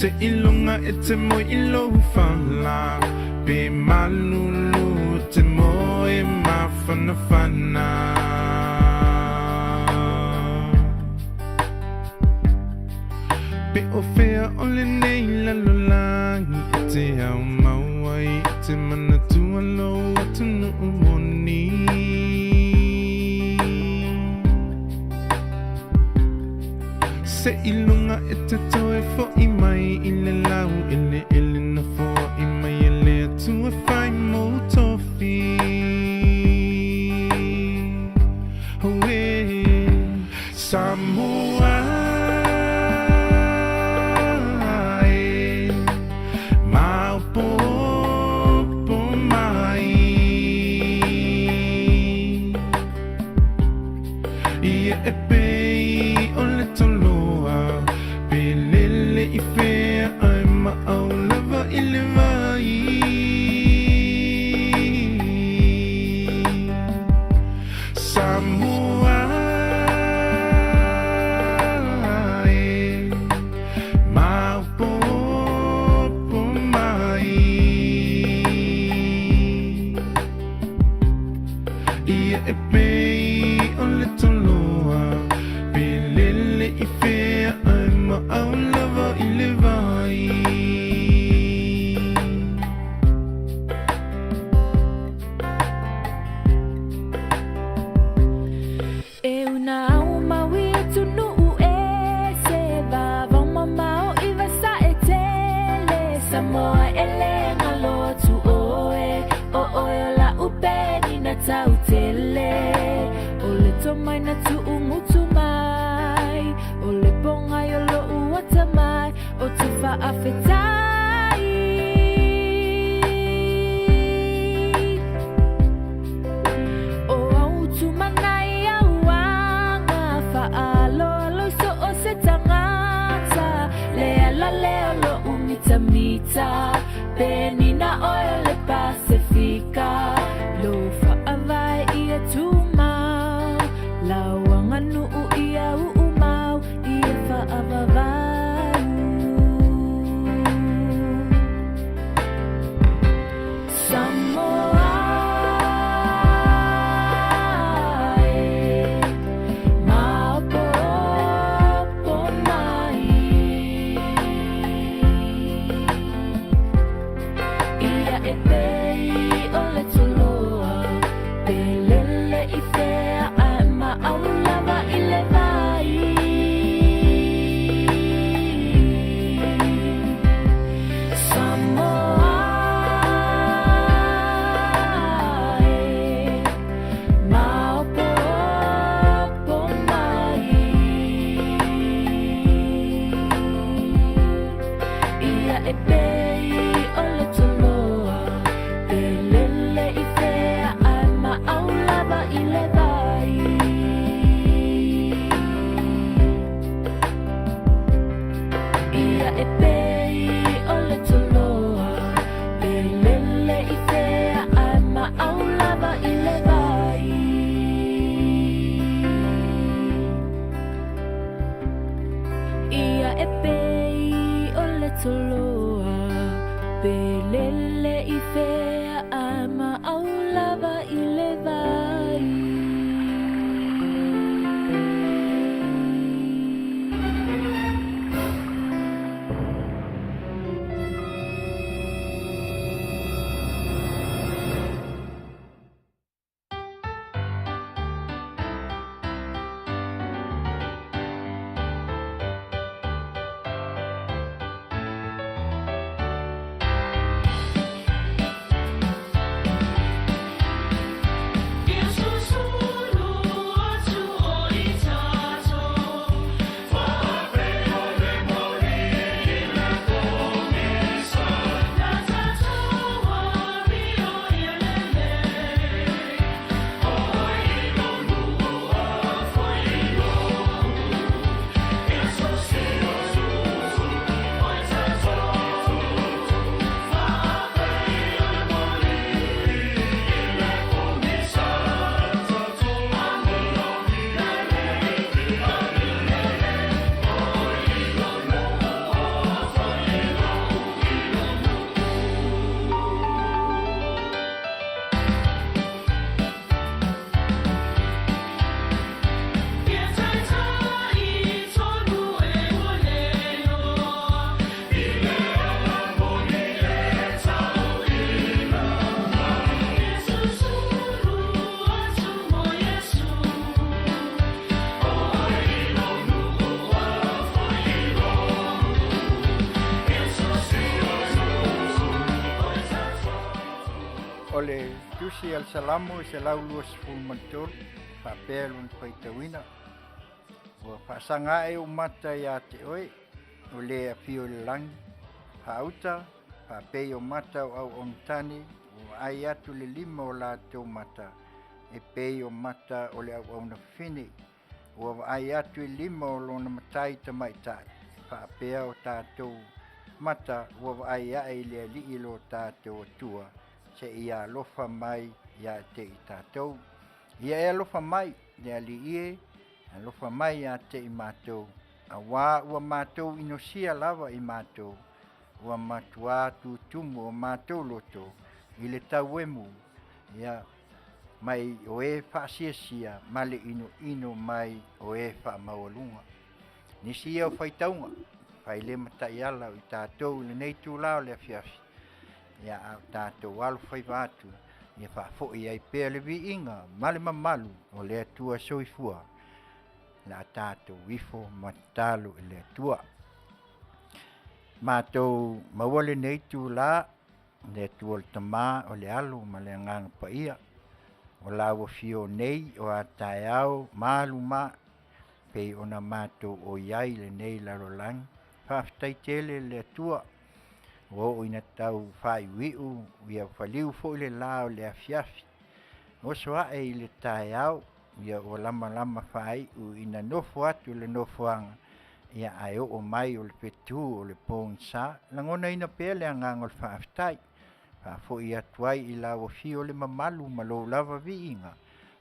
Seiloga e te moe i lou fala, pe malulu e te moe mafanafana. Pe o fea o lenei lalolagi e te ao mau ai e te manatua lou atunuu moni. Seiloga e te toe fo'i mai i le laueleele na foai mai e le Atua e fai mou tofi. Auē, Samoa e, maopoopo mai. Ia e pei o le toloa, pe lele i fea ae maau lava i le vai. Samoa e, maopoopo mai. Ia e pei o le toloa, pe lele i fea ae maau lava i le vai. E una au maui atunuu e se vavao mamao i vasae tele Samoa e le galo atu oe o oe o la'u penina tau tele O le tomai na tu'ugutu mai o le pogai o lo'u atamai o te fa'afetai O au tumanai au aga fa'aaloalo i so o se tagata Le ala lea o lo'u mitamita penina oe o le Pasefika Lou fa'avae ia tumau lau aganuu ia u'umau ia fa'avavau Samoa e maopoopo mai Ia e pei o le Tusi a le Salamo e 123, faapea lona faitauina. Ua faasaga ae ou mata iā te oe, o le afio i le lagi, faauta, faapei o mata o auauna tane, ua vaai atu le lima o latou mata, e pei o mata o le auauna fafine. Ua vaai atu i lima o lona matai tamaitai, faapea o tatou mata ua vaai ae i le Alii lo tatou Atua, seia alofa mai ia te i tatou. Ia e alofa mai le Alii e, alofa mai ia te i matou, auā ua matou inosia lava i matou, ua matuā tutumu o matou loto i le tauemu, ia mai o e faasiasia ma le inoino mai o e faamaualuga. Nisi ia o faitauga, fai le ma taiala o i tatou i lenei itulā o le afiafi, ia a o tatou alofaiva atu, ia faafoi ai pea le viiga ma le mamalu o le Atua soifua. O le a tatou ifo ma tatalo i le Atua. Matou maua lenei itulā, le Atua le Tamā, o le Alo ma le Agaga Paia, o lau afio nei o a taeao malu ma pei ona matou oi ai i lenei lalolagi. Faafetai tele le Atua ua oo ina tau faaiuiu ia faliu foi le la o le afiafi. Oso ae i le taeao, ia ua lamalama faaiu ina nofo atu i le nofoaga, ia ae oo mai o le fetu o le pogisa. Lagonaina pea le agaga o le faafetai, faafoi atu ai i lau afio le mamalu ma lou lava viiga,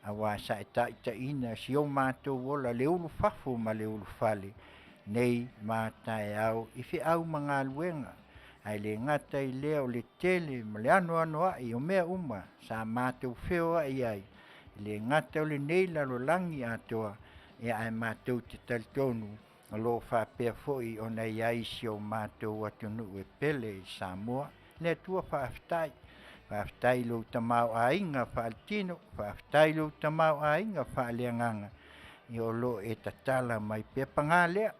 auā sa e taitaiina si o matou ola i le ulufafo ma le ulufale nei ma taeao i feau ma galuega. Ae le gata i lea o le tele ma le anoanoai o mea uma sa matou feoai ai, e le gata o lenei lalolagi atoa, ia ae matou te talitonu o lo o faapea foi ona i ai si o matou atunuu e pele i Samoa. Le Atua faafetai, faafetai i lou tamaoaiga faaletino, faafetai i lou tamaoaiga faaleagaga, ia o lo o e tatala mai pea. Paga lea,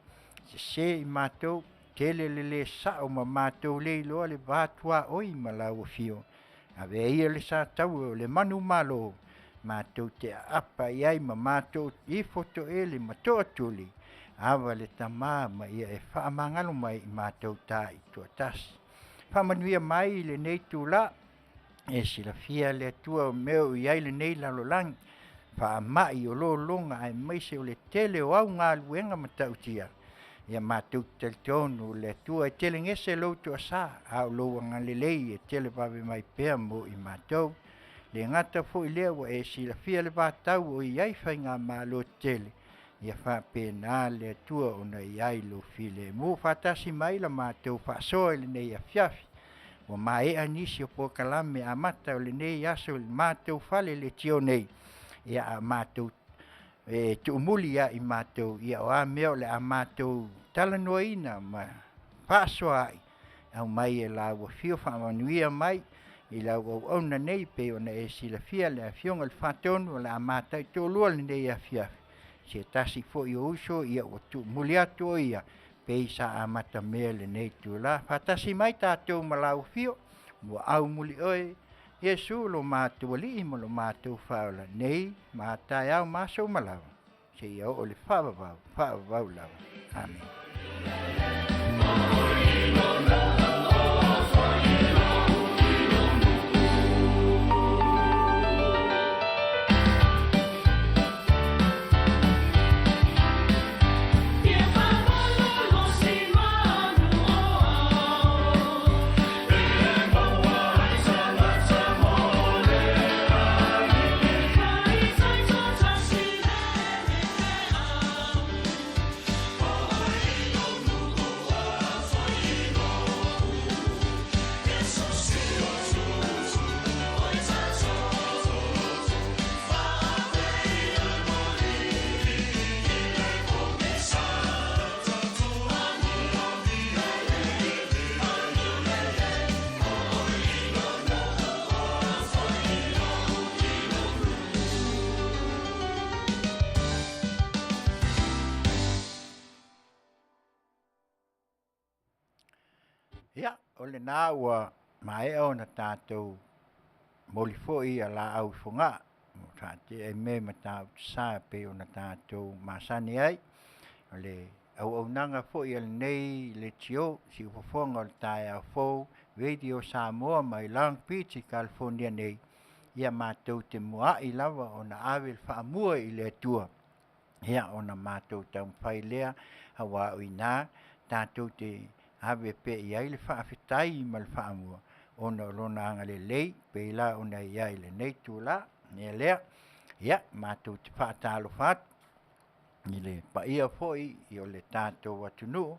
sese i matou, tele le le sao ma matou le iloa le va tuaoi ma lau afio. Avea ia le sataua o le manumalo, matou te aapa i ai ma matou ifo toele ma toatuli, ava le Tamā ma ia e faamagalo mai i matou taitoatasi. Faamanuia mai i lenei itulā, e silafia le Atua o mea o i ai lenei lalolagi, faamai o lologa aemaise o le tele o au galuega matautia, ia matou te talitonu le Atua e telegese lou toasā, a o lou agalelei e televave mai pea mo i matou. Le gata foi lea ua e silafia le vatau o i ai faigamalo tetele, ia faapena le Atua ona i ai lou filemu. Faatasi mai la matou faasoa i lenei afiafi, ua maea nisi o polokalame amata o lenei aso i le matou fale leitio nei, ia a matou tuumuli ia i matou, ia o a mea o le a matou talanoaina ma faasoa ai, aumai e lau afio faamanuia mai i lau auauna nei pei ona e silafia le afioga i le Faatonu o le a mataituulua lenei afiafi, se tasi foi o uso ia ua tuumuli atu o ia pei sa amatamea i lenei itulā. Faatasi mai tatou ma lau afio, muaau muli oe Iesu lo matou Alii ma lo matou Faaola nei ma a taeao ma aso uma lava, seia oo i le faavavau, faavavau lava. Amene. Ia, o lena ua maea ona tatou Momoli foi ia laau i Fogaa faatea i mea i Matautu Sa e pei ona tatou masani ai. O le auaunaga foi a lenei leitio siufofoga o le taeao fou Radio Samoa mai Long Beach i Kalifonia nei, ia matou te muai lava ona ave le faamua i le Atua ia ona matou taumafai lea aua o i ina tatou te ave pea i ai le faafetai ma le faamua ona o Lona agalelei e pei la ona i ai i lenei itula. O le mea lea, ia matou te faatalofa atu i le paia foi o le tatou atunuu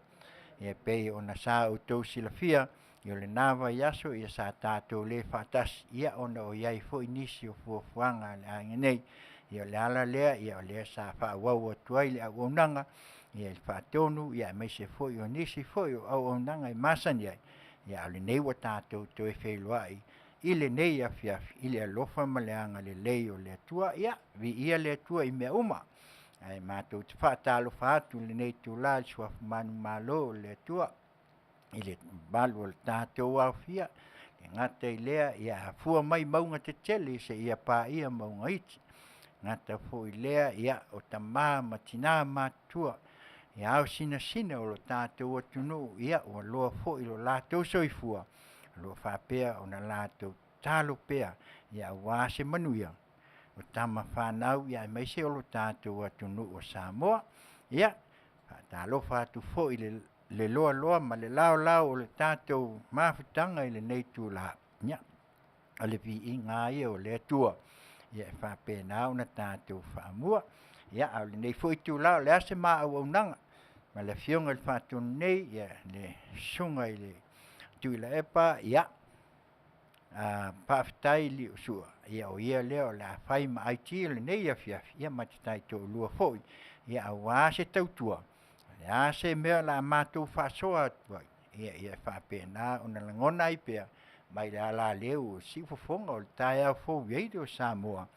e pei ona sa outou silafia o lena vaiaso sa tatou le faatasi ona o i ai foi nisi o fuafuaga a le aiga nei. Ia o le ala lea o lea sa faaauau atu ai le auaunaga i le faatonu aemaise foi o nisi foi o auaunaga e masani ai, a o lenei ua tatou toe feiloai i lenei afiafi i le alofa ma le agalelei o le Atua. Ia viia le Atua i mea uma. Ae matou te faatalofa atu i lenei itula i le suafa manumalo o le Atua i le mamalu o le tatou aofia, e le gata i lea e afua mai mauga tetele seia paia mauga iti. E le gata foi i lea o tama ma tina matutua, ao sinasina o le tatou atunuu ua loa foi lo latou soifua o lo o faapea ona latou tatalo pea aua se manuia o tama fanau aemaise o le tatou atunuu o Samoa. Ia, faatalofa atu foi i le loaloa ma le laolao o le tatou mafutaga i lenei itula, ia o le viiga lava ia o le Atua e faapena ona tatou faamua. A o lenei foi itula o le a se ma auaunaga ma le Afioga i le Faatonu nei, le Susuga i le Tuilaepa, ia faafetai Liusua, o ia lea o le a fai ma IT i lenei afiafi ma te taitoalua foi aua se tautua. O le a se mea o le a matou faasoa atu ai, ia faapena ona lagona ai pea mai le alaleu o siufofoga o le taeao fou Radio Samoa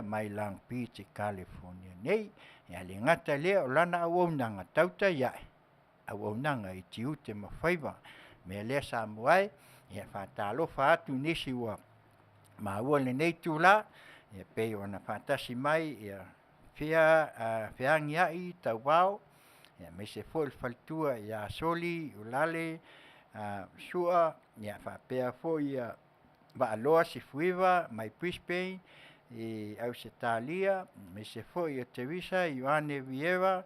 mai Long Beach i Kalifonia nei. Ae le gata i lea o lana auaunaga tautai ae, auaunaga i tiute ma faiva. O le mea lea Samoa e, ia e faatalofa atu i nisi ua maua i lenei itula e pei ona faatasi mai Feagiai Tauvao, aemaise foi le faletua ia Soli Iulale Sua, faapea foi Vaaloa Sefuiva mai Brisbane i Ausetalia, aemaise foi o Teresa Ioane Vieira,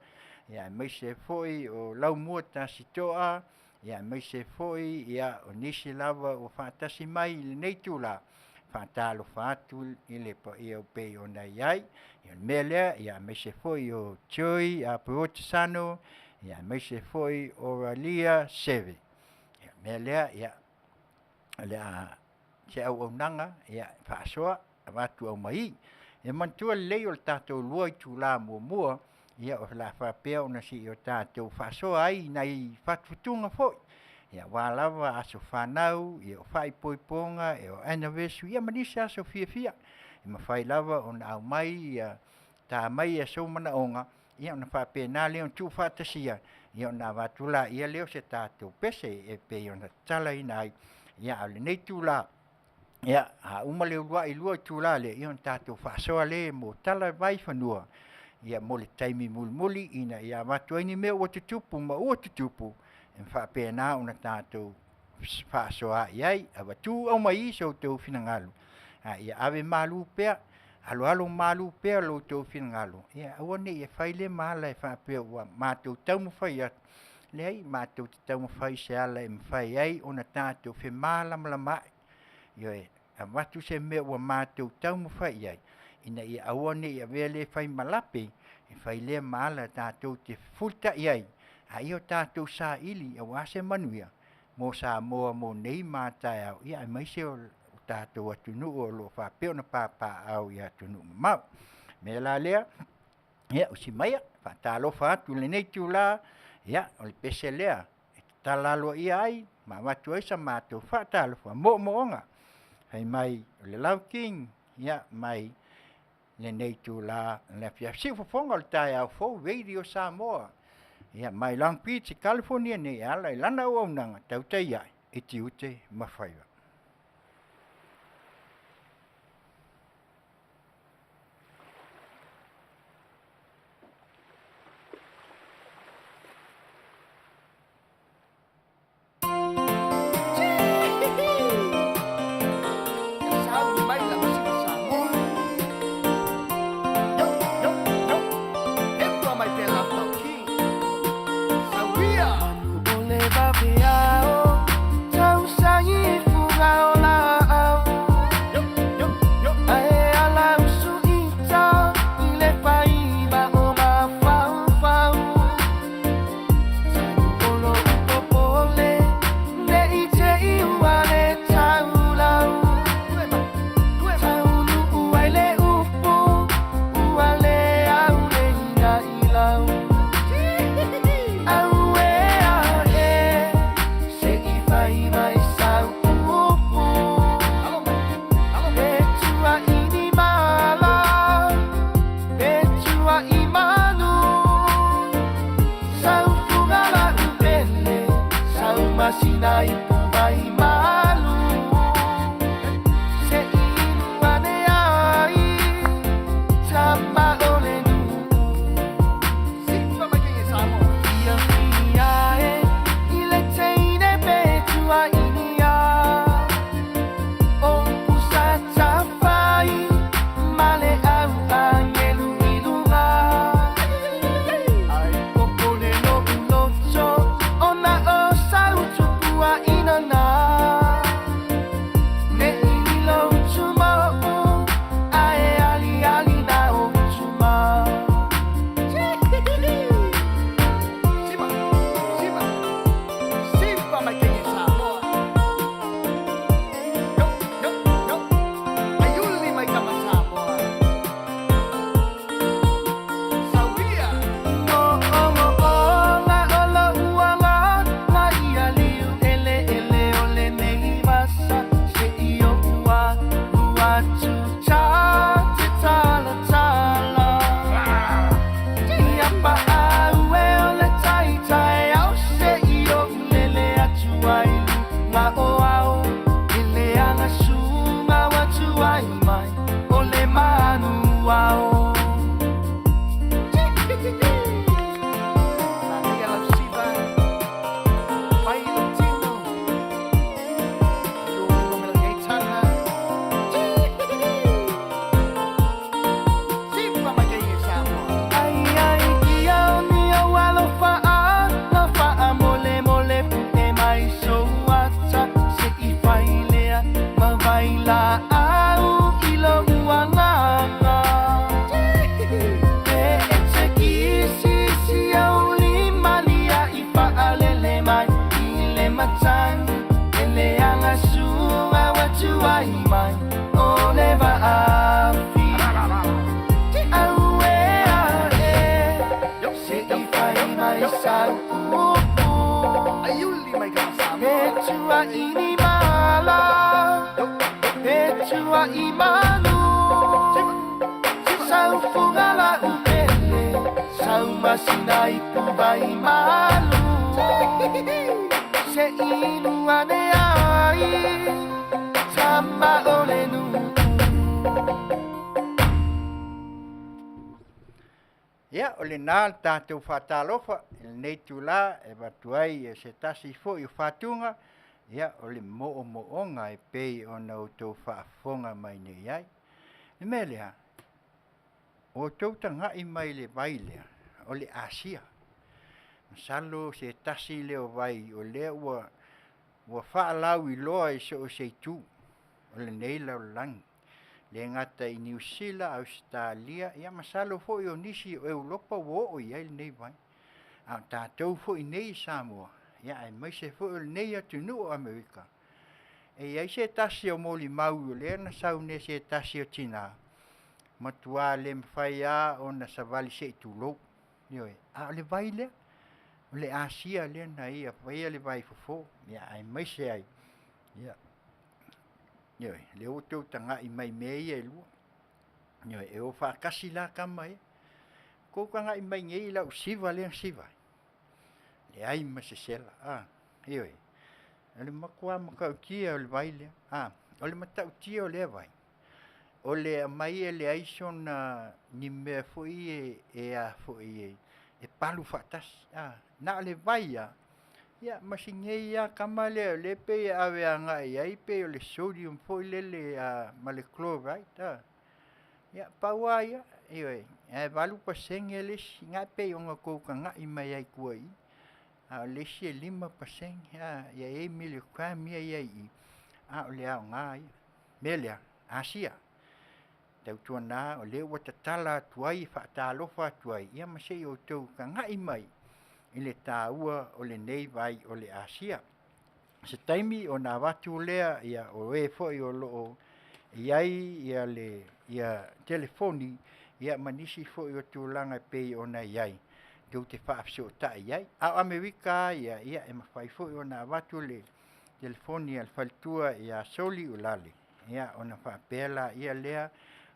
aemaise foi o Laumua Tasi Toa, aemaise foi o nisi lava ua faatasi mai i lenei itula. E faatalofa atu i le paia e pei ona i ai. O le mea lea, aemaise foi o Joy Aperoti-Sano, aemaise foi o Ralia Seve. O le mea lea, ia, o le a se auaunaga e faasoa avatu aumai. E manatua lelei o le tatou 2 itula muamua, ia o le a faapea ona seia o tatou faasoa ai i nai fatufatuga foi, aua lava aso fanau, o faaipoipoga, o anniversary, ia ma nisi aso fiafia e mafai lava ona aumai ta mai sou manaoga, ona faapena lea ona tuufaatasia, ona avatu laia o se tatou pese e pei ona tatalaina ai. A o lenei itula, a uma le uluai 2 itula lea, ona tatou faasoa lea mo tala mai fanua mo le taimi mulimuli ina ia avatu ai ni mea ua tutupu ma ua tutupu e faapena ona tatou fefaasoaai ai. Avatu aumai so outou finagalo, a ia ave malu pea, aloalo malu pea lo outou finagalo, ia aua ne i fai lea ma ala e faapea ua matou taumafai atu. Leai, matou te taumafai i se ala e mafai ai ona tatou femalamalamaai. Ioe, avatu se mea ua matou taumafai i ai ina ia aua ne i avea lea fai ma lape e fai lea ma ala tatou te fefulitai ai, a ia o tatou saili aua se manuia mo Samoa mo nei ma a taeao, aemaise o le tatou atunuu o lo o faapea ona papaaao i atunuu mamao. O le mea la lea, ia usi maia, faatalofa atu i lenei itula, o le pese lea e tatala aloaia ai ma avatu ai sa matou faatalofa moomooga fai mai o le Love King mai lenei itula o le afiafi. Siufofoga o le taeao fou Radio Samoa mai Long Beach i Kalifonia nei e ala i lana auaunaga tautai ae i tiute ma faiva. i manu Saufuga la upele Saumasina i puvai malu Se inu ane ai Tama o le nuu Sifa mai ke Samoa Ia fia e I le teine pe tua inia O pusa tafai Ma le au angelu i luga Ai popole no uloto Ona o sau tupua inana Ne i lo tuma o Ae ali ali na o tuma Sipa, sipa, sipa mai ke Samoa Yo, yo, yo Ayuli mai kama Samoa Sawia O o o o la o la ua la la ia liu ele ele o le nei masa se i o ua ua tu cha te tala tala Ia pa au e o le tai tai au se i o lele atu ai nga o au Ele anga sunga watu ai mai o le manu ao Maria lau siva, pai lau tino, io me la gaitana. Sipa mai ke Samoa. Ai ai ia o ni o alofa a, la fa a mole mole e mai so ata se i failea ma vai la au i lo uanganga. E e te kisi si au malia i faalele mai i le matagi e le aga suga watu ai mai o le vaafi au e a e se i fai mai sau upu Ayuli mai ka e Samoa. tua ini mala e tua i manu Sau fuga la upele Sau masina i puvai malu Se inu ane ai Tama o le nuu Ia, o lenā le tatou faatalofa i lenei itulā e avatu ai e se tasi fo'i o fatuga, ia o le mo'omo'oga e pei ona outou faafofoga mai nei ai. Le mea lea, o outou taga'i mai le vai lea, o le Asia. Masalo se tasi lea o vai o lea ua ua faalauiloa i so o se itu o lenei lalolagi. Le gata i Niu Sila, Ausetalia, ia masalo foi o nisi o Europa ua oo i ai lenei vai. A o tatou foi nei i Samoa, ia aemaise foi o lenei atunuu o Amerika. E i ai se tasi o molimau o lea na sau nei e se tasi o tinā, matuā le mafai lava ona savali se i tulou. Ioe, a o le vai lea, o le asia lea na ia faia le vaifofo, ia aemaise ai, ia, ioe, lea ua outou tagai mai i mea ia e lua. Ioe, e o faatasi la tama ia. Tou tagai mai nei i lau siva lea na siva ai, leai ma se sela, a, ioe. O le matua matautia o le vai lea, a, o le matautia o lea vai, o le aumai e leai sona ni mea foi e e a foi e palu faatasi, a, na o le vai lava, ia ma si nei lava tama lea o lea e pei e ave agai i ai pei o le sodium foi lele a ma le chloride, a. Ia, pau lava ia, ioe, ae 8% le isi, na e pei ona outou tagai mai ai i tua i i, a o le isi e 5%, a, ia e i ai milligram ia e i ai i i, a o le aoga ia. O le mea lea, Asia, tautuana o lea ua tatala atu ai e faatalofa atu ai, ia ma se i outou tagai mai i le taua o lenei vai o le Asia. O se taimi ona avatu lea, ia, o e foi o lo o i ai ia le ia telefoni, ia ma nisi foi o tulaga e pei ona i ai, tou te faafesootai ai. A o Amerika lava ia, ia e mafai foi ona avatu le telefoni a le faletua ia Soli Ulale, ia ona faapea laia lea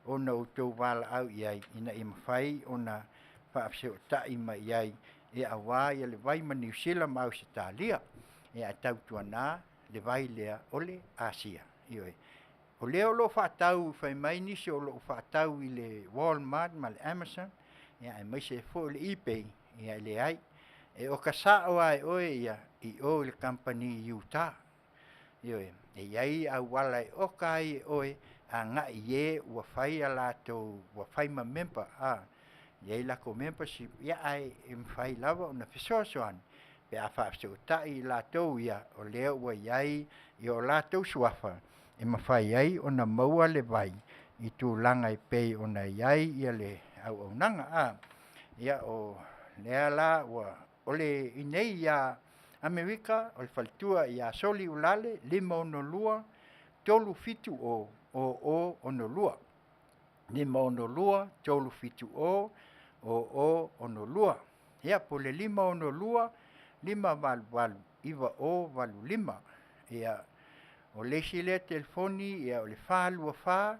ona outou valaau i ai ina ia mafai ona faafesootai mai i ai aua le vai ma Niu Sila ma Ausetalia. Ae tautuana le vai lea o le Asia. Ioe. O lea o lo o faatau, fai mai nisi o lo o faatau i le Walmart ma le Amazon, aemaise ai foi o le eBay, ia e leai. E oka sao lava e oe ia i o i le kamupani i uta. Ioe. E i ai auala e oka ai e oe agai i e ua fai a latou, ua fai ma member, e i ai latou membership, ae mafai lava ona fesoasoani pe a faafesootai i latou ia o lea ua i ai o latou suafa e mafai ai ona maua le vai i tulaga e pei ona i ai le auaunaga. Ia, o lea la i inei ia Amerika, o le faletua ia Soli Uelale, 562 370 0062, 562 370 0062. Ia po o le 562 588 9085. Ia, o le isi lea telefoni o le 424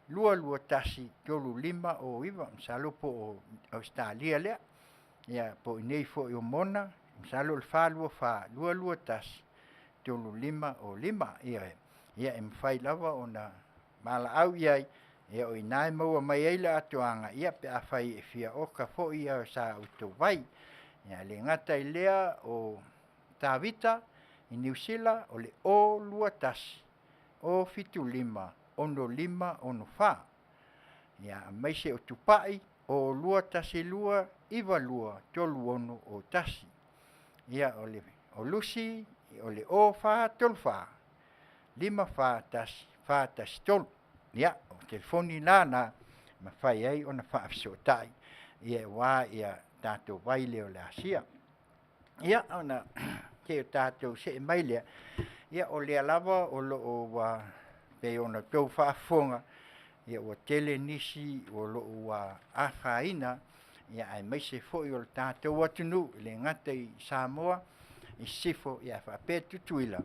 221 3509. Masalo po o Ausetalia lea. Ia po o i inei foi o Mona, masalo o le 424 221 3505. Ioe. Ia e mafai lava ona valaau i ai, o i ina e maua mai ai le atoaga pe afai e fia oka foi sa outou vai. Ae le gata i lea o Tavita i Niu Sila, o le 021 075 6564. Ia, aemaise o Tupai, 0212 92 3601. Ia, o Lusi, o le 0434 541 413. Ia, o telefoni la na e mafai ai ona faafesootai aua tatou vai lea o le Asia. Ia, ona se i tatou see mai lea, ia o lea lava o lo o ua pei ona outou faafofoga, ua tele nisi o lo o ua afaina, aemaise foi o le tatou atunuu, e le gata i Samoa i Sisifo ae faapea Tutuila,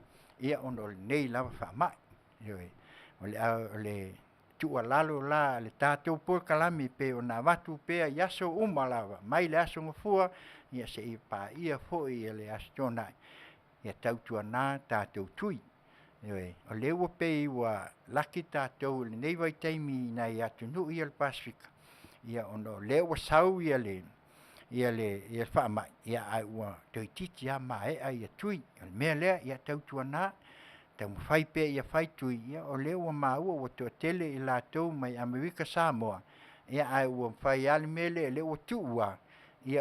ona o lenei lava faamai. Ioe. O le tuualalo la a le tatou polokalame e pei ona avatu pea i aso uma lava, mai le Aso Gafua seia paia foi le Aso Toonai, ia tautuana tatou tui. Ioe. O lea ua pei ua laki tatou i lenei vaitaimi i nai atunuu ia o le Pasefika, ona o lea ua sau le faamai, ae ua toeitiiti lava maea tui. O le mea lea, ia tautuana, taumafai pea ia fai tui, o lea ua maua ua toatele i latou mai Amerika Samoa, ae ua fai lava le mea lea, o lea ua tuu lava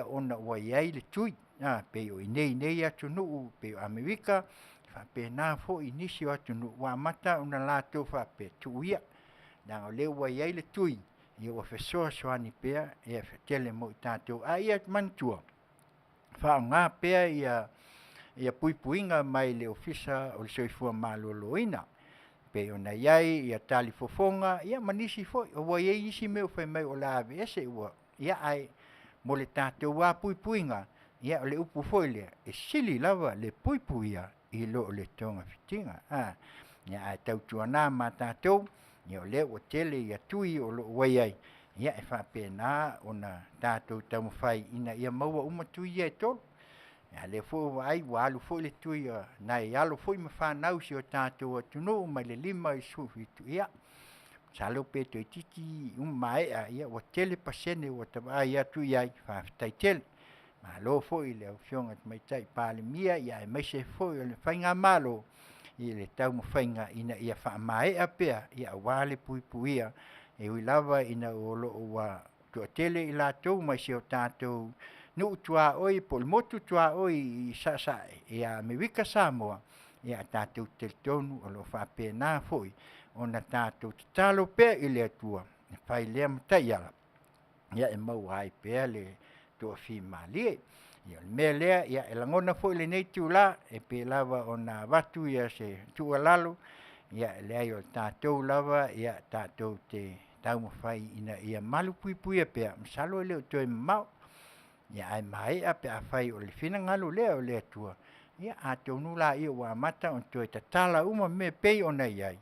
ona ua i ai le tui. E pei o i inei i nei atunuu pei o Amerika, e faapena foi i nisi o atunuu ua amata ona latou faapea, tuu ia, leaga o lea ua i ai le tui, ua fesoasoani pea e tele mo i tatou. A ia manatua, faaaoga pea puipuiga mai le Ofisa o le Soifua Maloloina, e pei ona i ai talifofoga ma nisi foi. Ua i ai isi mea ua fai mai o le a aveese, ae mo le tatou lava puipuiga, ia o le upu foi lea, e sili lava le puipuia i lo le togafitiga. Ae tautuana ma tatou, o lea ua tele tui o lo o ua i ai, e faapena ona tatou taumafai ina ia maua uma tui ia e 3. A o lea foi ua vaai ua alu foi le tui a nai alo foi ma fanau a si o tatou atunuu mai le 5 i le 17, ia masalo pe toeitiiti uma maea, ua tele pasene ua ta vaai atu i ai, faafetai tele. Malo foi i le Afioga i le Tamaitai Palemia aemaise foi o le faigamalo i le taumafaiga ina ia faamaea pea aua le puipuia, e ui lava ina o lo o ua toatele i latou mai si o tatou nuu tuaoi po o le motu tuaoi i Sasae ia Amerika Samoa, ae tatou te talitonu o lo o faapena foi ona tatou tatalo pea i le Atua e fai lea ma taiala e maua ai pea le toafimalie. Ia o le mea lea, e lagona foi i lenei itula e pei lava ona avatu se tuualalo, ia e leai o tatou lava tatou te taumafai ina ia malupuipuia pea, masalo e le o toe mamao, ae maea pe afai o le finagalo lea o le Atua, ia atonu laia ua amata ona toe tatala uma mea e pei ona i ai,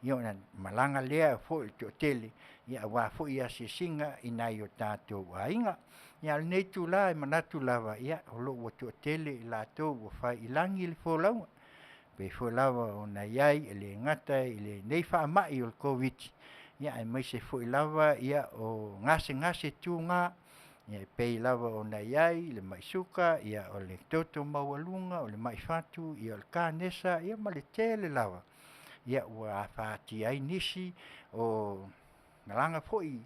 Ia ona malaga lea foi le toatele, ia aua foi asiasiga i nai o tatou aiga. Ia ae o lenei itula e manatu lava, ia o lo o ua toatele i latou ua fai i lagi le folauga, e pei foi lava ona i ai e le gata i lenei faamai o le Koviti, ia aemaise foi lava ia o gasegase tuga, ia e pei lava ona i ai le mai suka, ia o le toto maualuga, o le mai fatu, ia o le kanesa, ia ma le tele lava, ia ua afatia ai nisi o malaga foi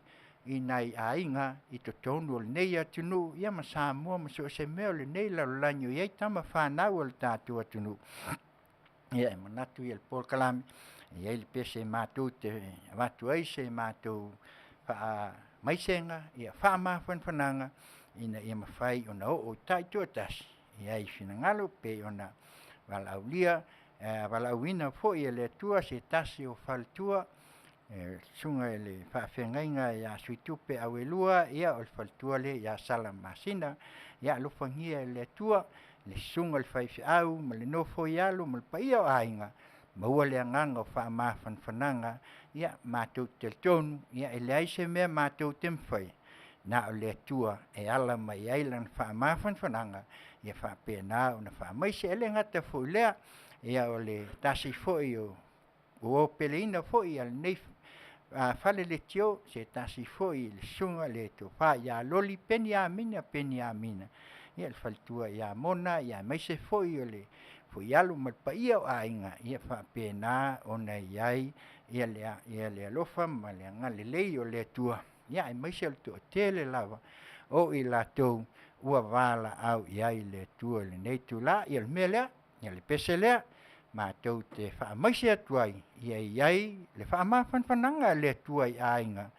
i nai aiga i totonu o lenei atunuu ia ma Samoa ma so o se mea o lenei lalolagi o i ai tamafanau a lo tatou atunuu. Ia e manatu le polokalame, e i ai le pese matou te avatu ai se matou faamaisega, ia faamafanafanaga ina ia mafai ona oo taitoatasi i ai finagalo e pei ona valaaulia valaauina foi e le Atua se tasi o faletua, le Susuga i le Faafeagaiga ia Suitupe Auelua, ia o le faletua lea ia Sala Masina. Ia alofagia e le Atua le susuga i le faifeau ma le nofo a alo ma le paia o aiga, maua le agaga o le faamafanafanaga, ia matou te talitonu e leai se mea e matou te mafaia, na o le Atua e ala mai ai lana faamafanafanaga, ia faapena ona faamaise. E le gata foi i lea, ia o le tasi foi o uo peleina foi a lenei fale leitio, se tasi foi o le Susuga i le Tofa ia Loli Peniamina Peniamina, ia le faletua ia Mona, aemaise foi o le fuialu ma le paia o aiga, ia faapena ona i ai le alofa ma le agalelei o le Atua, aemaise o le toatele lava o i latou ua valaau i ai le Atua i lenei itula. Ia o le mea lea, o le pese lea matou te faamaise atu ai, ia i ai le faamafanafanaga a le Atua i aiga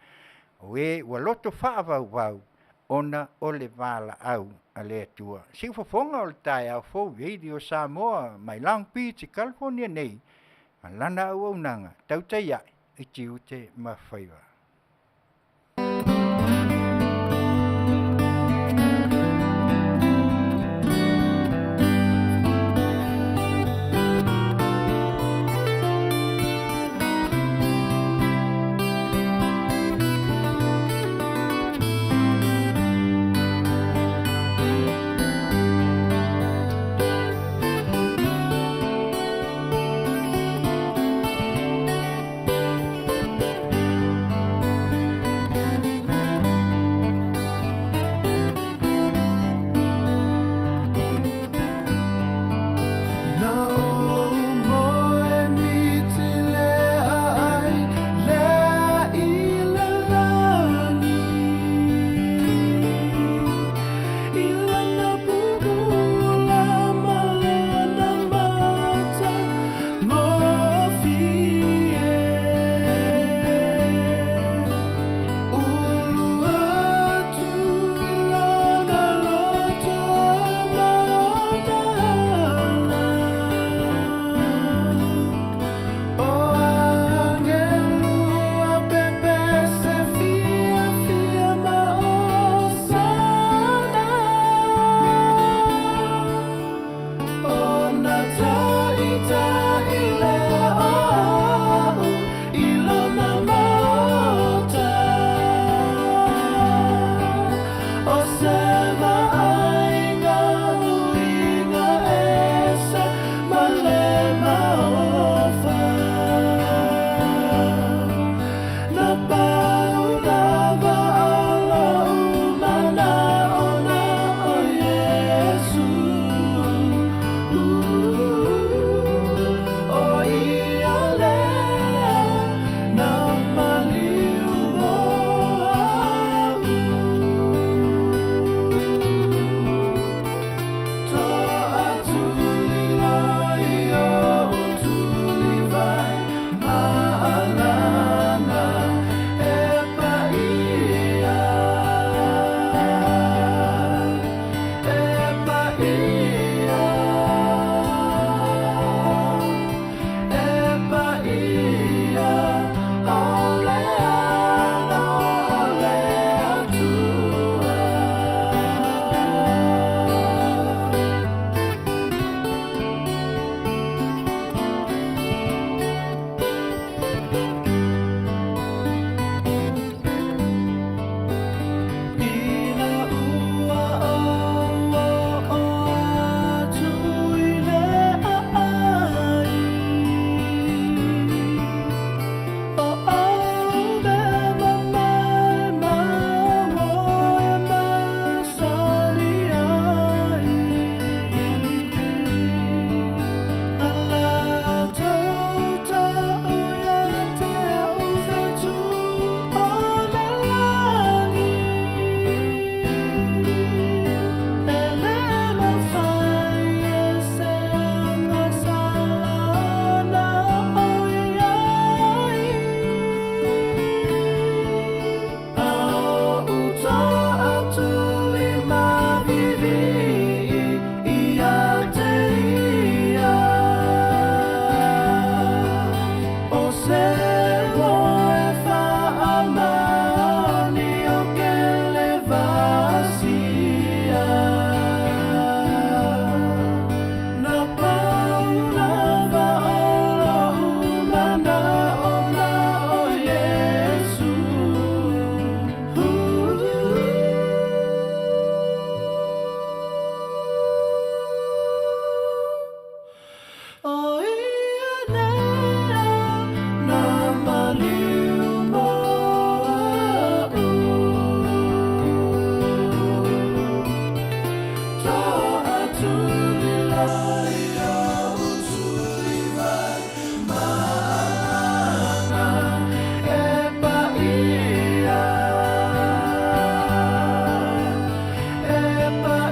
o e ua loto faavauvau ona o le valaau a le Atua. Siufofoga o le taeao fou Radio Samoa mai Long Beach Kalifonia nei ma lana auaunaga, tautai ae i tiute ma faiva.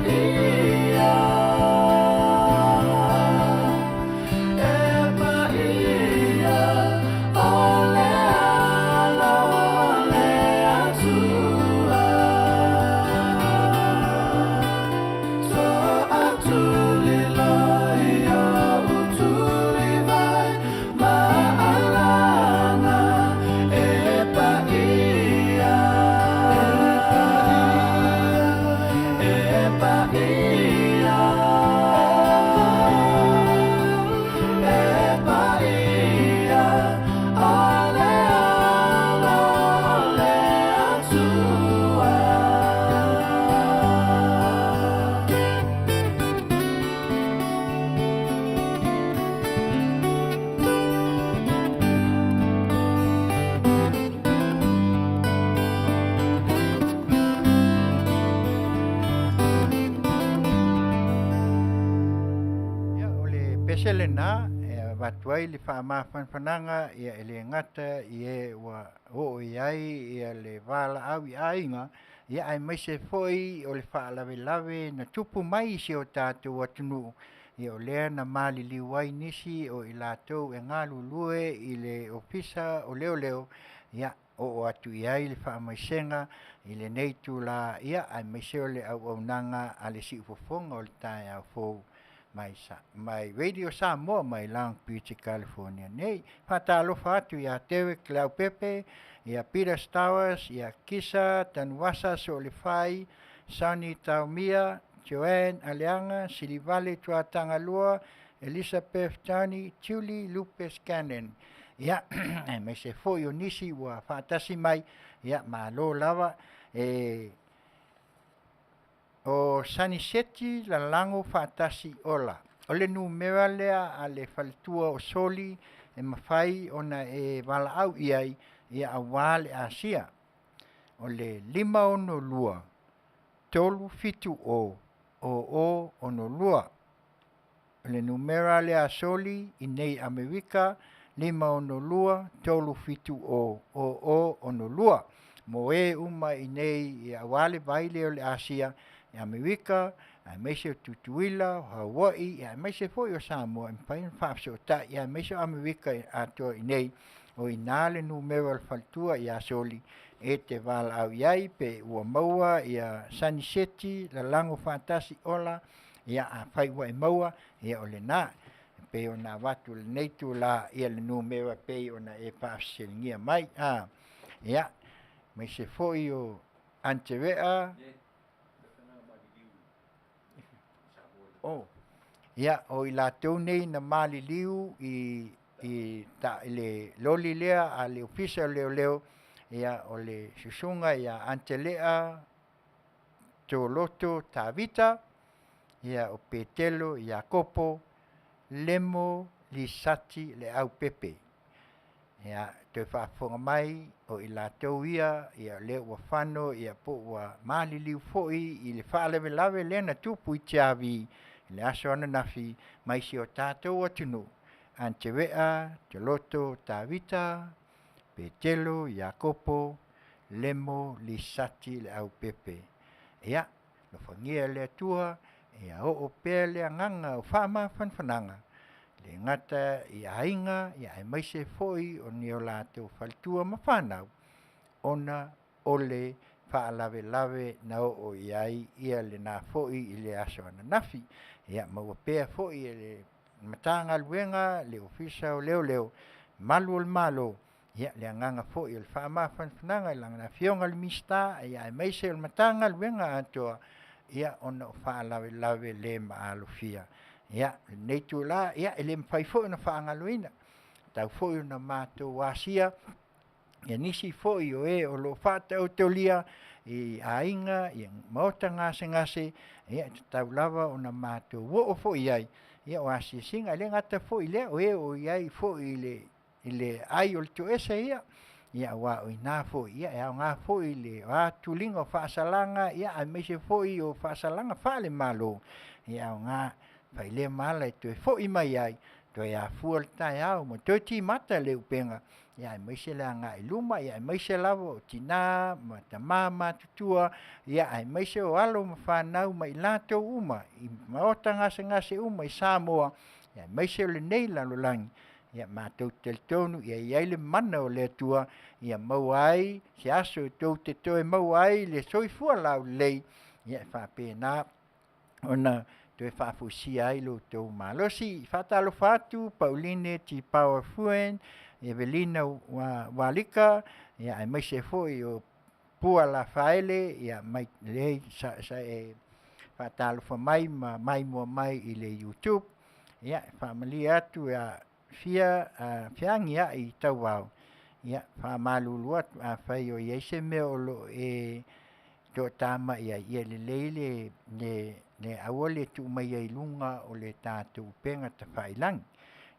Paia, e paia, o le alo o le Atua. E paia, e paia, e paia, o le alo o le Atua. Ia o le pese lenā e avatu ai le faamafanafanaga ia e le gata i e ua oo i ai ia le valaau i aiga, ia aemaise foi o le faalavelave na tupu mai i si o tatou atunuu, ia o lea na maliliu ai nisi o i latou e galulue i le Ofisa o Leoleo, ia oo atu i ai le faamaisega i lenei itula, ia aemaise o le auaunaga a le siufofoga o le taeao fou mai Radio Samoa mai Long Beach, California nei. Faatalofa atu ia Derek Leaupepe, ia Peter Stowers, ia Kisa Tanuvasa Sooalefai, Sonny Taumia, Joanne Aleaga, Silivale Tuatagalua, Elisabeth Johnny, Julie Lupe Scanlan. Ia aemaise foi o nisi ua faatasi mai, ia malo lava. E o Saniseti Lalago Faatasi Ola. O le numera lea a le faletua o Soli e mafai ona e valaau i ai ia aua le asia. O le 562 370 0062. O le numera lea a Soli i nei Amerika 562 370 0062. Mo e uma i inei ia aua le vai lea o le Asia i Amerika, aemaise o Tutuila, o Hawaii, ia aemaise foi o Samoa e mafai ona faafesootai, ia aemaise o Amerika atoa i inei, o i ina le numera o le faletua ia Soli e te valaau i ai pe ua maua ia Saniseti Lalago Faatasi Ola, ia afai ua e maua, ia o lena. E pei ona avatu i lenei itula ia le numera e pei ona e faafesiligia mai. A ia aemaise foi o Anterea o ia o i latou nei na maliliu i i i le loli lea a le Ofisa o Leoleo, ia o le susuga ia Antelea Toloto Tavita, ia o Petelo Iakopo Lemo Lisati Leaupepe. Ia toe faafofoga mai o i latou ia ia lea ua fano ia po ua maliliu foi i le faalavelave lea na tupu i Tiavi i le aso ananafi mai si o tatou atunuu, Anterea Toloto Tavita, Petelo Iakopo Lemo Lisati Leaupepe. Ia alofagia e le Atua ia oo pea le agaga o faamafanafanaga e le gata i aiga, ia aemaise foi o ni o latou faletua ma fanau ona o le faalavelave na oo i ai ia lena foi i le aso ananafi. Ia maua pea foi e le Matagaluega le Ofisa o Leoleo, malu o le Malo, ia le agaga foi o le faamafanafanaga i lana Afioga i le Minisita, ia aemaise o le Matagaluega atoa, ia ona o faalavelave le maalofia. Ia i lenei itula, ia e le mafai foi ona faagaloina, tatau foi ona matou asia ia nisi foi o e o lo o faataotolia i aiga i maota gasegase, ia e tatau lava ona matou oo foi i ai ia o asiasiga. E le gata foi i lea o e o i ai foi i le ai o le toese ia, ia aua o i ina foi ia e aoga foi le o a tuliga o faasalaga, ia aemaise foi o faasalaga faale-Malo, ia e aoga e fai lea ma ala e toe foi mai ai, toe afua le taeao ma toe timata le upega. Ia aemaise le agai i luma, ia aemaise lava o tina ma tama matutua, ia aemaise o alo ma fanau ma i latou uma i maota gasegase uma i Samoa, ia aemaise o lenei lalolagi, ia matou te talitonu ia i ai le mana o le Atua ia maua ai se aso e tou te toe maua ai le soifua laulelei, ia e faapena ona toe faafoisia ai lo outou malosi. Faatalofa atu Pauline Tipaua Fuen, Evelina Walika, ia aemaise foi o Pua Lafaele, ia mai lea sa, sa e faatalofa mai ma maimoa mai i le YouTube. Ia e faamalie atu ia fia feagiai i tauao, ia faamalulu atu afai o i ai se mea o lo o e toatamai ai, ia lelei le le le aua le tuu maia i luga o le tatou upega tafailagi.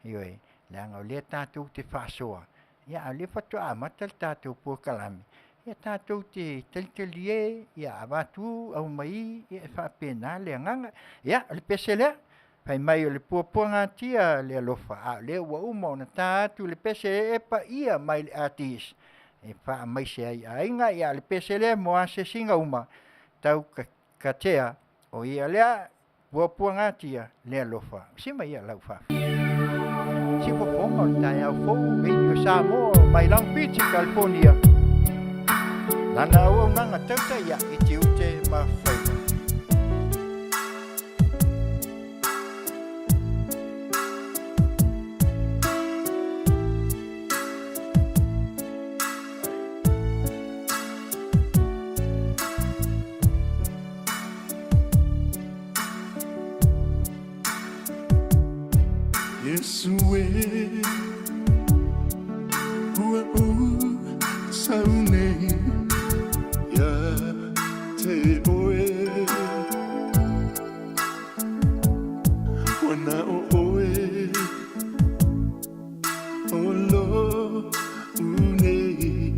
Ioe, leaga o lea tatou te faasoa, ia a o lea faatoa amata le tatou polokalame, ia tatou te talitalie, ia avatu aumai, ia e faapena le agaga. Ia, o le pese lea, fai mai o le puapuagatia le alofa, a o lea ua uma ona ta atu le pese e paia mai le artist e faamaise ai i aiga. Ia a o le pese lea mo asiasiga uma tau katea, o ia lea puapuagatia le alofa. Si mai ia lau faafofoga. Siufofoga o le taeao fou, Radio Samoa mai Long Beach, California. Lana auaunaga tautai i tiute ma faiva. Iesu e Ua ou sau nei Ia te oe Ua na o oe O lo nei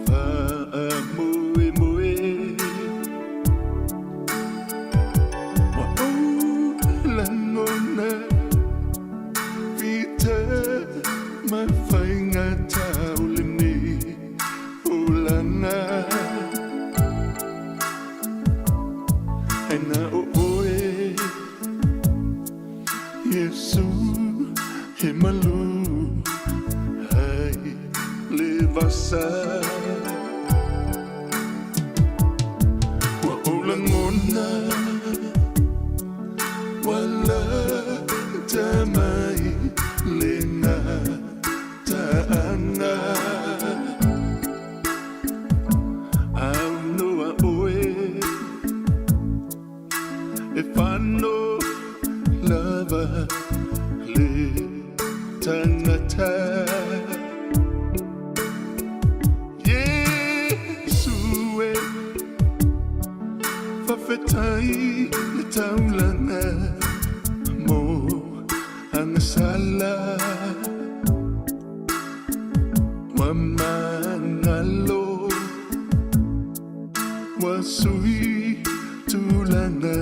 Faamoemoe Ua ou lagona Fita ma faigata o lenei olaga Ai na o oe Iesu he malu ai le vasa Ua ou lagona Ua lata mai le gataaga Aunoa oe e fano lava le tangata Iesu e faafetai le taulaga mo agasala Ua magalo ua sui tulaga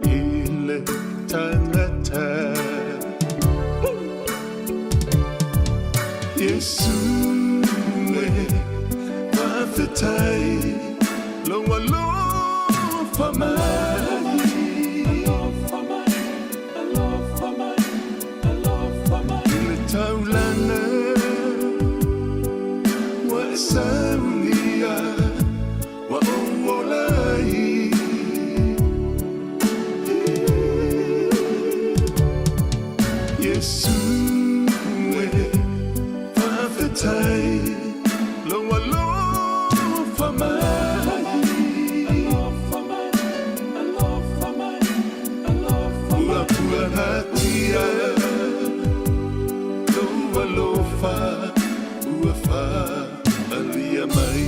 i le tagata Iesu e faafetai lou alofa mai I le taulaga ua e saunia ua ou ola ai Iesu e faafetai lou alofa mai Ua puaatia lou alofa ua faaalia mai.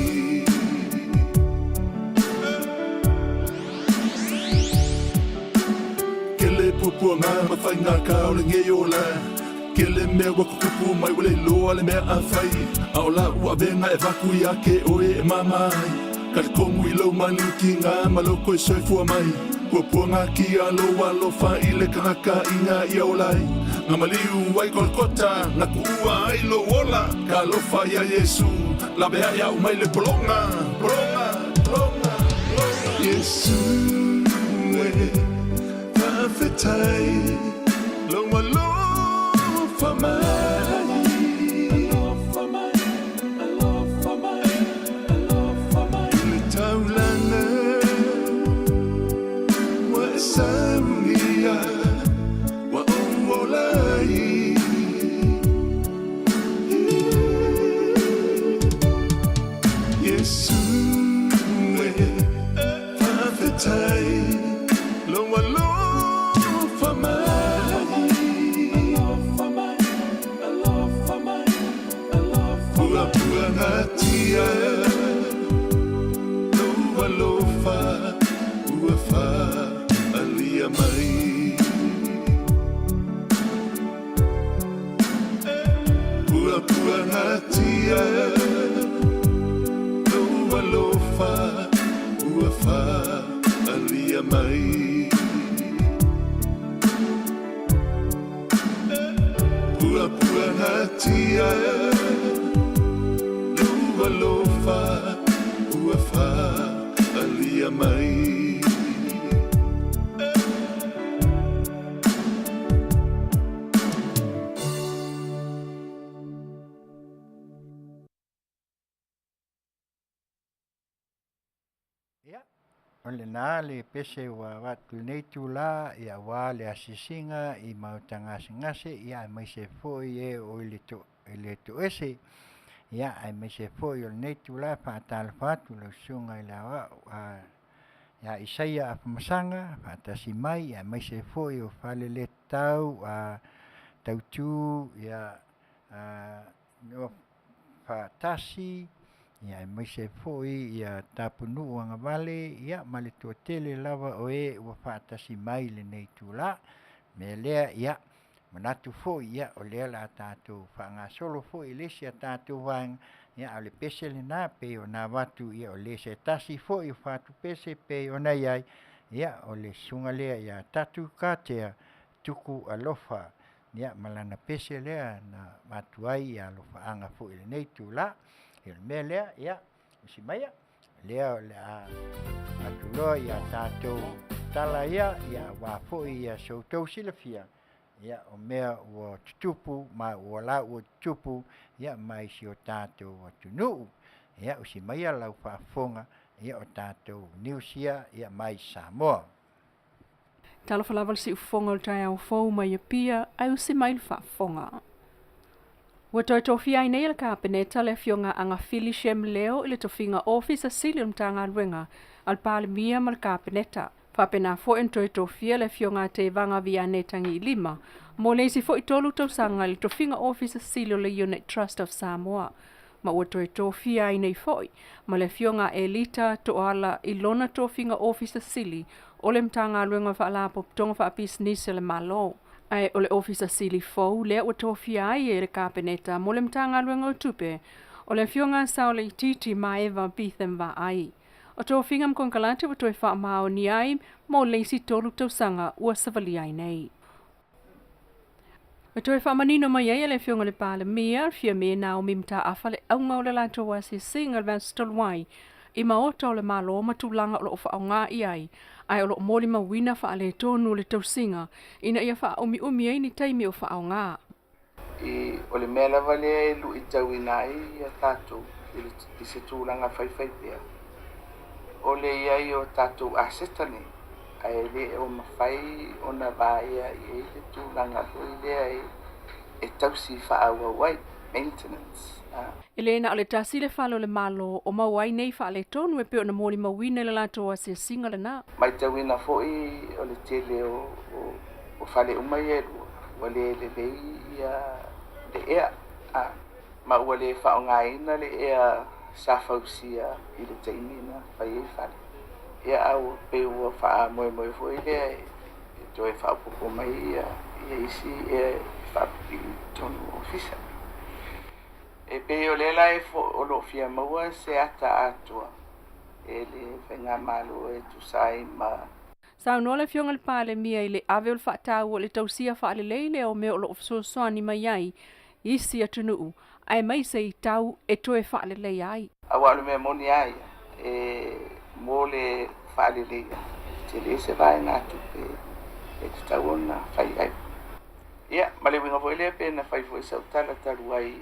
Kele puapuaga ma faiga ka o lenei ola Kele mea ua kukupu mai ua le iloa le mea a fai A o lau avega e vaku ia ke oe e mama ai Ka te komu i lou maliutiga ma lou koe soifua mai Puapuaga kia lou alofa i le kangaka i ngā ia ola ai. Na maliu ai Kolokota, na kuua ai lou ola. Talofa ia Iesu, laveai au mai le pologa, pologa, pologa, pologa. Iesu e, faafetai lou alofa mai. Alofa mai, alofa mai, alofa mai. I le taulaga ua e saunia, ua ou ola ai. Iesu e, faafetai lou alofa mai. Alofa mai, alofa mai, alofa mai. Puapuagatia lou alofa ua faaalia mai. Puapuagatia lou alofa ua faaalia mai. Puapuagatia lou alofa ua faaalia mai. Ia, o lena le pese ua avatu i lenei itula, ia aua le asiasiga i maota gasegase, ia aemaise foi e o i le to i le toese. Ia aemaise foi o lenei itula e faatalofa atu i lau Susuga i le Aoao a ia Isaia Afamasaga faatasi mai, aemaise foi o Faleletau a Tautu ia a Faatasi, ia aemaise foi ia Tapunuu Agavale, ia ma le toatele lava o e ua faatasi mai i lenei itula. O le mea lea, ia manatu foi, ia o lea o le a tatou faagasolo foi i le isi a tatou vaega, ia a o le pese lena e pei ona avatu, ia o le se tasi foi o fatupese e pei ona i ai, ia o le susuga lea ia Tatu Katea Tuku Alofa. Ia ma lana pese lea na avatu ai ia alofaaga foi i lenei itula. Ia o le mea lea, ia, usi maia, lea o le a avatu loa ia tatou tala ia, ia aua foi ia so outou silafia, ia o mea ua tutupu ma ua la ua tutupu, ia mai si o tatou atunuu. Ia usi maia lau faafofoga, ia o tatou news ia, ia mai Samoa. Talofa lava le siufofoga o le taeao fou mai Apia ae usi mai le faafofoga. Ua toe tofia ai nei e le Kapeneta le Afioga Agafili Shem Leo i le tofiga Ofisa Sili o le Matagaluega a le Palemia ma le Kapeneta. Faapena foi ona toe tofia le Afioga a Tevaga Viane Tagiilima mo le isi foi 3 tausaga i le tofiga Ofisa Sili o le Unit Trust of Samoa ma ua toe tofia ai nei foi ma le Afioga a Elita Toala i lona tofiga Ofisa Sili o le Matagaluega o Faalapotopotoga Faapisinisi a le Malo. Ae o le Ofisa Sili fou lea ua tofia ai e le Kapeneta mo le Matagaluega o Tupe, o le Afioga a Saoleitiiti Maeva Betham Vaai. O tofiga ma konekarate ua toe faamaonia ai mo le isi 3 tausaga ua savalia ai nei. E toe faamanino mai ai e le Afioga i le Palemia, Fiame Naomi Mataafa le auga o le latou asiasiga i le vaiaso talu ai i maota o le Malo ma tulaga o lo o faaaoga i ai, ae o lo o molimauina faaletonu o le tausiga ina ia faaumiumi ai ni taimi o faaaoga. I, o le mea lava lea e luitauina ai ia tatou i, le, i se tulaga faifaipea, o le i ai o tatou aseta nei, ae le o mafai ona vaea i ai le tulaga foi lea e, e tausi faaauau ai, maintenance. E le na o le tasi le fale o le Malo o maua ai nei faaletonu e pei ona molimauina i le latou asiasiga lena. Matauina foi o le tele o, o, o fale uma ia e lua, ua le lelei ia le ea, a, ma ua le faaaogaina le ea sa fausia i le taimi na fai ai fale. Ia a ua pei ua faamoemoe foi lea e, e toe faaopoopo mai ia, ia isi ea e faapipii i totonu o ofisa. E pei o lea la e fo, o lo o fia maua se ata atoa e le faigamalo e tusa ai ma. Saunoa le Afioga i le Palemia i le ave o le faataua i le tausia faalelei lea o mea o lo o fesoasoani mai ai isi atunuu aemaise i tau e toe faaleleia ai. Aua o le mea moni lava ia, e mo le faaleleia, e tele se vaegatupe e tatau ona fai ai. Ia, ma le uiga foi lea pe na fai foi sau tala talu ai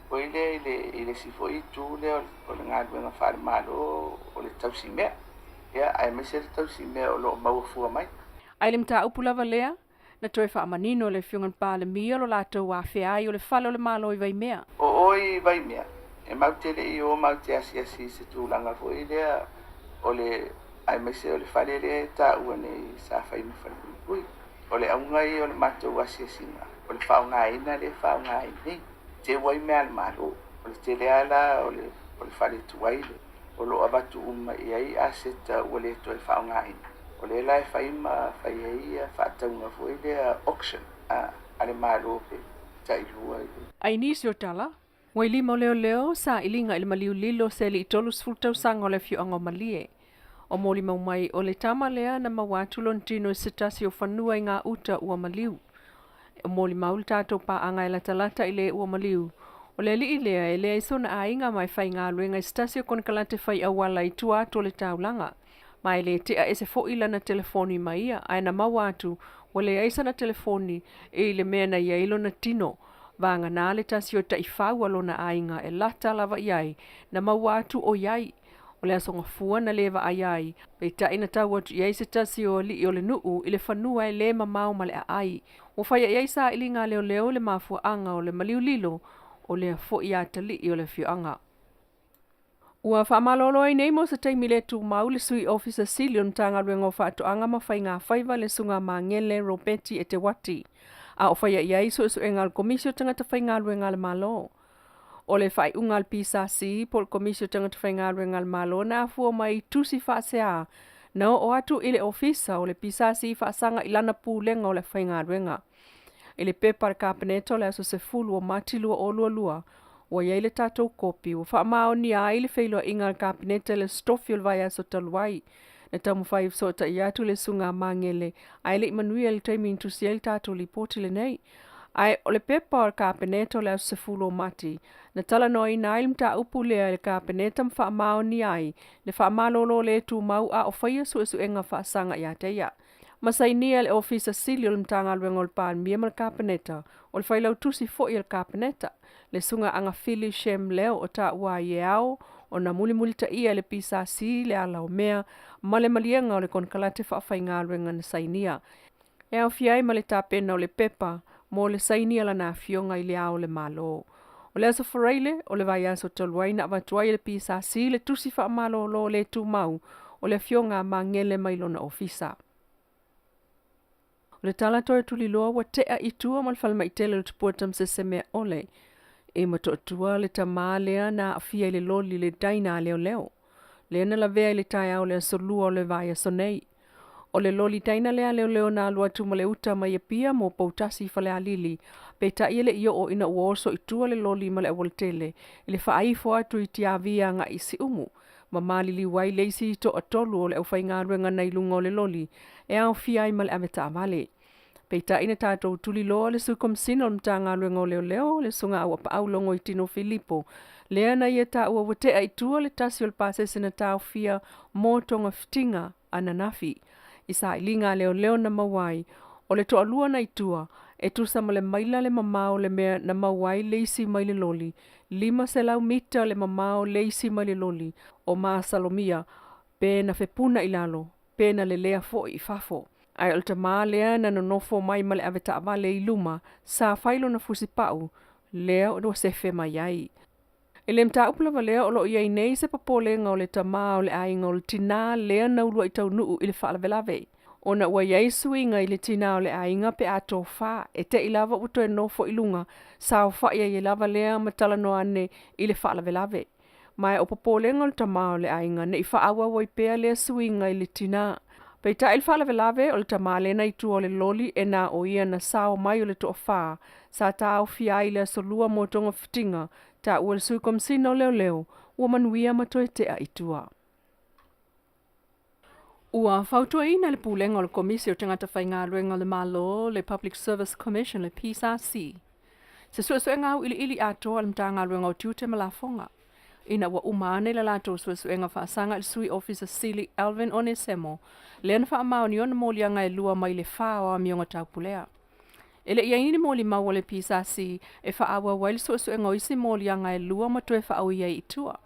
foi lea i le, i le isi foi itu lea o le galuega faale-Malo o le tausimea, ia, aemaise le tausimea o lo o maua fua mai. Ae i le mataupu lava lea, na toe faamanino e le Afioga i le Palemia lo latou afea ai o le fale o le Malo i Vaimea. O oe i Vaimea, e matou te le i o matou te asiasi i se tulaga foi lea o le, aemaise o le fale lea e taua nei sa fai ma falepuipui. O le auga ia o le matou asiasiga, o le faaaogaina lea e faaaoga ai nei. Teu ai mea a le Malo. O le tele lava la o le, o le fale tuai lea, o lo o avatu uma i ai aseta ua le toe faaaogaina. O lea la e fai ma fai ai ia faatauga foi lea auction a le Malo pe tailua i le. Ai nisi o tala, ua i lima o leoleo sailiga i le maliu lilo se alii 30 tausaga o le afioaga o Malie. O molimau mai o le tama lea na maua atu lona tino i se tasi o fanua i ngā uta ua maliu. E molimau le tatou paaga e latalata i le ua maliu. O le alii lea e leai sona aiga ma e faigaluega i se tasi o konekarate fai auala i tua atu o le taulaga. Ma e le tea ese foi lana telefoni ma ia, ae na maua atu ua leai sana telefoni i le mea na i ai lona tino. Vagana le tasi o taifau a lona aiga e lata lava i ai, na maua atu o i ai. O le aso gafua na le vaai ai, peitai na tau atu i ai se tasi o alii o le nuu i le fanua e le mamao ma le aai. Ua faia i ai sailiga a leoleo i le mafuaaga o le maliu lilo o lea foi atalii o le afioaga. Ua faamalolo ai nei mo se taimi le tumau le Sui Ofisa Sili o le Matagaluega o Faatoaga ma Faiga Faiva le Susuga Magele Ropeti Eteuati, a o faia i ai suesuega a le Komisi o Tagata Faigaluega a le Malo. O le faaiuga a le PSC po o le Komisi o Tagata Faigaluega a le Malo na afua mai i tusi faasea na oo atu i le Ofisa o le PSC faasaga i lana pulega o le faigaluega. I le pepa a le Kapeneta o le aso 10 o Mati 2022, ua i ai le tatou kopi ua faamaonia ai le feiloaiga a le Kapeneta i le Aso Tofi o le vaiaso talu ai. Na taumafai e fesootai atu le Susuga a Magele ae le i manuia i le taimi na tusi ai le tatou lipoti lenei. Ae o le pepa o le Kapeneta o le aso 10 o Mati, na talanoaina ai le mataupu lea e le Kapeneta ma faamaonia ai le faamalolo le tumau a o faia suesuega faasaga ia te ia. Ma sainia e le Ofisa Sili o le Matagaluega o le Palemia ma le Kapeneta, o le Failautusi foi a le Kapeneta, le Susuga Agafili Shem Leo o taua ai e ao ona mulimulitaia e le PSC le ala o mea ma le maliega o le konekarate faafaigaluega na sainia. E aofia ai ma le tapena o le pepa mo le sainia lana afioga i Le Ao o le Malo. O le aso Faraile o le vaiaso talu ai na avatu ai e le PSC le tusi faamalolo le tumau o le afioga a Magele mai lona ofisa. O le tala toe tuliloa ua tea i tua ma le falemai tele o le Tupua Tamasese-meaole e Motootua le tamā lea na aafia i le loli le daina a leoleo. Lea na lavea i le taeao o le aso Lua o le vaiaso nei. O le loli daina lea a leoleo na alu atu ma le uta mai Apia mo Poutasi i Falealili, peitai e le i oo ina ua oso i tua le loli ma le aualatele i le faaifo atu i Tiavia agai i Siumu, ma maliliu ai le isi toatolu o le aufaigaluega nai luga o le loli e aofia ai ma le avetaavale. Peitai na tatou tuliloa le Sui Komisina o le Matagaluega o Leoleo, le Susuga Auapaau Logoitino Filipo, lea na ia taua ua tea i tua le tasi o le pasese na taofia mo togafitiga ananafi. I sailiga a leoleo na maua ai, o le toalua na i tua, e tusa ma le maila le mamao le mea na maua ai le isi mai le loli, 500 mita le mamao le isi mai le loli o masalomia pe na fepuna i lalo pe na lelea foi i fafo. Ae o le tamā lea na nonofo mai ma le avetaavale i luma, sa fai lona fusipau, lea ua sefe mai ai. I le mataupu lava lea o lo o i ai nei se popolega o le tamā o le aiga o le tinā lea na uluai taunuu i le faalavelave. Ona ua i ai suiga i le tinā o le aiga pe a tofa, e te i lava ua toe nofo i luga, saofai ai lava lea ma talanoa ane i le faalavelave. Ma o popolega o le tamā o le aiga ne i faaauau ai pea lea suiga i le tinā. Peitai le faalavelave o le tamā lea na i tua o le loli e na o ia na sao mai o le toafā sa taofia ai le aso Lua mo togafitiga, taua e le Sui Komisina o Leoleo, ua manuia ma toe tea i tua. Ua fautuaina le Pulega o le Komisi o Tagata Faigaluega o le Malo, le Public Service Commission, le PSC, se suesuega auiliili atoa a le Matagaluega o Tiute ma Lafoga, ina ua uma ane le latou suesuega faasaga i le Sui Ofisa Sili Alvin Onesemo, lea na faamaonia ona moliaga e lua mai le fa o amioga taupulea. E le i ai ni molimau a le PSC e faaauau ai le suesuega o isi moliaga e lua ma toe faaui ai i tua.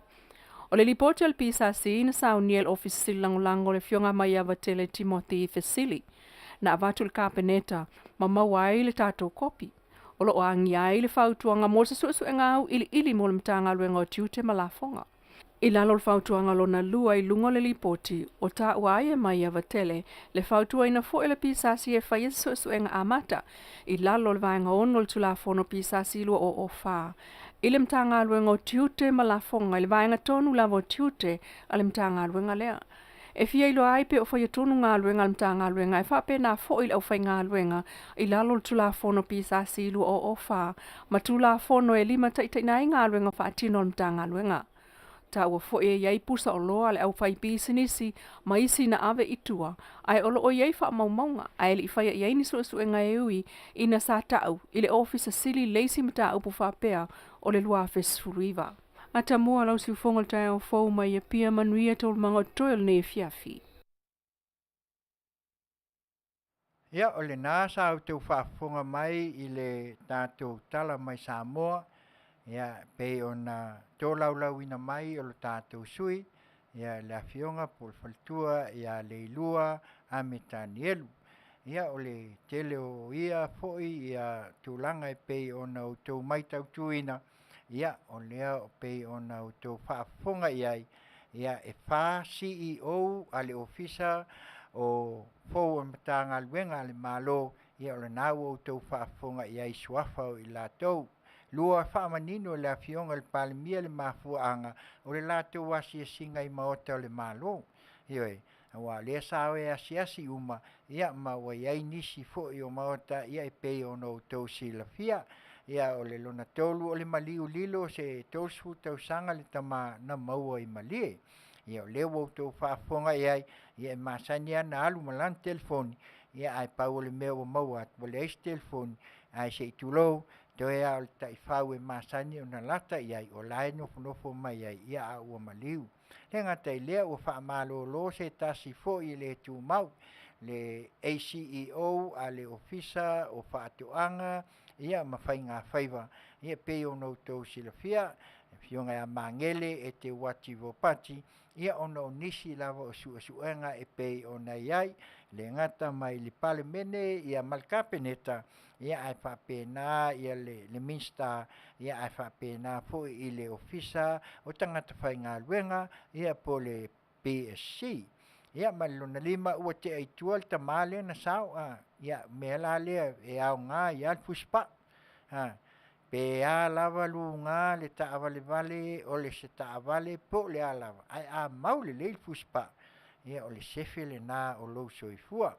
O le lipoti a le PSC na saunia e le Ofisa Sili Lagolago le Afioga Maiavatele Timothy Fesili, na avatu i le Kapeneta ma maua ai le tatou kopi. O lo o agia ai le fautuaga mo se suesuega auiliili mo le Matagaluega o Tiute ma Lafoga. I lalo o le fautuaga lona lua i luga o le lipoti, o taua ai e Maiavatele le fautuaina foi e le PSC e faia se suesuega amata i lalo o le Vaega 6 o le Tulafono PSC 2004 i le Matagaluega o Tiute ma Lafoga i le vaega tonu lava o tiute a le Matagaluega lea. E fia iloa ai pe o faia tonu galuega a le Matagaluega e faapena foi i le aufaigaluega i lalo o le Tulafono PSC 2004 ma Tulafono e limataitaiina ai galuega faatino a le Matagaluega. Taua foi e i ai pusa oloa a le aufaipisinisi ma isi na ave i tua, ae o lo o i ai faamaumauga, ae le i faia i ai ni suesuega e ui ina sa tau i le Ofisa Sili le isi mataupu faapea o le 2019. Atamua lau siufofoga o le taeao fou mai Apia manuia taualumaga o totoe o lenei afiafi. Ia, o lena sa outou faafofoga mai i le tatou tala mai Samoa, ia, pei ona tolaulauina mai o le tatou sui, ia, le afioga po o le faletua ia Leilua Ame Tanielu. Ia, o le tele o ia foi ia tulaga e pei ona outou matautuina, ia, o lea e pei ona outou faafofoga i ai, ia, e fa CEO a le Ofisa o Fou o Matagaluega a le Malo, ia o lena ua outou faafofoga i ai i suafa o i latou. Lua, faamanino e le Afioga i le Palemia le mafuaaga o le latou asiasiga i maota o le Malo. Ioe, aua o lea sa o e asiasi uma, ia ma ua i ai nisi foi o maota, ia e pei ona outou silafia. Ia o le lona tolu o le maliu lilo o se 30 tausaga le tama na maua i Malie. Ia o lea ua outou faafofoga i ai, ia e masani lava ona alu ma lana telefoni, ia ae pau o le mea ua maua atu, ua leai se telefoni, ae se i tulou, toe lava o le taifau e masani ona lata i ai, o la e nofonofo mai ai, ia a ua maliu. E le gata i lea ua faamalolo se tasi foi e le tumau, le ACEO a le Ofisa o Faatoaga ia ma Faiga Faiva, ia e pei ona outou silafia, le afioga ia Magele Eteuati Ropati, ia ona o nisi lava o suesuega e pei ona i ai, le gata mai le Palemene ia ma le Kapeneta, ia ae faapena ia le Minisita, ia ae faapena foi i le Ofisa o Tagata Faigaluega, ia po o le PSC. Ia ma le lona lima ua tea i tua le tama lea na sao, a, ia mea la lea e aoga ai lava le fusipaa. A, pe a lava luga le taavalevale o le se taavale po o le a lava, ae a mau lelei le fusipaa, ia o le sefe lena o lou soifua.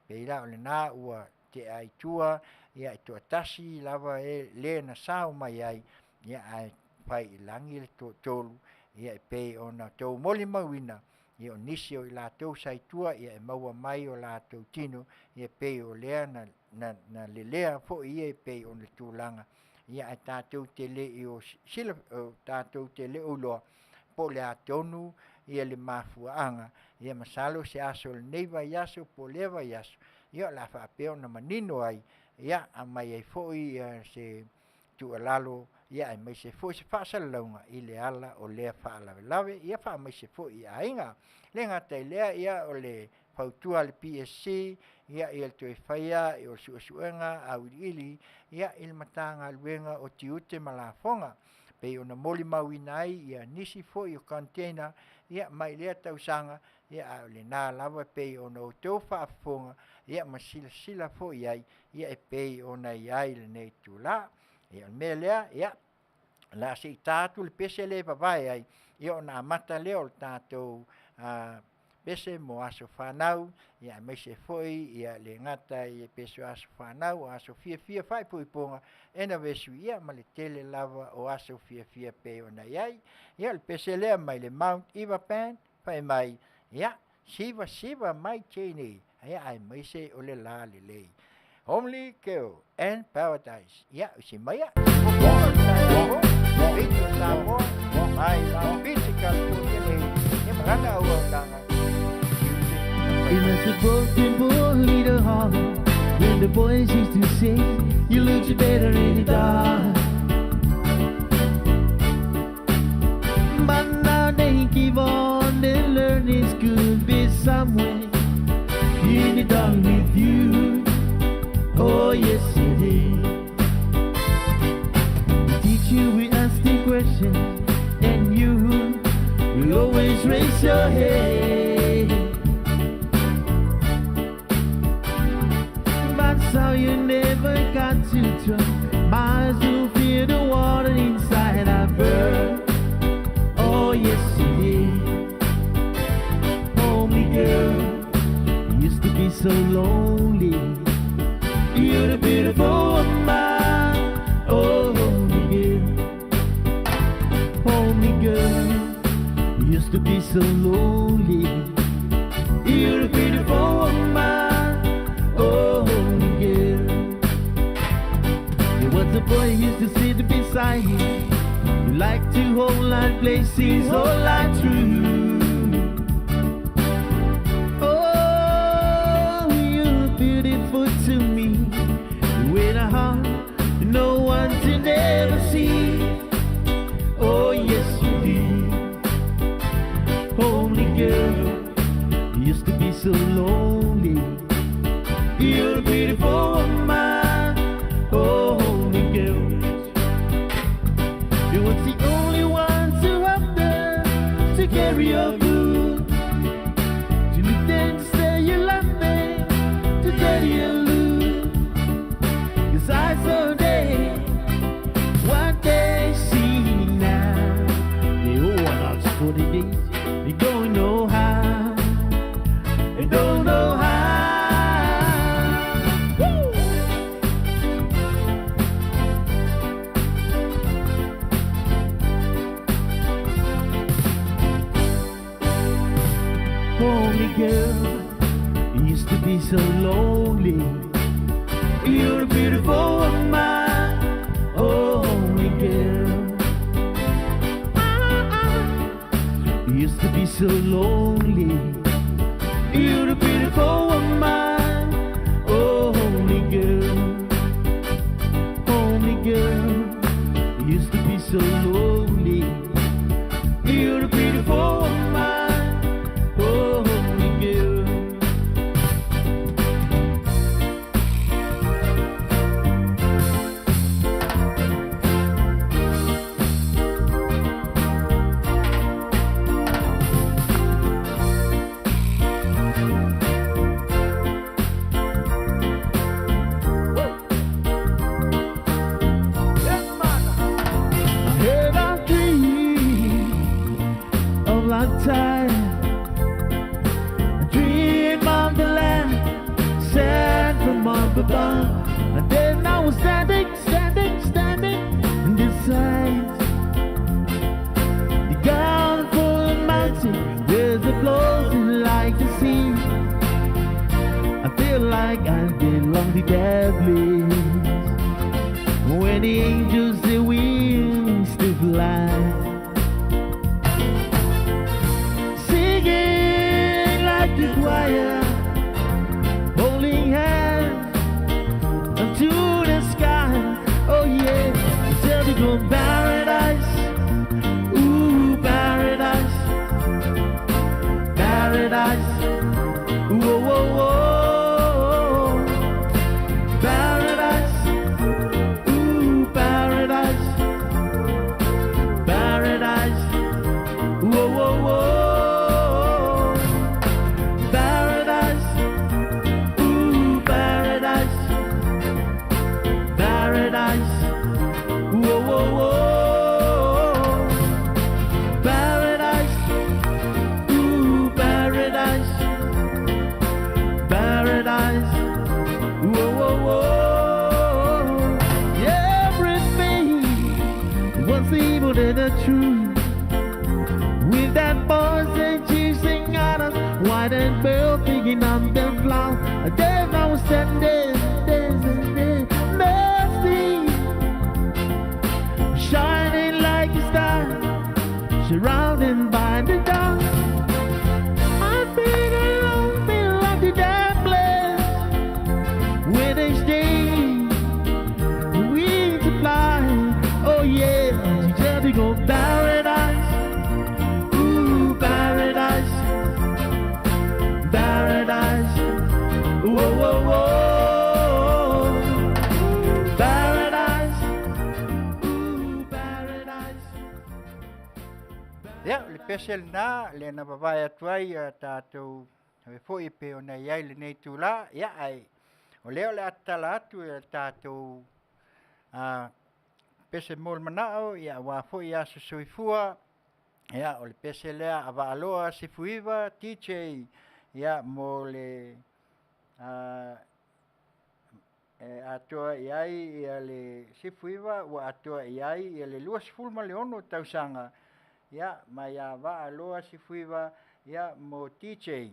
Pei la o lena ua tea i tua, ia e toatasi lava e le na sao mai ai, ia ae fai i lagi le toatolu, ia e pei ona outou molimauina, ia o nisi o i latou sa i tua, ia e maua mai o latou tino, ia e pei o lea na, na, na lelea foi ia e pei o le tulaga, ia ae tatou te le i o sila, o tatou te le o iloa po o le a tonu ia le mafuaaga, ia masalo se aso o lenei vaiaso po o lea vaiaso, ia o le a faapea ona manino ai, ia aumai ai foi ia se tuualalo, ia aemaise foi se faasalalauga i le ala o lea faalavelave, ia faamaise foi i aiga. E le gata i lea, ia o le fautua a le PSC, ia ia toe faia o suesuega auiliili, ia i le Matagaluega o Tiute ma Lafoga, pei ona molimauina ai ia nisi foi o container, ia mai lea tausaga, ia a o lena lava e pei ona outou faafofoga, ia ma silasila foi i ai, ia e pei ona i ai lenei itula. Ia o le mea lea, ia, o le a se i ta atu le pese lea e vavae ai, ia ona amata lea o le tatou pese mo aso fanau, ia aemaise foi ia le gata i pese o aso fanau, o aso fiafia faaipoipoga, anniversary, ia ma le tele lava o aso fiafia e pei ona i ai. Ia o le pese lea mai le Mount Eva Band, fai mai, ia, Sivasiva mai Cheney, ia aemaise o le lalelei. Homely Girl and Paradise. Ia, usi maia. Fofoga le taeao fou, Radio Samoa, mai Long Beach, California nei, ia ma lana auaunaga, tiute ma In faiva. a broken poor little hall, when the boys used to say, you look better in the dark. But now they give on, they learn it could be somewhere in the dark with you. Oh yes it is. The teacher will ask the question, and you will always raise your hand. But so you never got to try. Miles to feel the water inside a bird. Oh yes it is. Homely girl, you used to be so lonely. You're the beautiful woman. Oh, homely girl, homely girl, you used to be so lonely. You're a beautiful woman. Oh, homely girl. There was a boy used to sit beside you. You like to hold like places, all like true. Oh, you're beautiful to me. With a heart no one to never see. Oh, yes, you did. Homely girl, you used to be so lonely. You're a beautiful woman. Oh, homely girl. You was the only one to have there to carry your good. To look and say you love me, to tell you lose. 'Cause I saw they, what they see now. They all want us for the days, they don't know how. They don't know how. Woo! Homely girl, you used to be so lonely. You're a beautiful woman, oh, homely girl. You used to be so lonely. You're a beautiful woman, oh, homely girl. Homely girl, you used to be so lonely. You're a beautiful woman, oh, homely girl. I heard a dream of lifetime, a dream of the land sent from up above. And then I was standing, standing, standing in the sight. The ground full of mountain, there's a floating like the sea. I feel like I belong to that place. When the angels their wings to fly, singing like the choir, holding hands unto the sky. Oh yeah, tell me go paradise, ooh paradise, paradise, whoa whoa whoa, paradise. Ooh, paradise, paradise, whoa, whoa, whoa, paradise, ooh, paradise, paradise, whoa, whoa, whoa, paradise, ooh, paradise, paradise, whoa, whoa, whoa. Everything was evil than the truth. With that voice and chasing others, why the Hanging on the floor, there I was standing, dancing, mercy, shining like a star, surrounded by the dark. I've been alone, been like the damn place where they stay, we to fly. Oh yeah, she tell me go paradise, ooh paradise, paradise, whoa whoa whoa, paradise, ooh paradise. Ia, o le pese lenā, lea na vavae atu ai a tatou ave foi e pei ona i ai lenei itulā, ia ae o lea o le a tatala atu e le tatou a pese mo le manao, ia auā foi aso soifua, ia o le pese lea a Vaaloa Sefuiva TJ, ia mo le a e atoa i ai ia le 19 ua atoa i ai ia le 26 tausaga, ia mai ia Vaaloa Sefuiva, ia mo TJ,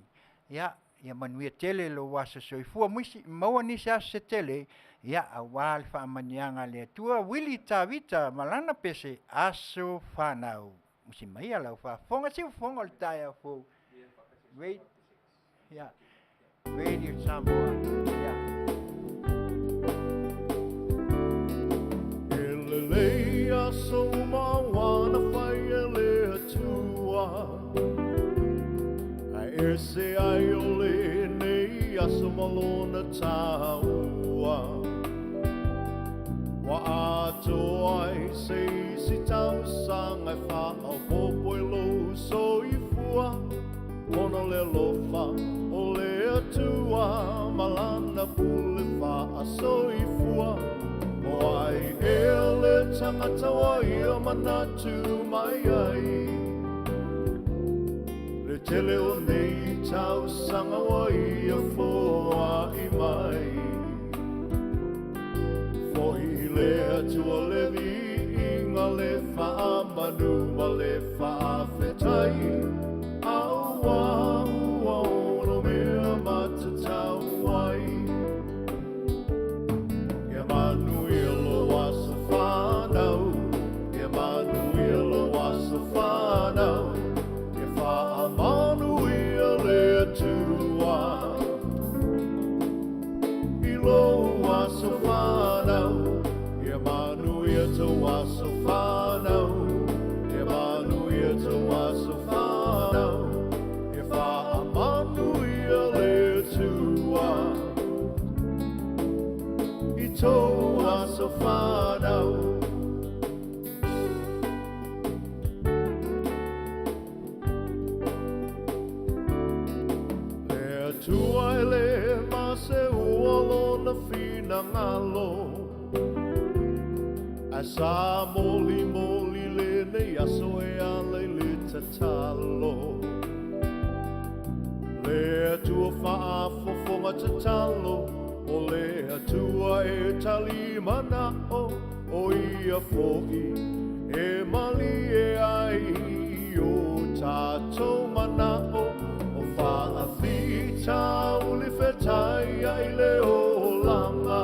ia ia manuia tele lou aso soifua muisi maua nisi aso se tele, ia auā le faamanuiaga a le Atua. Wili Tavita ma lana pese Aso Fanau. Musi maia lau faafofoga siufofoga o le taeao fou. Wait. Yeah. Radio Samoa. Yeah. E lelei aso uma ua na fai e le Atua, Ae ese ai o lenei aso ma lona taua. Ua atoa ai se isi tausaga e faaopoopo i lou soifua, Ona o le alofa o le Atua ma lana pule faasoifua. O ai ea le tagata ua ia manatu mai ai, Le tele o nei tausaga ua ia foai mai. Foi i le Atua le viiga, le faamanu ma le faafetai, Auā ua ono mea matatau ai. Ia manuia lou aso fanau, Ia manuia lou aso fanau, Ia faamanuia le Atua i lou aso fanau, Ia manuia tou aso fanau, Ia manuia tou aso fanau, Ia faamanuia le Atua i tou aso fanau. Le Atua e le maseua lona finagalo, Ae sa molimoli lenei aso e ala i le tatalo. Le Atua faafofoga tatalo, O le Atua e tali manao, O ia foi e malie ai i o tatou manao. O faafitauli fetaiai le olaga,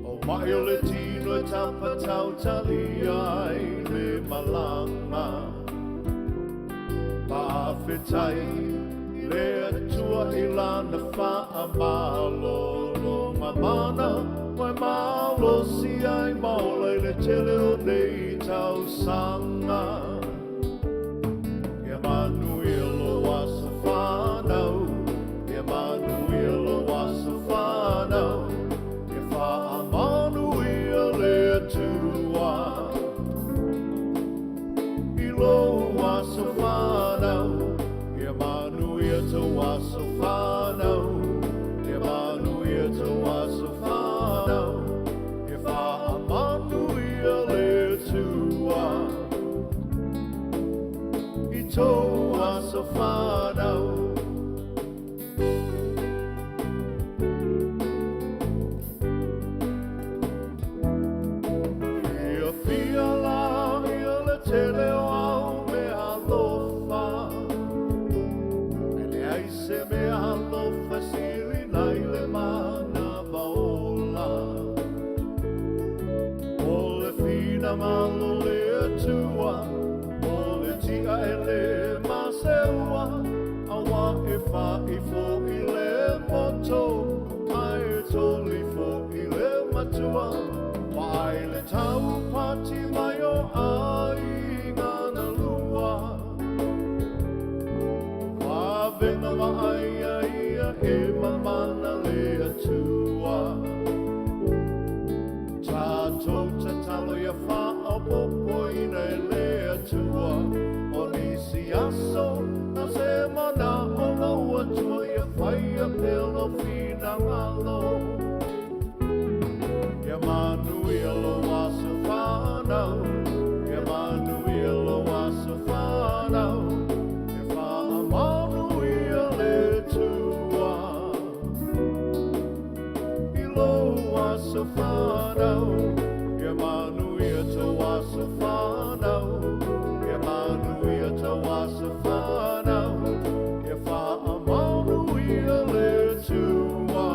O mai o le tino e tapatautalia ai le malaga. Faafetai le Atua i lana faamalologa mana, Ua e malosi ai ma ola i le tele o nei tausaga. Ia manuia lou aso fanau, Ia manuia lou aso fanau, Ia faamanuia le Atua i lou aso fanau, Ia manuia tou aso fanau, Ia manuia tou aso fanau, Ia faamanuia le Atua i tou aso fanau. taupati mai o aiga na lua. Vavena vaaia ia e mamana le Atua. Tatou tatalo ia faaopoopoina e le Atua. O nisi aso na se manao lou Atua ia faia pea lou finagalo. Ia manuia lou aso fanau, ia manuia lou aso fanau, ia faamanuia le Atua i lou aso fanau, ia manuia tou aso fanau, ia manuia tou aso fanau, ia faamanuia le Atua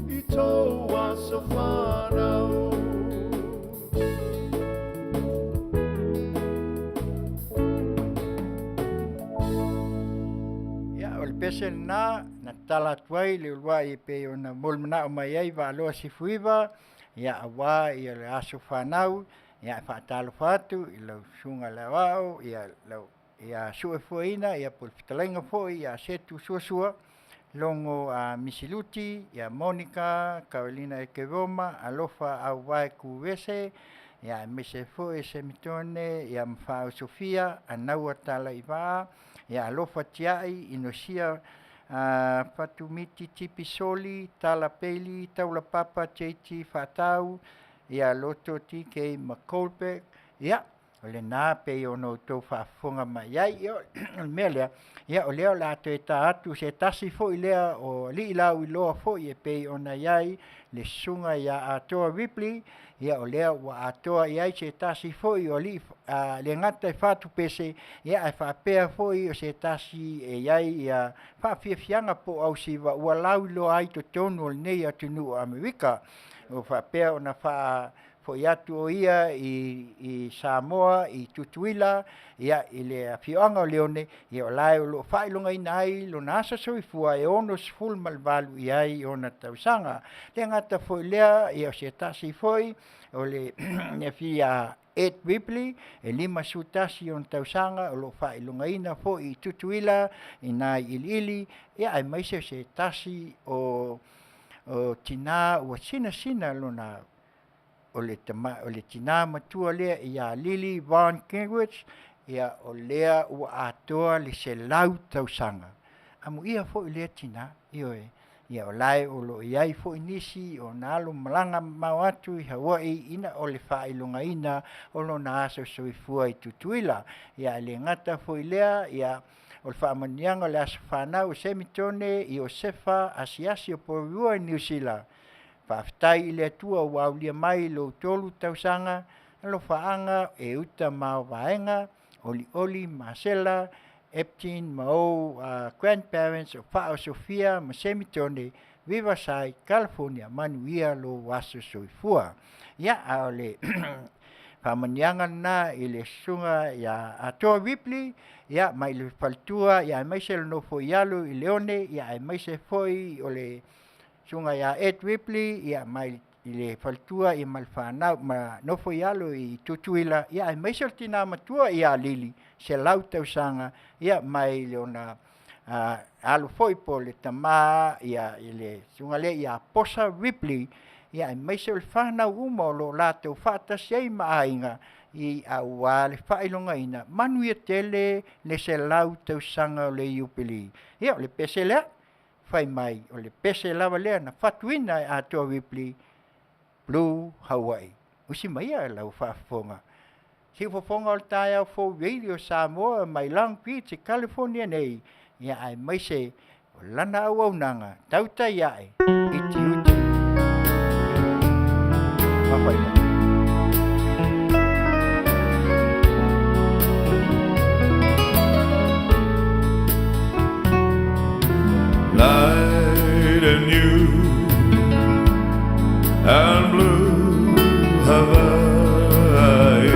i tou aso fanau. Ia, o le pese lena na tatala atu ai le uluai e pei ona molimanaʻo mai ai Vaaloa Sifuiva, ia auā ia le aso fanau, ia e faatalofa atu i lau Susuga i le Aoao, ia lau ia Suefuaina, ia po o le fetalaiga foi ia Setu Suasua, Logo a Misiluti, ia Monica, Carolina Ekeroma, Alofa Auvae Kuvese, ia aemaise foi Semitone, ia ma Faao Sofia, Anaua Talaivaa, ia Alofa Tiai, Inosia Fatumiti Tipi Soli, Tala Peili, Taulapapa JT Faatau, ia Loto TK ma Colbeck, ia o lena pei ona outou faafofoga mai ai. Ia o le mea lea, ia o lea o le a toe ta atu se tasi foi lea o alii lauiloa foi e pei ona i ai le susuga ia Atoa Ripley, ia o lea ua atoa i ai se tasi foi o alii le gata e fatupese, ia ae faapea foi o se tasi e i ai ia faafiafiaga po o ausiva ua lauiloa ai i totonu o lenei atunuu o Amerika. Ua faapea ona faafoi atu o ia i Samoa, i Tutuila, ia i le afioaga o Leone, ia o la e o lo o faailogaina ai lona aso soifua e 68 i ai ona tausaga. E le gata foi i lea, ia o se tasi foi o le fia Ed Ripley, e 51 ona tausaga o lo o faailogaina foi i Tutuila i nai iliili, ia aemaise o se tasi o tina ua sinasina lona o le tama o le tina matua lea ia Lily Von Gingrich, ia o lea ua atoa le 100 tausaga. Amuia foi lea tina, ioe, ia o la e o lo o i ai foi nisi o ona alo malaga mamao atu i Hawaii ina o le faailogaina o lona aso soifua i Tutuila. Ia ae le gata foi i lea, ia o le faamanuiaga o le aso fanau o Semitone Iosefa Asiasi o Porirua i Niu Sila. Faafetai i le Atua ua aulia mai lou 3 tausaga, alofaaga e uta ma ao vaega, Olioli, Masela, Eptin ma ou grandparents o Faa o Sofia ma Semitone, Riverside, California, manuia lou aso soifua. Ia, a o le faamanuiaga lena i le susuga ia Atoa Ripley, ia mai le faletua, ia aemaise le nofo i alo i Leone, ia aemaise foi o le susuga ia Ed Ripley, ia mai i le faletua ia ma le fanau ma nofo i alo i Tutuila, ia aemaise o le tina matua ia Lili, 100 tausaga, ia mai le ona alo foi po o le tama ia i le susuga lea ia Posa Ripley, ia aemaise o le fanau uma o lo o latou faatasi ai ma aiga i auā le faailogaina manuia tele le 100 tausaga o le Iupeli. Ia o le pese lea, fai mai o le pese lava lea na fatuina e Atoa Ripley, Blue Hawaii. Usi mai ia lau faafofoga. Siufofoga o le taeao fou Radio Samoa mai Long Beach i California nei, ia aemaise o lana auaunaga tautai ae i tiute ma faiva. Night and you and blue Hawaii.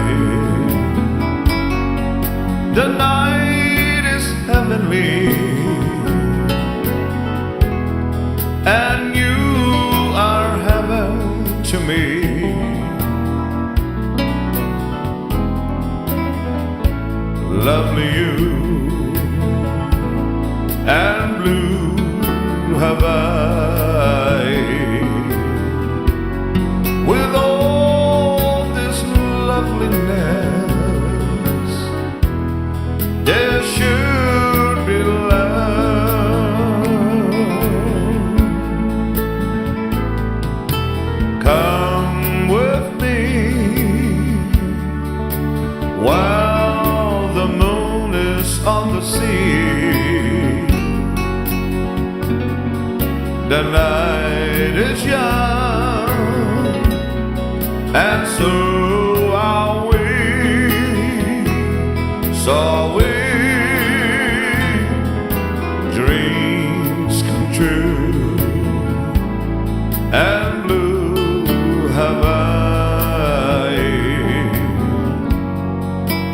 The night is heavenly, and you are heaven to me. Lovely you and blue Hawaii. With all this loveliness, there should be love. Come with me while the moon is on the sea. The night is young, and so are we. So we dreams come true and blue Hawaii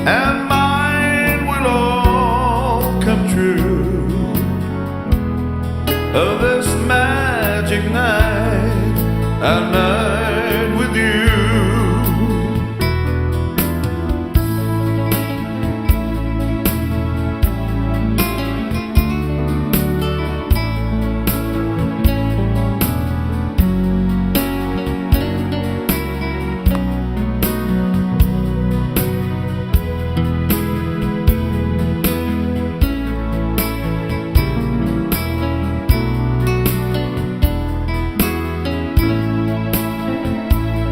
and mine will all come true. Oh, this magic night, a night with you.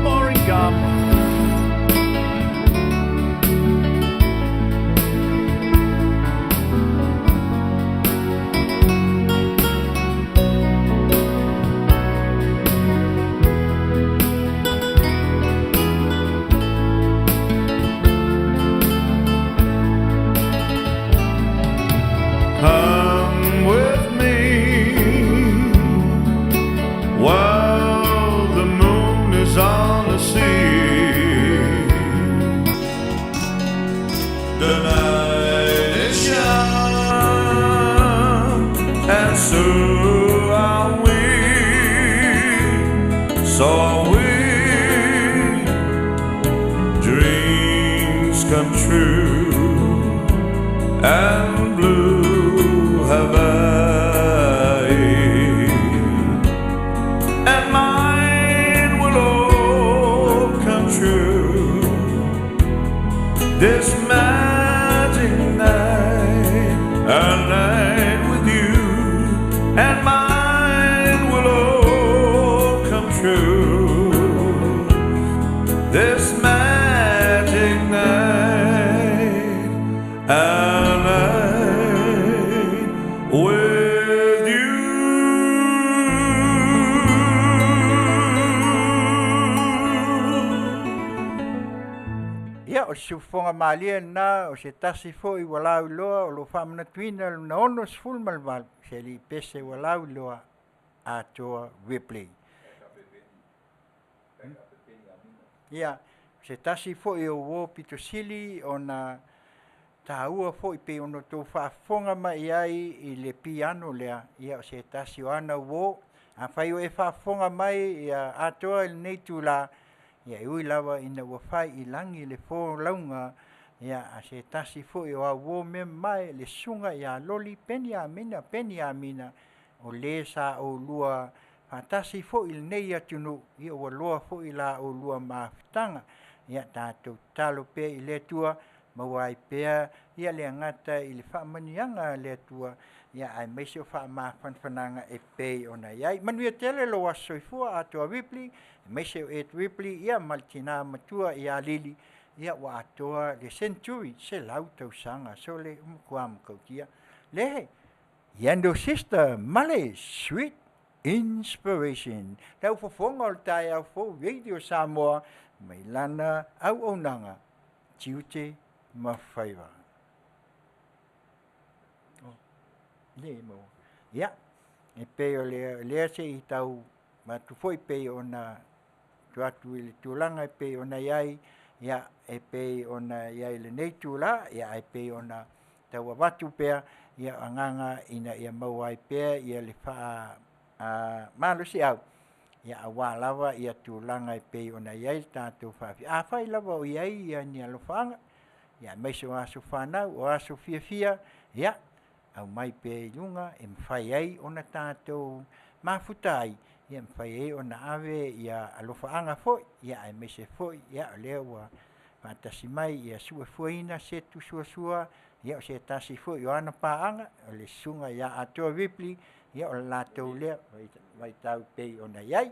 Boring gum. Come with me while the moon is on the sea. The night is young, and so are we. So are we. Dreams come true and blue Hawaii, and mine will all come true. This magic night, a night with you, and mine will all come true. This magic night, a night with you. Ia, o se siufofoga malie lenā o se tasi fo'i ua lauiloa o loo faamanatuina lona 68 se alii pese ua lauiloa atoa Ripley. Ia, se tasi fo'i o uō pito sili ona taua fo'i pei ona outou faafofoga mai ai i le piano lea, ia o se tasi o ana uō. Afai o e faafofoga mai ia atoa i lenei itulā, ia e ui lava ina ua fai i lagi le folauga, ia a se tasi foi o au uō mea mamae le susuga ia Loli Peniamina Peniamina, o le sa oulua faatasi foi i lenei atunuu, ia ua loa foi la oulua mafutaga. Ia tatou tatalo pea i le Atua, maua ai pea ia le agata i le faamanuiaga a le Atua, ia aemaise o faamafanafanaga e pei ona i ai. Manuia tele lou aso soifua atoa Ripley, aemaise o Ed Ripley, ia ma le tina matua ia Lili, ia ua atoa le century, 100 tausaga. Sole ua matua matautia. Le Yando Sister Male Sweet Inspiration. Le au fofoga o le taeao fou Radio Samoa mai lana auaunaga, tiute ma faiva. Oh, le mo. Ia, e pei o le lea se i tau atu foi pei ona tuu atu i le tulaga e pei ona i ai, ia, e pei ona i ai i lenei itulā, ia, ae pei ona tau avatu pea, ia, agaga ina ia maua ai pea ia le faa malosiau, Ia auā lava ia tulaga e pei ona i ai le tatou faafia afai lava o i ai ia ni alofaaga, ia aemaise o aso fanau, o aso fiafia, ia aumai pea i luga e mafai ai ona tatou mafuta ai, ia mafai ai ona ave ia alofaaga foi, ia aemaise foi ia o lea ua faatasi mai ia Sua Setu Suasua, ia o se tasi foi o ana paaga, o le Susuga ia Atoa Ripley, ia o le latou lea vaitau e pei ona i ai.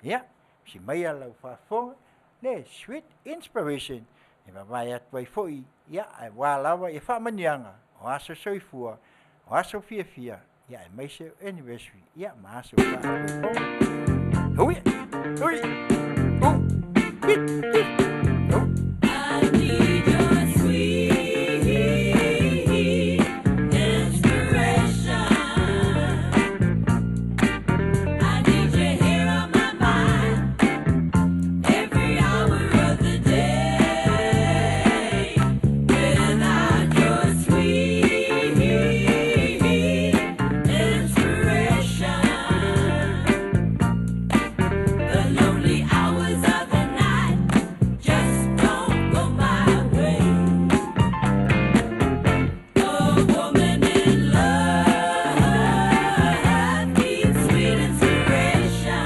Ia, si maia lau faafofoga, le Sweet Inspiration e vavae atu ai foi, ia aua lava ia faamanuiaga o aso soifua, o aso fiafia, ia aemaise o anniversary, ia ma aso faaipoipoga. Hui, hui, u, hi, hi, u. I need your sweet inspiration. I need you here on my mind every hour of the day. Without your sweet inspiration, the lonely hours of the night just don't go my way. A woman in love needs sweet inspiration.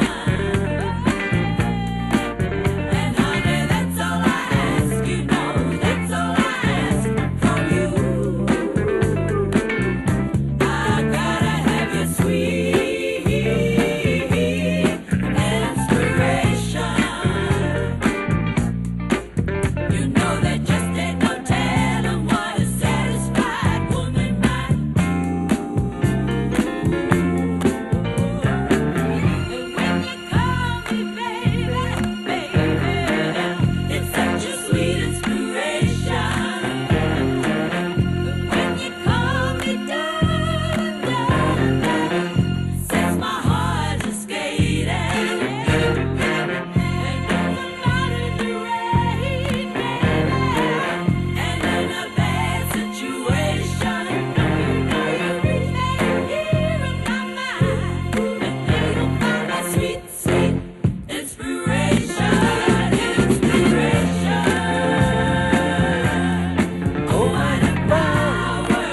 And honey, that's all I ask, you know, that's all I ask from you. I gotta have your sweet inspiration. You know there just ain't no telling what a satisfied woman might do. And when you call me baby, baby, it's such a sweet inspiration. When you call me darling, darling, sets my heart to skating. And I'm out in the rain, baby, and in a bad situation. You reach back here in my mind, and you'll find my sweet, sweet inspiration, inspiration. Oh, what a power!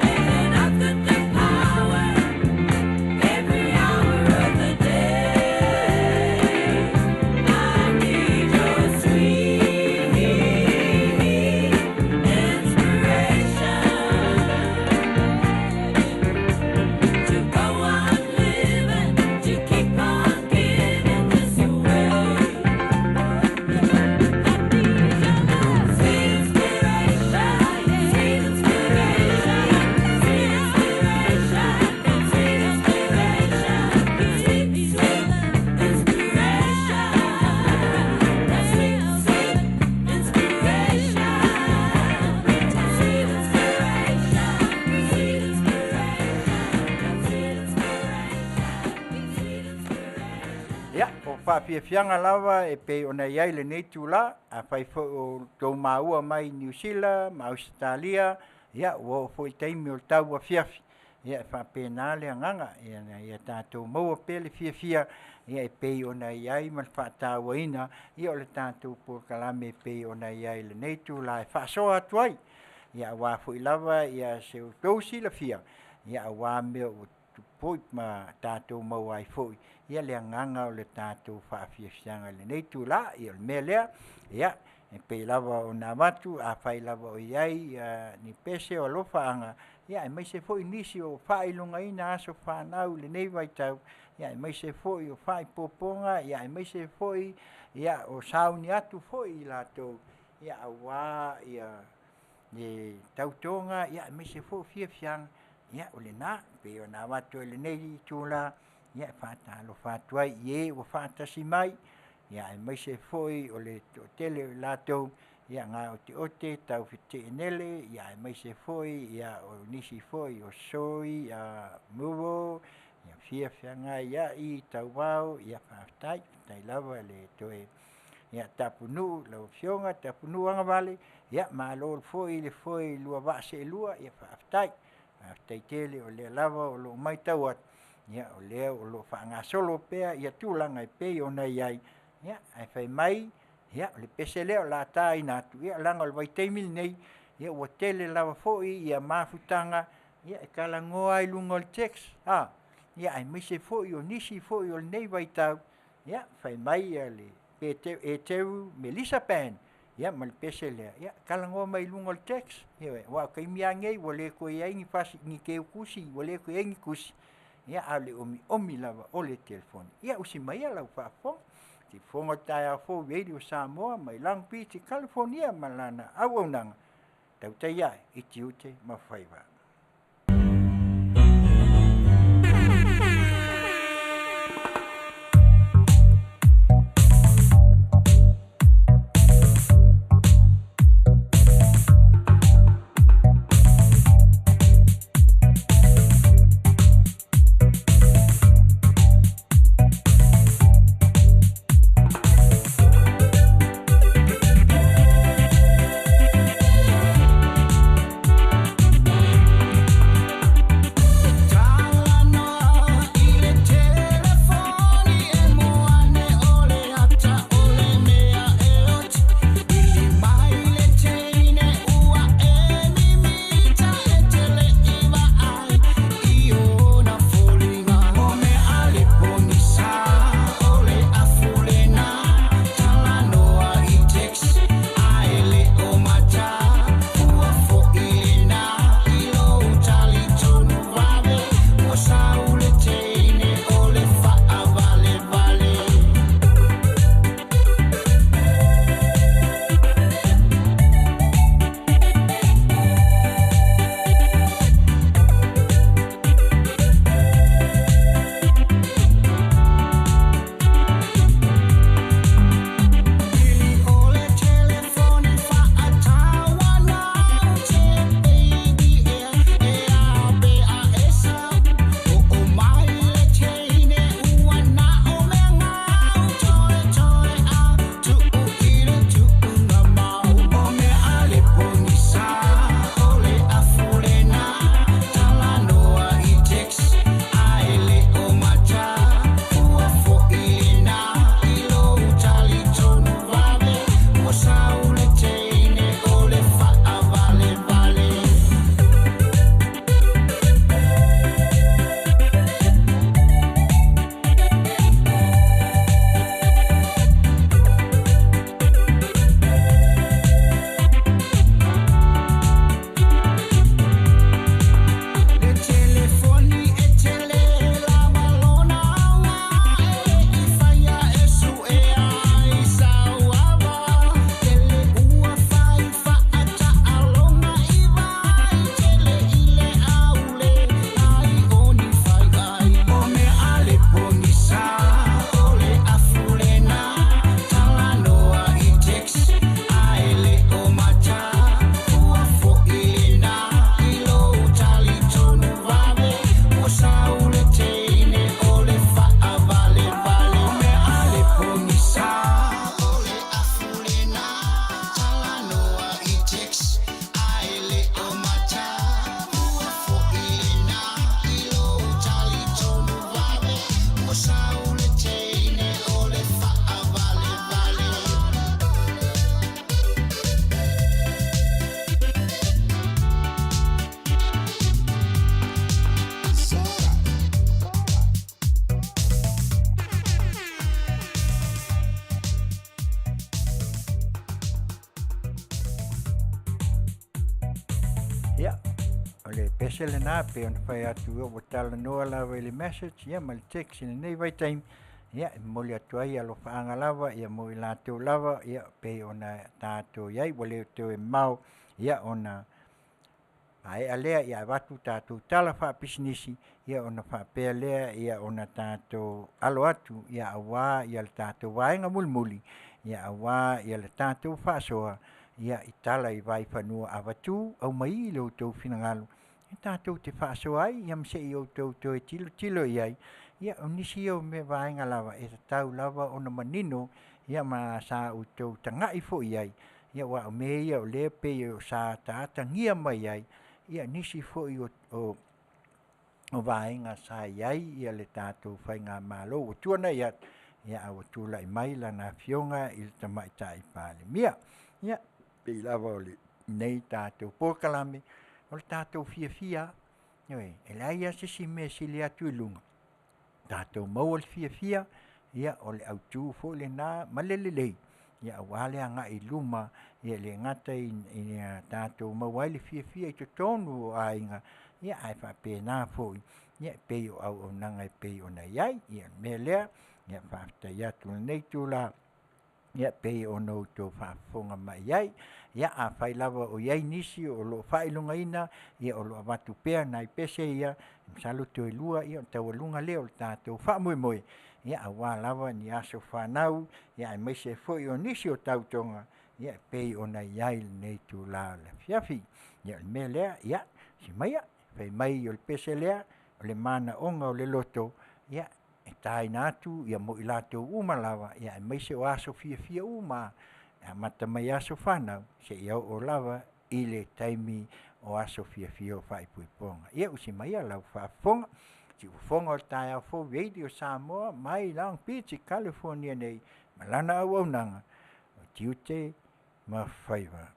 And I've got the power every hour of the day. I need your sweet inspiration to go on living, to keep on giving this away. I need your sweet inspiration, sweet inspiration, sweet inspiration, sweet inspiration, sweet, sweet inspiration, sweet, sweet inspiration, sweet inspiration, sweet inspiration, sweet inspiration, sweet inspiration. Ia, o faafiafiaga lava e pei ona i ai lenei itulā, afai foi o outou maua mai Niu Sila ma Ausetalia, ia ua oo foi i le taimi o le tauafiafi, ia e faapena le agaga, ina ia tatou maua pea le fiafia, ia e pei ona i ai ma le faatauaina, ia o le tatou polokalame e pei ona i ai i lenei itulā e faasoa atu ai, ia aua foi lava ia se outou silafia, ia aua mea ua tutupu ma tatou maua ai foi ia le agaga o le tatou faafiafiaga i lenei itulā. Ia o le mea lea, ia e pei lava ona avatu, afai lava o i ai ni pese o alofaaga, ia aemaise foi nisi o faailogaina aso fanau i lenei vaitau, ia aemaise foi o faaipopoga, ia aemaise foi ia o sauni atu foi i latou, ia aua ia le tautoga, ia aemaise foi o fiafiaga, ia o lena e pei ona avatu ai i lenei itula, ia e faatalofa atu ai i e ua faatasi mai, ia aemaise foi o le toatele o i latou ia gaoteote taufeteenele, ia aemaise foi ia o nisi foi o Soi Muro, ia Fia Feagaiai Tauvao, ia faafetai, faafetai lava le toe ia Tapunuu lau afioga Tapunuu Agavale, ia malo foi le foe i lua vaa seelua, ia faafetai. Faafetai tele o lea lava o lo o matau atu, Ia o lea o loo faagasolo pea ia tulaga e pei ona iai, ia ae faimai ia o le pese lea o le a taina atu ia leaga o le vaitaimi lenei ia ua tele lava foi ia mafutaga ia e talanoa ai i luga o le text ia aemaise foi o nisi foi o lenei vaitau ia faimai le Eteru Melisa Pen ia ma le pese lea, ia talanoa mai luga o le text. Ioe, aua o taimi a nei ua le toe iai ni fasi ni teutusi ua le toe iai ni tusi, ia a o le omiomi lava o le telefoni. Ia usi maia lau faafofoga, siufofoga o le taeao fou Radio Samoa mai Long Beach Kalifonia ma lana auaunaga, tautai ae i tiute ma faiva. Ia, o le pese lena pei ona fai atu ua talanoa lava i le message ia ma le text i lenei vaitaimi, ia e momoli atu ai alofaaga lava ia mo i latou lava ia pei ona tatou iai ua le toe mamao ia ona maea lea ia avatu tatou tala faapisinisi ia ona faapea lea ia ona tatou alo atu ia aua ia le tatou vaega mulimuli ia aua ia le tatou faasoa ia i tala i vaifanua avatu aumai lo outou finagalo e tatou te faasoa ai ia ma se i outou toe tilotilo iai. Ia o nisi ia o mea vaega lava e tatau lava ona manino ia ma sa outou tagai foi iai ia aua o mea ia o lea e pei sa ataatagia mai ai ia nisi foi o o vaega sa i ai ia le tatou faigamalo ua tuanai atu, ia a ua tulai mai lana afioga i le Tamaitai Palemia. Ia, pei lava o lenei tatou polokalame, o le tatou fiafia lava, ioe, e leai lava se isi mea e sili atu i luga, tatou maua le fiafia, ia o le autu foi lena ma le lelei, ia aua le agai i luma, ia e le gata ina tatou maua ai le fiafia i totonu o aiga, ia ae faapena foi, ia e pei o auaunaga e pei ona i ai. Ia o le mea lea, ia faafetai atu i lenei itula, ia e pei ona outou faafofoga mai ai. Ia afai lava o i ai nisi o lo o faailogaina, ia o lo o avatu pea nai pese ia, masalo toe 2 ona taualuga lea o le tatou faamoemoe, ia aua lava ni aso fanau, ia aemaise foi o nisi o tautoga, ia e pei ona i ai lenei itula o le afiafi. Ia o le mea lea, ia usi maia, fai mai o le pese lea, o le manaoga o le loto, ia e taina atu ia mo i latou uma lava, ia aemaise o aso fiafia uma lava, e amata mai i aso fanau, seia oo lava i le taimi o aso fiafia o faaipoipoga. Ia usi maia lau faafofoga, siufofoga o le taeao fou Radio Samoa mai Long Beach i Kalifonia nei ma lana auaunaga, o tiute ma faiva.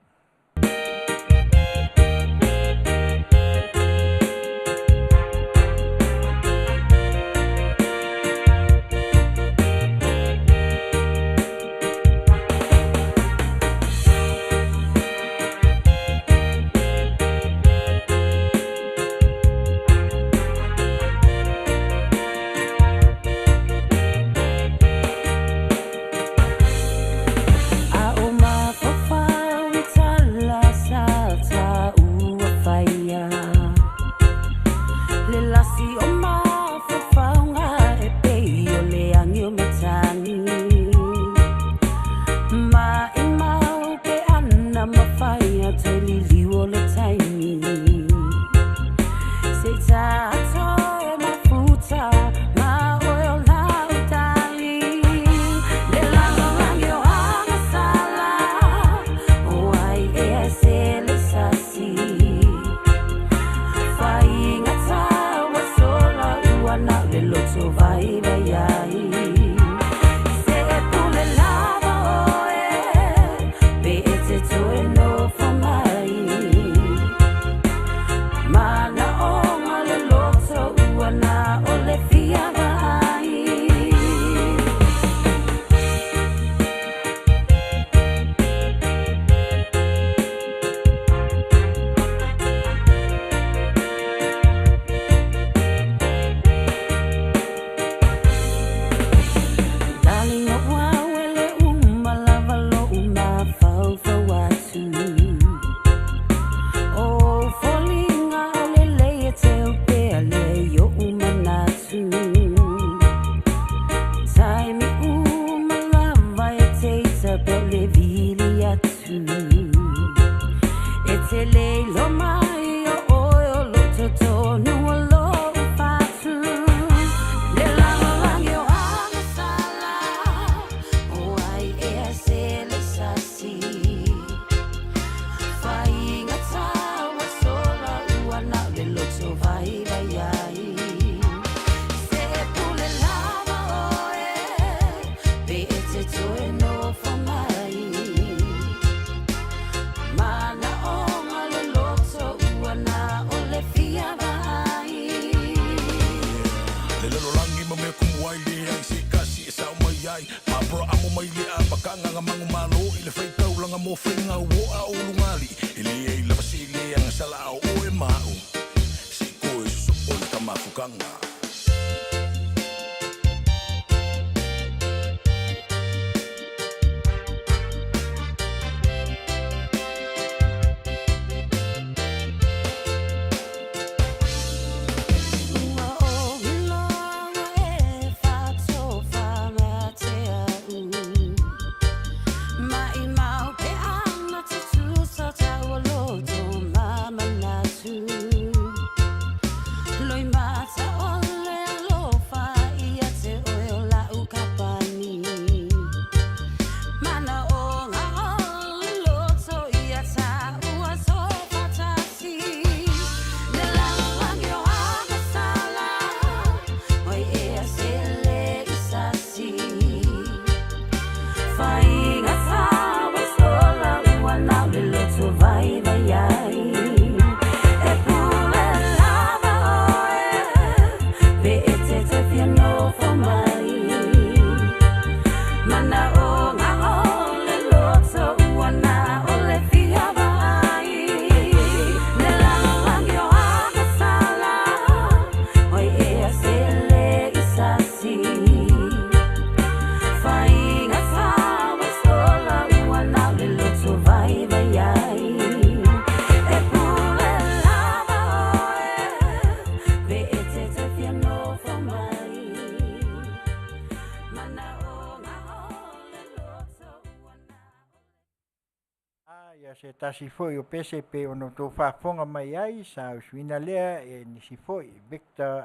se tasi fo'i o pese pei ona outou faafofoga mai ai sa usuina lea e nisi fo'i Victor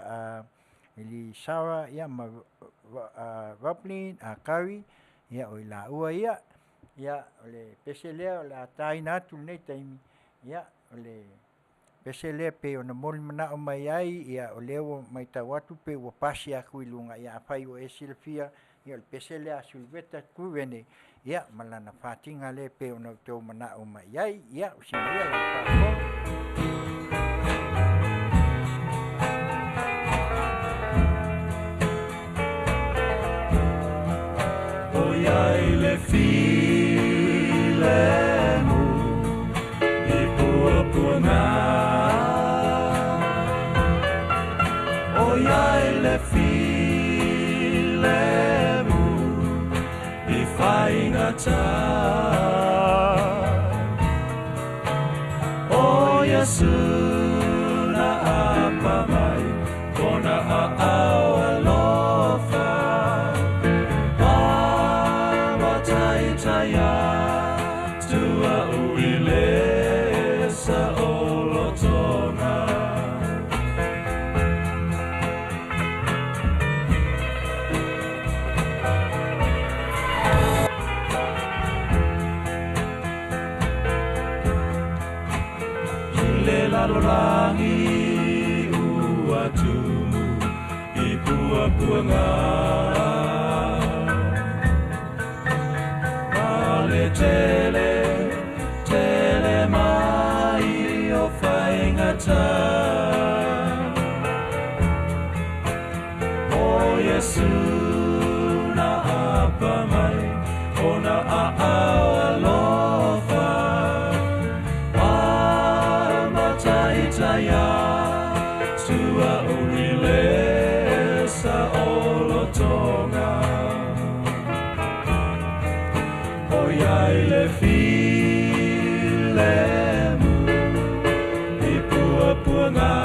Elisara ia ma Roblin Akari ia o i laua ia. Ia o le pese lea o le a taina atu i lenei taimi, ia o le pese lea pei ona molimanao mai ai, ia o lea ua matau atu pei ua pasi atu i luga, ia afai ua e silafia, ia o le pese lea a Siluveta Cruene, ia ma lana fatiga lea pei ona outou manao mai ai. Ia, usi maia lau faafofoga. Oi le filemu i puapuaga, oi le filemu i faigata, o Iesu na apa mai kona aao alofa, amataitaia tua ui le saolotoga. I le lalolagi ua tumu i puapuaga, ma le tele tele mai o faigata, o Iesu na apa mai ona aao alofa, amataitaia tua ui le saolotoga. Oi ai le filemu i puapuaga,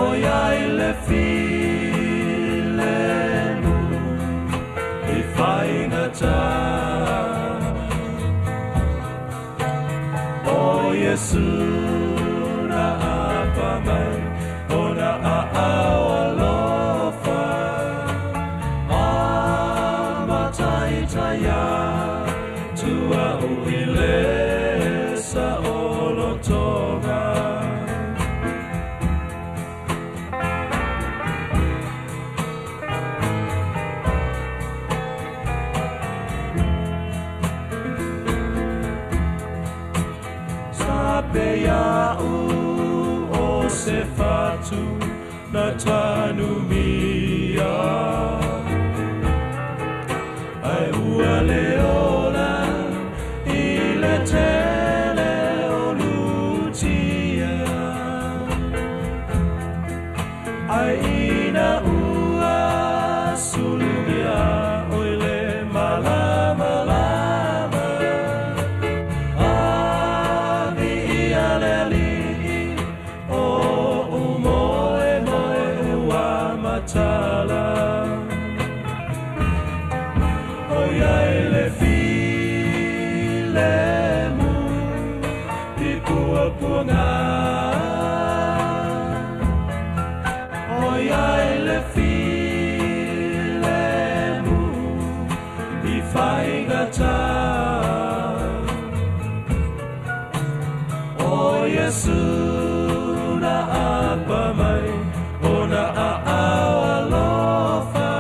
oi ai le filemu i faigata, o Iesu na apa mai ona aao alofa, amataitaia tua ui le saolotoga. Sape ia'u o se fatu na tanumia, ai ua le ola i le tele o lutia, ai ina ua sulugia oi le malamalama, a viia le alii o umoe moe ua matala. Oi ai le filemu i puapuaga, oi ai le filemu i faigata, o Iesu na apa mai ona aao alofa,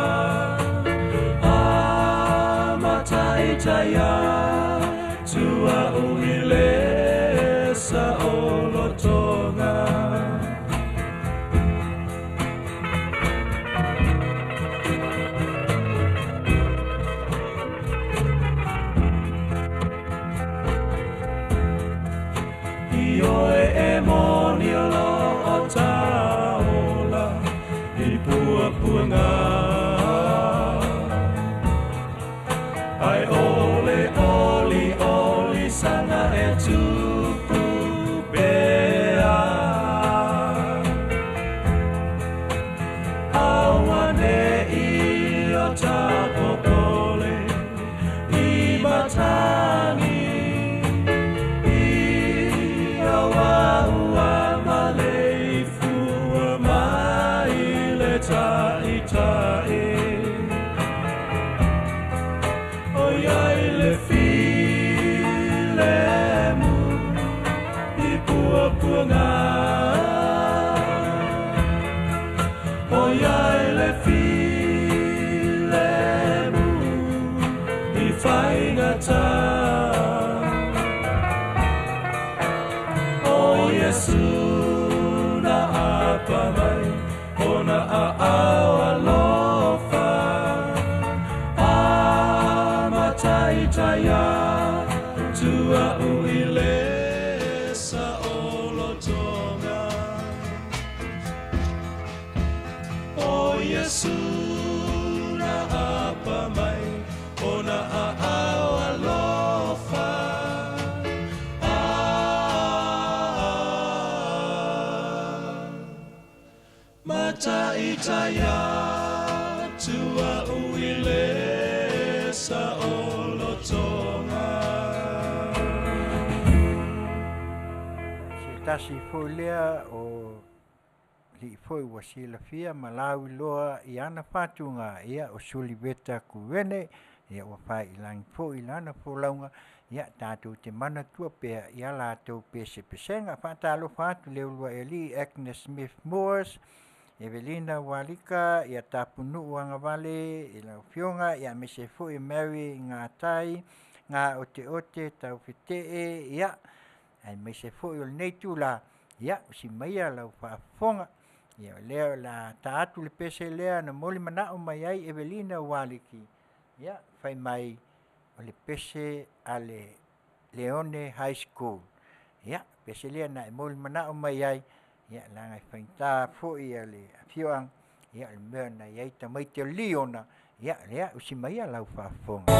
amataitaia tua ui le saolotoga. I oe e moni o lo o taola i puapuaga, ai ole oli oli sanga e tupu pea. puapuaga. O iai le filemu i faigata. O Iesu na apa mai ona aao alofa. A mataitaia tua'u i le saʻolotoga. O Iesu na apa mai ona aao alofa. Ah, mataitaia tua'u i le saʻolotoga. Se tasi foi lea o alii foi ua silafia ma lauiloa i ana fatuga, ia o Suliveta Kuene, ia ua failagi foi lana folauga, ia tatou te manatua pea ia latou pesepesega. Faatalofa atu le uluai alii Agnes Smith Moores, Evelina Ualika, ia Tapunuu Agavale i lau afioga, ia aemaise foi Mary Gatai, Gaoteote Taufetee, ia aemaise foi o lenei itula, ia usi maia lau faafofoga. Ia o lea o le a ta atu le pese lea na molimanaʻo mai ai Evelina Ualiki, ia fai mai o le pese a le Leone High School. Ia pese lea na e molimanaʻo mai ai, ia leaga e faigata foi le afioaga, ia o le mea na i ai tamaiti o le Liona, ia lea usi maia lau faafofoga.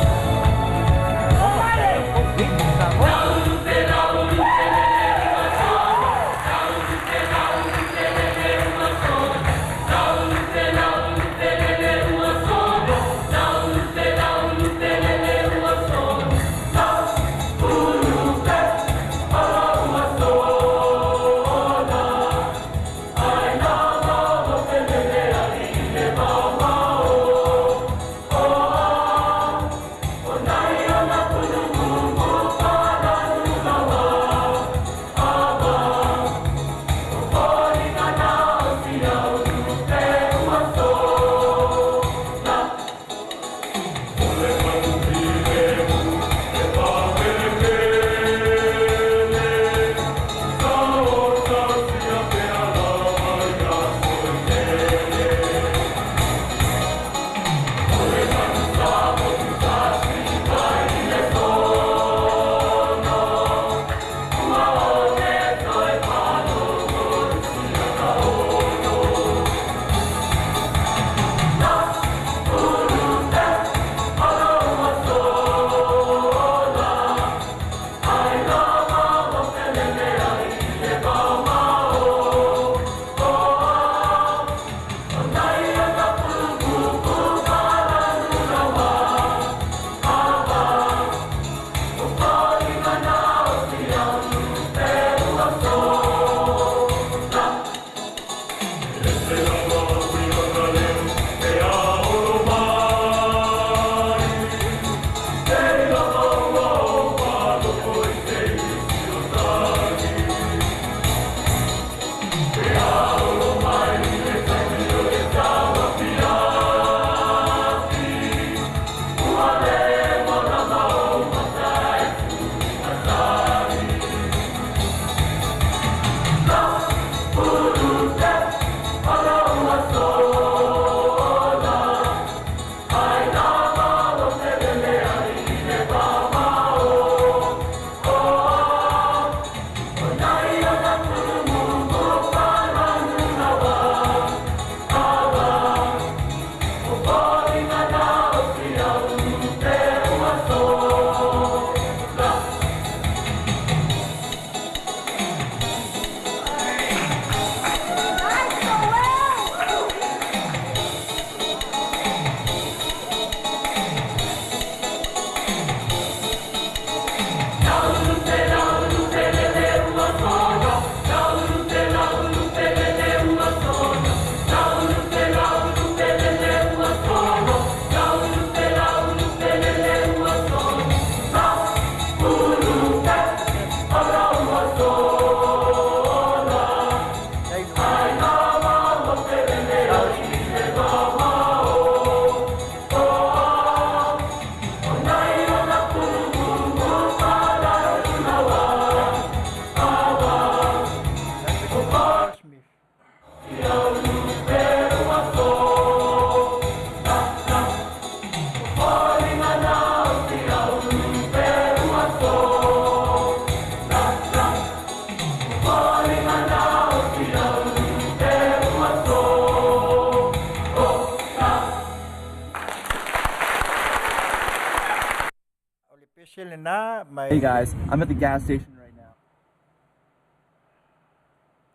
lenā mai Hey guys, I'm at the gas station right now.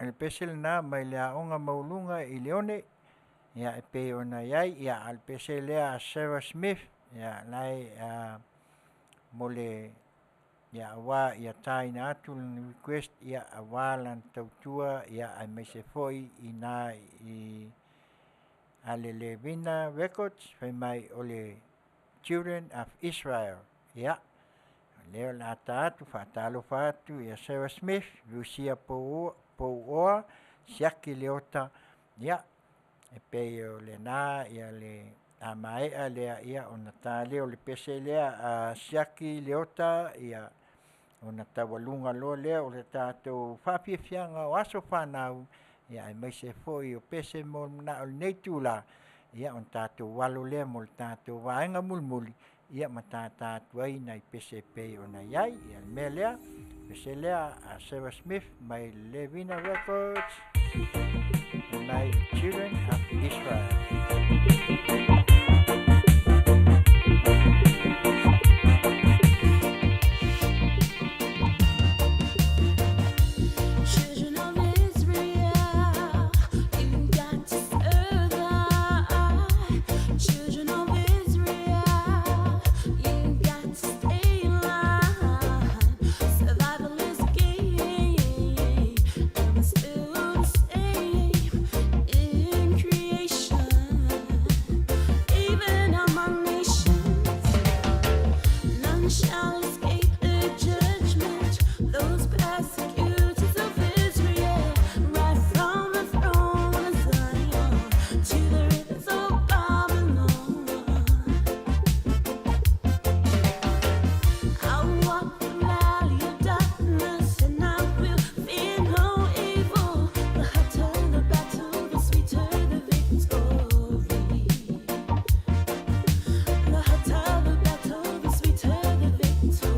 O le pese lenā mai le Aoga Maualuga i Leone, ia e pei ona i ai, ia a o le pese lea a Sarah Smith, ia la e a, mo le ia auā ia tāina atu lana request, ia auā lana tautua, ia aemaise foi i nā i a le Levina Records, fai mai o le Children of Israel. Ia, o lea o le a ta atu, faatalofa atu ia Sarah Smith, Lucia Pouoa, Siaki Leota, ia, e pei o lena ia le a maea lea, ia, ona ta lea o le pese lea a Siaki Leota, ia, ona taualuga loa lea o le tatou faafiafiaga o aso fanau, ia aemaise foi o pese mo le manao i lenei itula, ia ona tatou alo lea mo le tatou vaega mulimuli, ia ma tata atu ai nai pese e pei ona i ai. Ia, le mea lea, pese lea a Sarah Smith mai Levina Records, mai Children of Israel. Children of Israel, you got to survive. Children of Israel, you got to stay in line. Survival is key, and we're still the same in creation. Even among nations, none shall escape the judgment. Those persecutors of Israel, right from the throne of Zion to the rivers of Babylon. I walk the valley of darkness, and I will fear no evil. The hotter the battle, the sweeter the victory. The hotter the battle, the sweeter the victory.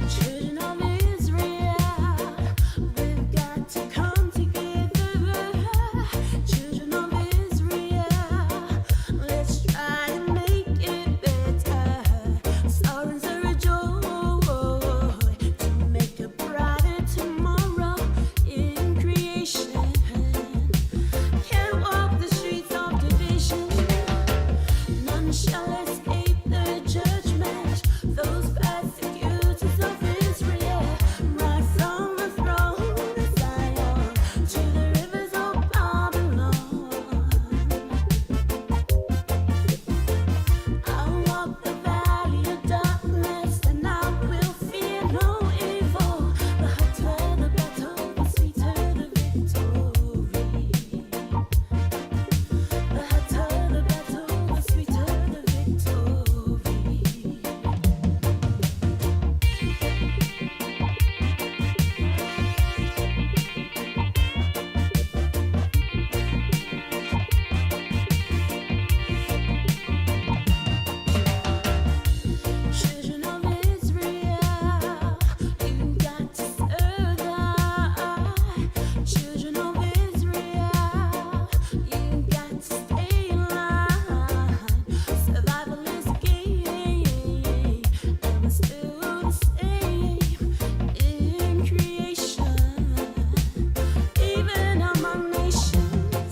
Children of Israel, we've got to come together. Children of Israel, let's try and make it better. Sorrows are a joy to make a brighter tomorrow in creation. Can't walk the streets of division. None shall escape the judgment. Those persecutors of Israel, right from the throne of Zion to the rivers of Babylon. I walk the valley of darkness, and I will fear no evil. The hotter the battle, the sweeter the victory. The hotter the battle, the sweeter the victory. Children of Israel, you got to survive. Children of Israel, you got to stay in line. Survival is key, and we're still the same in creation. Even among nations,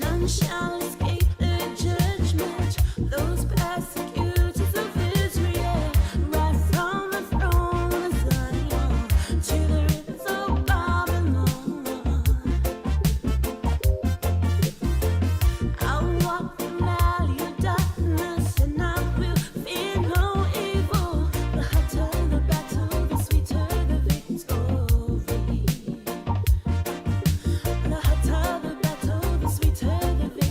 none shall escape the judgment. Those persecutors of Israel, right from the throne of Zion to the rivers of Babylon. I walk the valley of darkness, and I will fear no evil. The hotter the battle, the sweeter the victory. The hotter the battle, the sweeter the victory.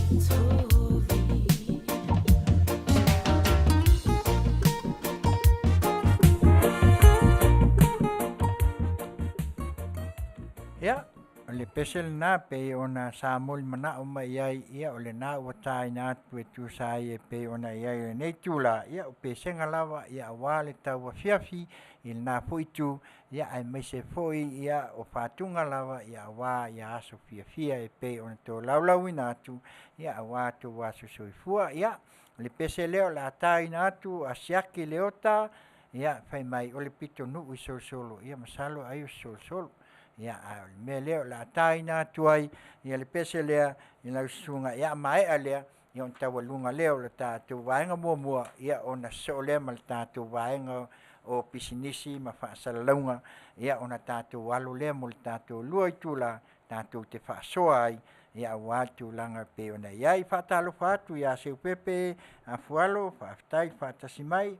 Ia, O le pese lenā pei ona sa molimanaʻo mai ai, ia o lenā ua taina atu e tusa ai e pei ona i ai i lenei itulā, ia o pesega lava ia auā le tauafiafi i lenā foi itu, ia aemaise foi ia o fatuga lava ia auā ia aso fiafia e pei ona tolaulauina atu, ia auā outou aso soifua. Ia o le pese lea o le a taina atu a siaki Leota, ia faimai o le pitonuu i Solosolo, ia masalo ai o se Solosolo. Ia ae o le mea lea o le a taina atu ai ia le pese lea i lau susuga, ia a maea lea, ia ona taualuga lea o le tatou vaega muamua, ia ona sosoo lea ma le tatou vaega o pisinisi ma faasalalauga, ia ona tatou alo lea mo le tatou 2 itula, tatou te faasoa ai, ia aua tulaga e pei ona i ai. Faatalofa atu ia Seupepe Afualo, faafetai le faatasi mai,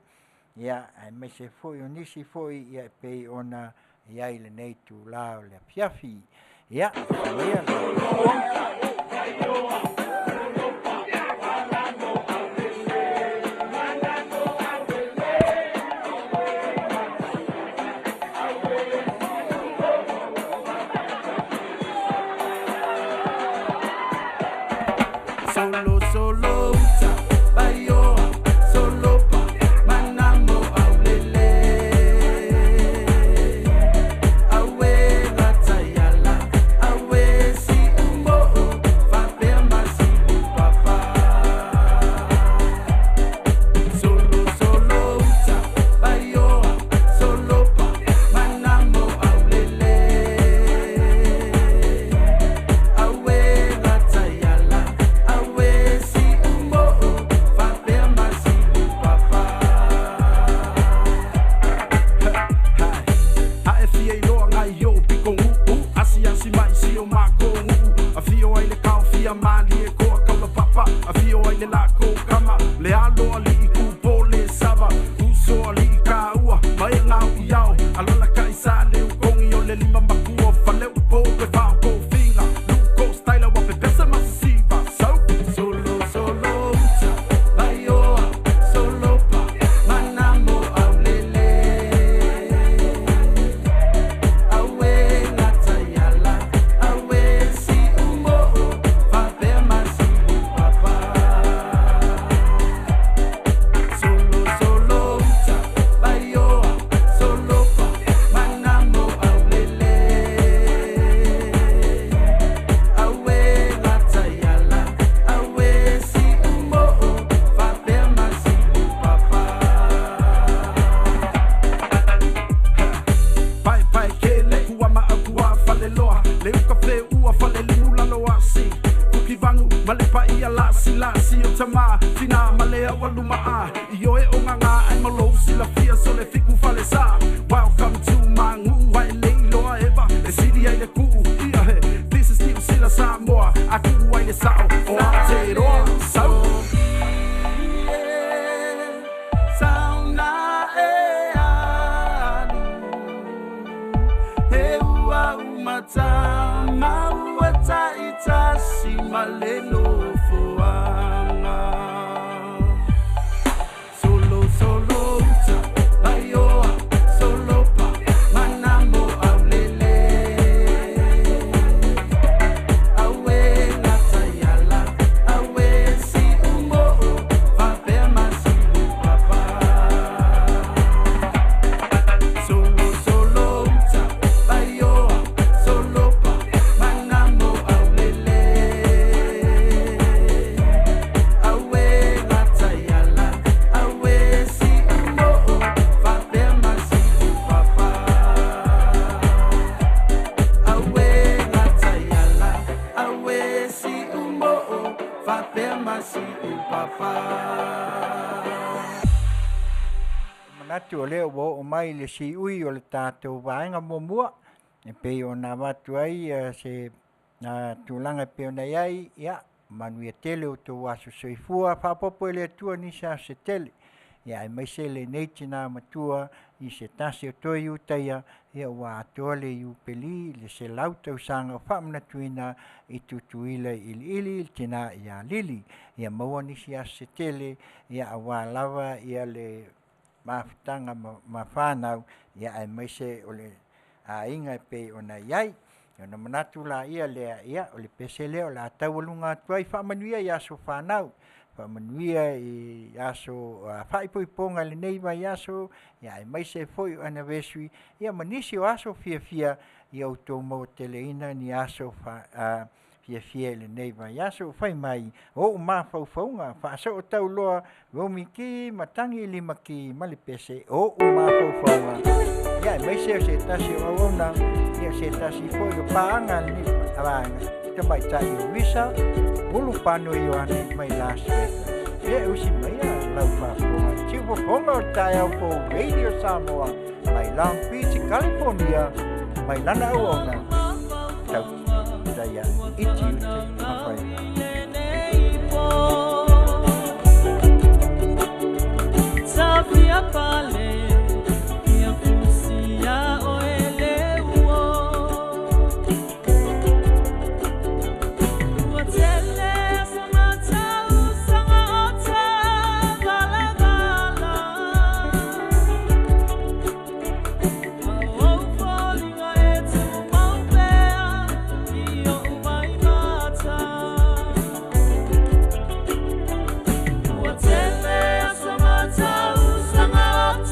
ia aemaise foi o nisi foi ia e pei ona i ai i lenei itula o le afiafi. Ia Solo solo uta baioa solo pa manamo aulele awe gatayala awe si umbo fapea masi upapa solo solo uta baioa solo pa manamo aulele awe gatayala awe si umbo fapea masi upapa. A e fia iloa ngai o piko uu Asiasi mai si o mako nguu Afio ai le kao fia mali e koa kaula papa Afio ai le lako kama Le alo ali i kupo le sava Uso ali i kaua Mai ngau i ao Alola kai sa le ukongi o le lima makua Fale upo pe vao ko finga Luko style wa pe pesa masisiva So Solo solo uta baioa solo pa manamo aulele awe gatayala awe si umbo fapea masi upapa solo solo uta baioa solo pa manamo aulele awe gatayala awe si umbo fapea masi upapa. Pae pae kele kua ma au kua fale loa Le uka fe ua fale limu lalo asi Kuki vangu ma le paia lasi lasi o tama Tina ma le au aluma a I oe o nganga ai malo sila fia so le fiku fale sa Welcome to my ngu ai le iloa eva E sili ai le kuu ia he This is New Sila Samoa A kuu ai le sao o Aotearoa Sau Sauna e alu He ua umata maua taitasi ma le nofoaga. Solo solo uta baioa solo pa manamo aulele awe gatayala awe si umbo fapea masi upapa solo solo uta baioa solo pa manamo aulele awe gatayala awe si umbo fapea masi upapa awe gatayala awe si umbo fapea masi upapa. Manatu o lea ua oo mai le siui o le tatou vaega muamua e pei ona avatu ai se tulaga e pei ona i ai, ia manuia tele o outou aso soifua, faaopoopo e le Atua nisi aso se tele, ia aemaise lenei tinā matua i se tasi o toe Iutaia, ia ua atoa le Iupeli le 100 tausaga o faamanatuina i Tutuila i Iliili le tinā ia Lili. Ia maua nisi aso se tele, ia auā lava ia le mafutaga ma fanau, ia aemaise o le aiga e pei ona i ai. Ona manatu laia lea, ia, o le pese lea o le a taualuga atu ai, faamanuia i aso fanau, faamanuia i aso faaipoipoga i lenei vaiaso, ia aemaise foi o anniversary, ia ma nisi o aso fiafia, ia outou maua teleina ni aso fiafia i lenei vaiaso. Fai mai o o'u mafaufauga faasootauloa Romi Ki matagi lima ki ma le pese o o'u mafaufauga, ia aemaise o se tasi o auauna, ia se tasi foi o paaga a lenei vaega tamaitai o Visa Ulupano Ioane mai Las Vegas. Ia e usi mai a lau faafofoga siufofoga o le taeao fou Radio Samoa mai Long Beach, California, mai lana auauna tau taia i tiute ma faiva. Safia pale ia fusia o ele uo Ua tele sa matau sanga o te vala vala O foliga e tu mau pea i o mai mata Ua tele sa matau sanga o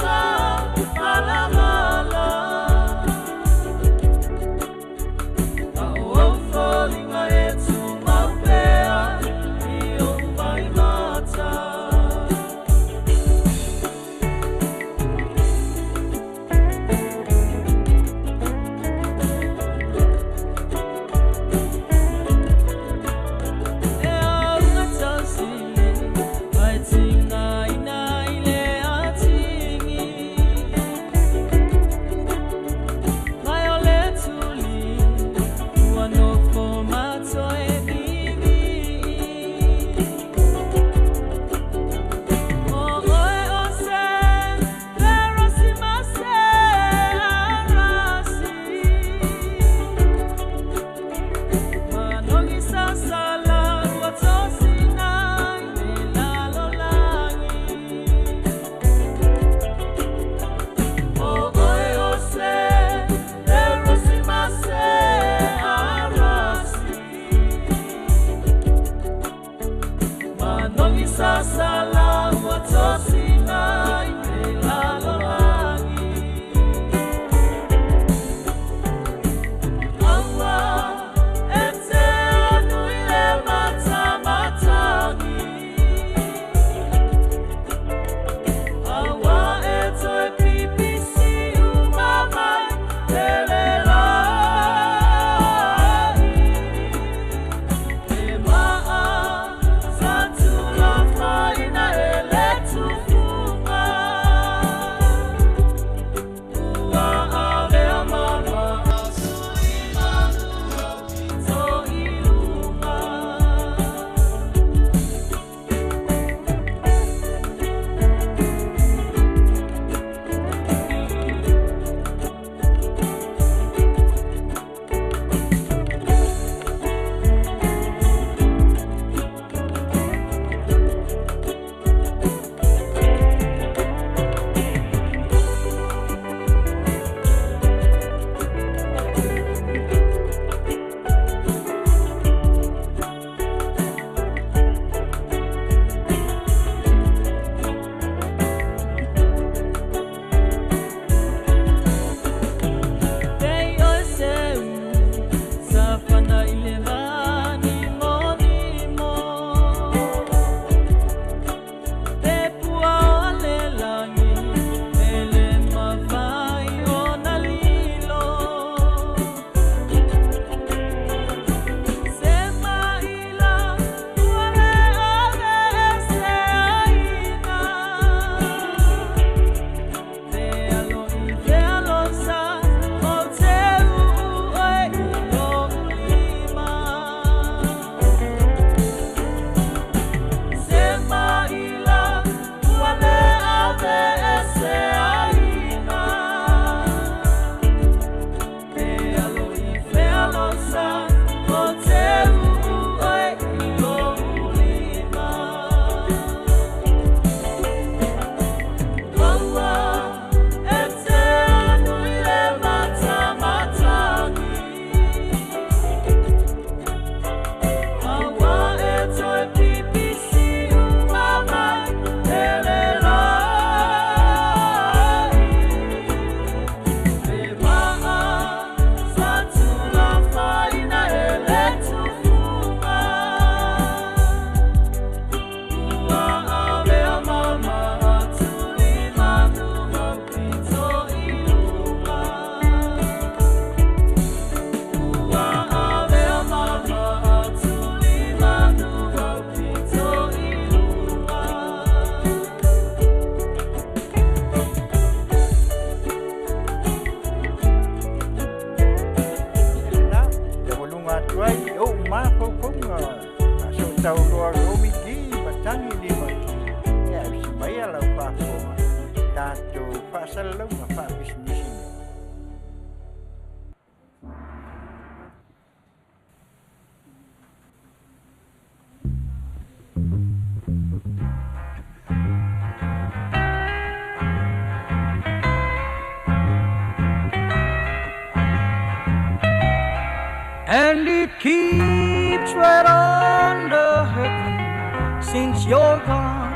And it keeps right on the hurting since you're gone.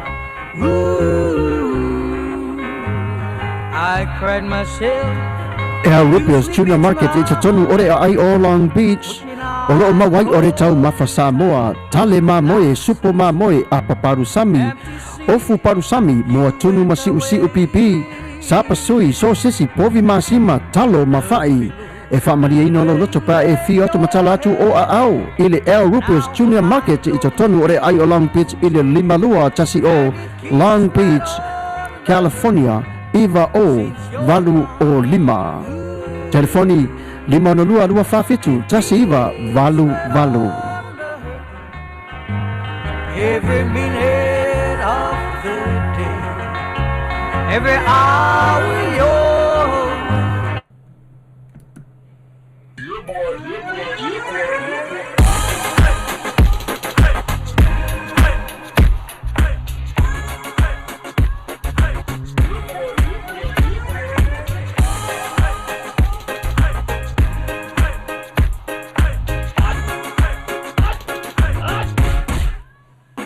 Ooh, I cried myself. Al Rupio's Junior Market i totonu o le aai o Long Beach, o loo maua ai o le taumafa Samoa, tale mamoe, supo mamoe, apa palusami, ofu palusami, moa tunu ma siusiu pipi, sapasui, sosesi, povi masima, talo ma fa'i. E faamalieina lou loto pe a e afio atu ma tala atu o aao i le Al Rupio's Junior Market i totonu o le aai o Long Beach i le 5210 Long Beach, California 90805. Telefoni, 562 247 1988. Every minute of the day, every hour you're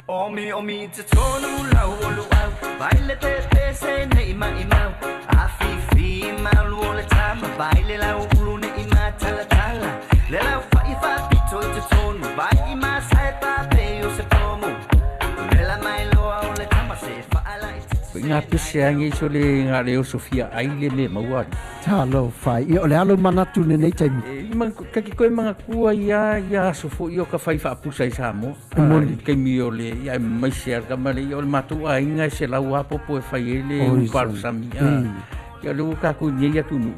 Omi omi te tonu lau o luau Vai le te te se nei mai mau A fi fi mau o le tama Vai le lau ulu nei ma tala tala Le lau fa i fa pito i te tonu Vai i ma sae pa pe o se pomu Le la mai loa o le tama se fa ala i te Ngā pese angi so le ngā leo Sofia ai le me maua. Talofa, ia o le alo manatu lenei taimi. E, ma, kaki koe mga kua ia, ia aso fo i o ka whai whaapusa i Samoa. E moni. Kaimi o le, ia e mai se arka ma le, ia o le mātou ainga e se lau apopo e whai e le Oi, uparu sami. sami. Ia le ua kākou nei atu nu.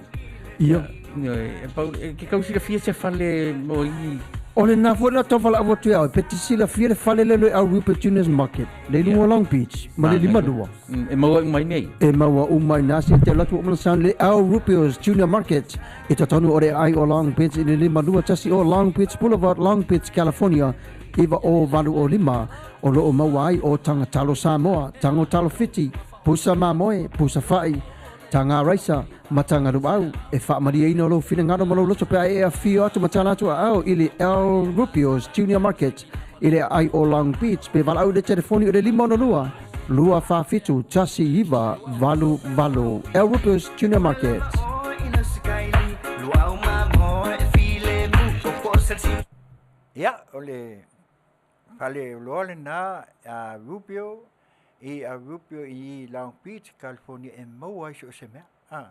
Ia. Ia, e pau, e ke kau silafia se fale mo i. O le na foi na tau whalaau atu ia oe, pe te silafia le fale le le au Rupert Junior's Market, le luga o Long Beach, ma le 52. E maua uma i nei. E maua uma i nā se te alu atu o mana sound le Al Rupio's Junior Market, i totonu o le ai o Long Beach i le 52 o Long Beach Boulevard, Long Beach, California, 90805, o loo maua ai o taga talo Samoa, tago talo Fiti, pusa mamoe, pusa fa'i, taga raisa, ma taga luau, e faamalieina o lou finagalo ma lou loto pe a e afio atu ma tala atu aao i le Al Rupio's Junior Market i le aai o Long Beach pe valaau i le telefoni o le 562 247 1988. Al Rupio's Junior Market. Ia, o le fale oloa lenā a Rubio i a Rubio i Long Beach, California e maua ai so o se mea. A,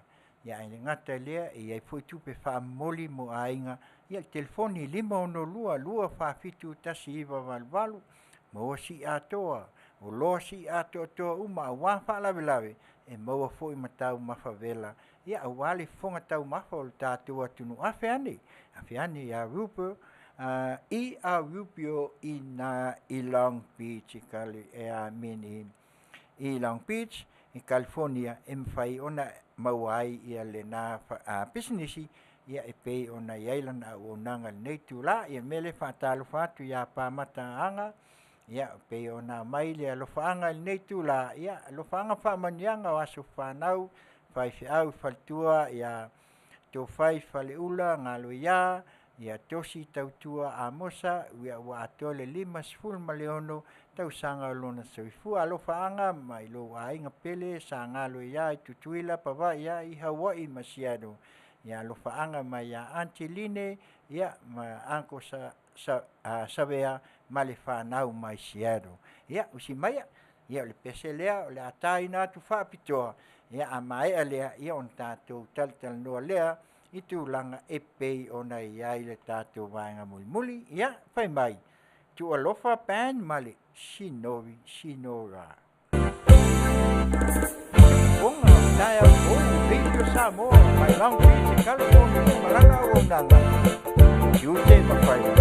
ia e le gata i lea, e i ai foi tupe faamomoli mo aiga. Ia, le telefoni 562 247 1988, maua sii atoa, oloa sii atoatoa uma auā faalavelave, e maua foi ma taumafa vela. Ia, auā le fofoga taumafa o le tatou atunuu. Afe ane, afe ane iā Rupert, i a Rupio i nā i Long Beach i Kali, e a mini i Long Beach i California e mafai ona maua ai ia lenā pisinisi ia e pei ona i ai lana auaunaga i lenei itulā. Ia le mea lea e faatalofa atu iā Pamataaga, ia pei ona aumai le alofaaga i lenei itulā, ia alofaaga faamanuiaga o aso fanau, faifeau, faletua, ia Tofai Faleula, Galoiā, ia Tosi Tautua Amosa, ia ua atoa le 56 tausaga o lona soifua. Alofaaga mai lou aiga pele sa galoiā i Tutuila, Pavaʻi i Hawaii ma Seattle. Ia alofaaga mai ia Aunty Line, ia ma Uncle sa, sa, Savea ma le fanau mai Seattle. Ia, usi maia, ia o le pese lea o le a tāina atu faapitoa, ia a maea lea, ia ona tatou talatalanoa lea i tulaga e pei ona i ai le tatou vaega mulimuli, ia, fai mai, Tuualofa Band ma le Sinovi Sinora. Fofoga o taeao fou, Radio Samoa mai Long Beach, California, ma lana auaunaga, tiute ma faiva.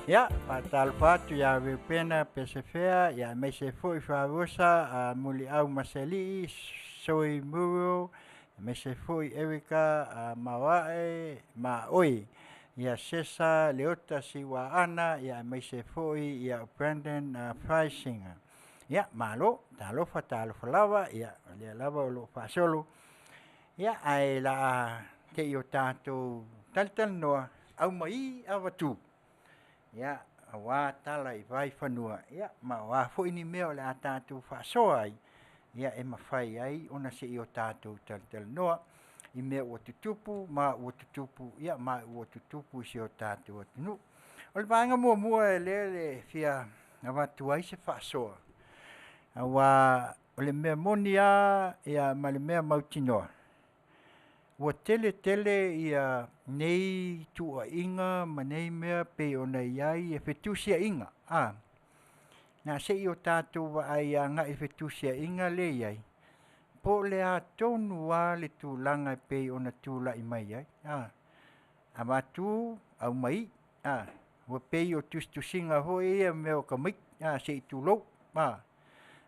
Ia, faatalofa atu ia Reupena Pesefea, ia aemaise foi Faaosa a Muliau Masalii, Soi Muro, aemaise foi Erica a Maoae Maoi, ia Sesa Leota Siuaana, ia aemaise foi ia Brandon Freisinger. Ia, malo, talofa, talofa lava, ia, o lea lava o loo faasolo. Ia, ae la te i o tātou talitalinoa, au mai avatu. Ia, auā tala i vai fanua, ia, ma o a foi ni mea o le a tatou faasoa ai, ia e mafai ai ona se'i o tatou talatalanoa i mea ua tutupu ma ua tutupu, ia ma ua tutupu i si o tatou atunuu. O le vaega muamua e lea le fia avatu ai se faasoa, auā o le mea moni a ia ma le mea mautinoa, ua tele tele ia nei tuuaiga ma nei mea pei ona i ai fetusiaiga a. Na se'i o tatou vaai agai i fetusiaiga lea e i ai, po o le a tonu lava le tulaga e pei ona tulai mai ai a. Avatu aumai a, ua pei o tusitusiga foi ia o mea o tamaiti a, se i tulou a.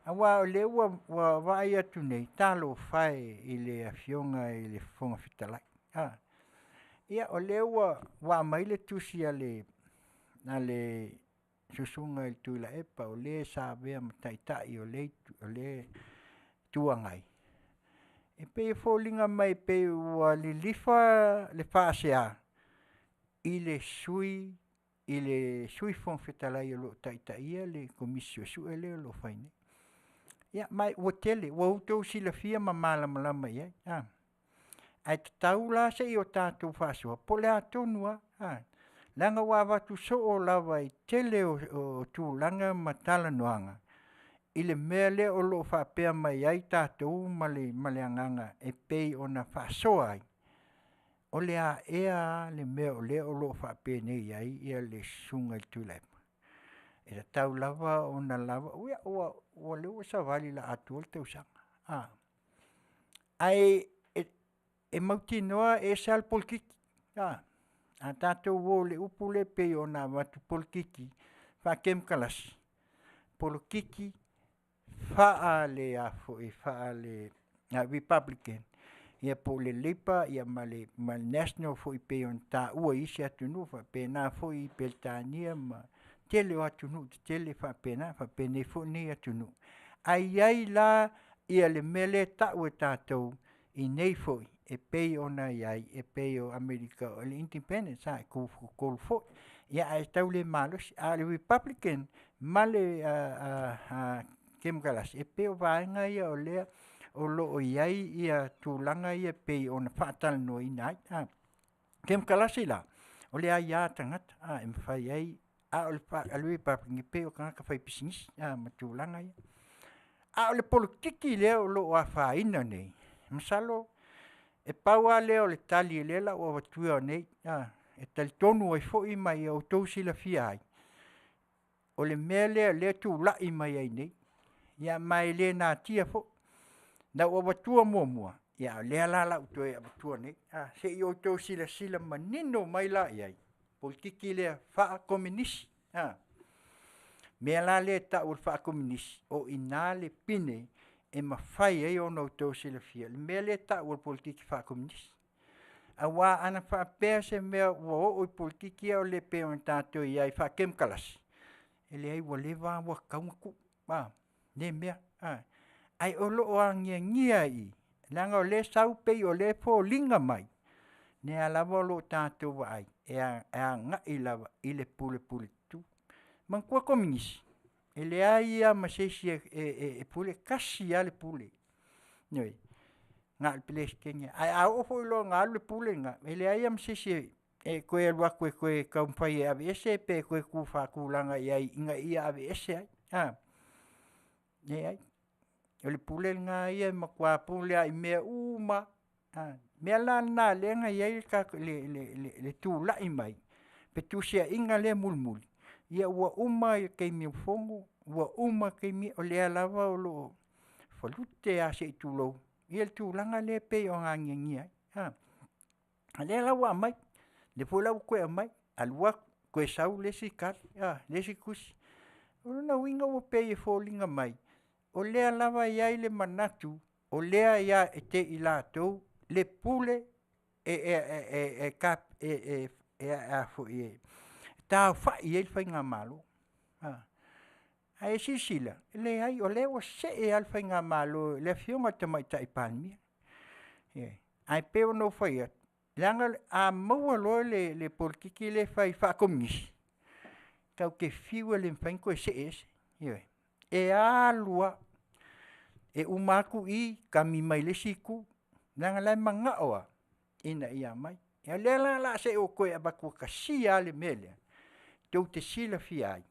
Aua o lea ua vaai atu nei, talofa e i le Afioga i le Fofoga Fetalai a. Ia o lea ua aumai le tusi a le Susuga i le Tuilaepa o le sa avea ma Taitai o le Itu Agai, e pei e foliga mai e pei ua lilifa le faasea i le Sui Fofoga Fetalai o lo o taitaia le Komisi Suesue lea o lo o fai nei. Ia ma ua tele, ua outou silafia ma malamalama i ai a. Ae tatau la se i o tatou faasoa po o le a tonu lava, leaga ua avatu soo lava i tele o tulaga ma talanoaga i le mea lea o lo o faapea mai ai tatou ma le agaga e pei ona faasoa ai, o le a ea lava le mea o lea o lo o faapenei ai le Susuga i le Tuilaepa? E tatau lava ona lava… Ia o lea ua savali o le a atoa le tausaga a, ae e mautinoa e ese lava le polokiki a. A tatou o i le upu lea pei ona avatu polokiki faa-kemokarasi, polokiki faale-Republican, ia po o le Labour ma le National foi pei ona taua e isi atunuu, faapena foi i Peretania ma tele o atunuu tetele faapena, faapenei foi lenei atunuu. Ae i ai la le mea lea e tau e tatou i inei foi e pei ona i ai e pei o Amerika o le Independence e tolu foi, ae tau le malosi. A o le Republican ma le Kemokarasi, e pei o vaega ia o lea o lo o i ai tulaga ia pei ona faatalanoaina ai a. Kemokarasi la, o le aia a tagata e mafai ai, a o le Republican, e pei o tagata faipisinisi ma tulaga ia. A o le polokiki lea o lo o afaina nei, masalo e pau lava lea o le tali o lea o le a ou avatua nei e talitonu ai foi ma ia outou silafia ai, o le mea lea o lea e tulai mai ai nei, ia ma e le natia foi. Na ou avatua muamua, a o lea la o le a ou toe avatua nei se i outou silasila manino mai la i ai, polokiki lea faakomunisi. O le mea la lea e tau o le faakomunisi, o i ina le pine e mafai ai ona outou silafia le mea lea e tau o le polokiki faakomunisi. Aua ana faapea se mea ua oo i polokiki ia pei ona tatou i ai faa-kemokarasi, e leai ua leva lava ua tatau ona tuu lea mea. Ae o lo o agiagia i i, leaga o lea e sau pei o lea e foliga mai, o lea lava o lo o tatou vaai e agai lava i le pulepuletutu. Manatua Komunisi, e leai lava ma se isi e pule, e tasi lava le pule, ioe, na o le Peresetene lava. Ae a oo foi loa ina alu le pule lena, e leai lava ma se isi e toe alu atu e toe taumafai e aveese pe toe tu faatulaga i ai ina ia aveese ai a. Leai, o le pule lena ia e matua pule lava i mea uma lava. O le mea la lena lea na i ai le tulai mai, fetusiaiga lea mulimuli, ia ua uma taimi o fono, ua uma taimi, o lea lava o lo o falute lava se i tulou le tulaga lea pei ona agiagia ai a. A o lea la ua aumai, lea foi la ua toe aumai, alu atu. Toe sau le isi kali, le isi tusi. O lona uiga ua pei e foliga mai, o lea lava e i ai le manatu, o lea e ia te i latou le pule e taofai ai le faigamalo. Ae silasila, e leai o lea ua see lava le faigamalo i le afioga i le Tamaitai Palemia. Ae e pei ona ou fai atu, leaga a maua loa le polokiki lea e fai faakomunisi, e tatou te fiu e le toe see ese. Ioe, e alu lava, e uma atu i, kami mai i le isi itu, leaga o la e manao lava ina ia aumai. Ia o lea la o le a ou toe avatuina lava le mea lea, tou te silafia ai,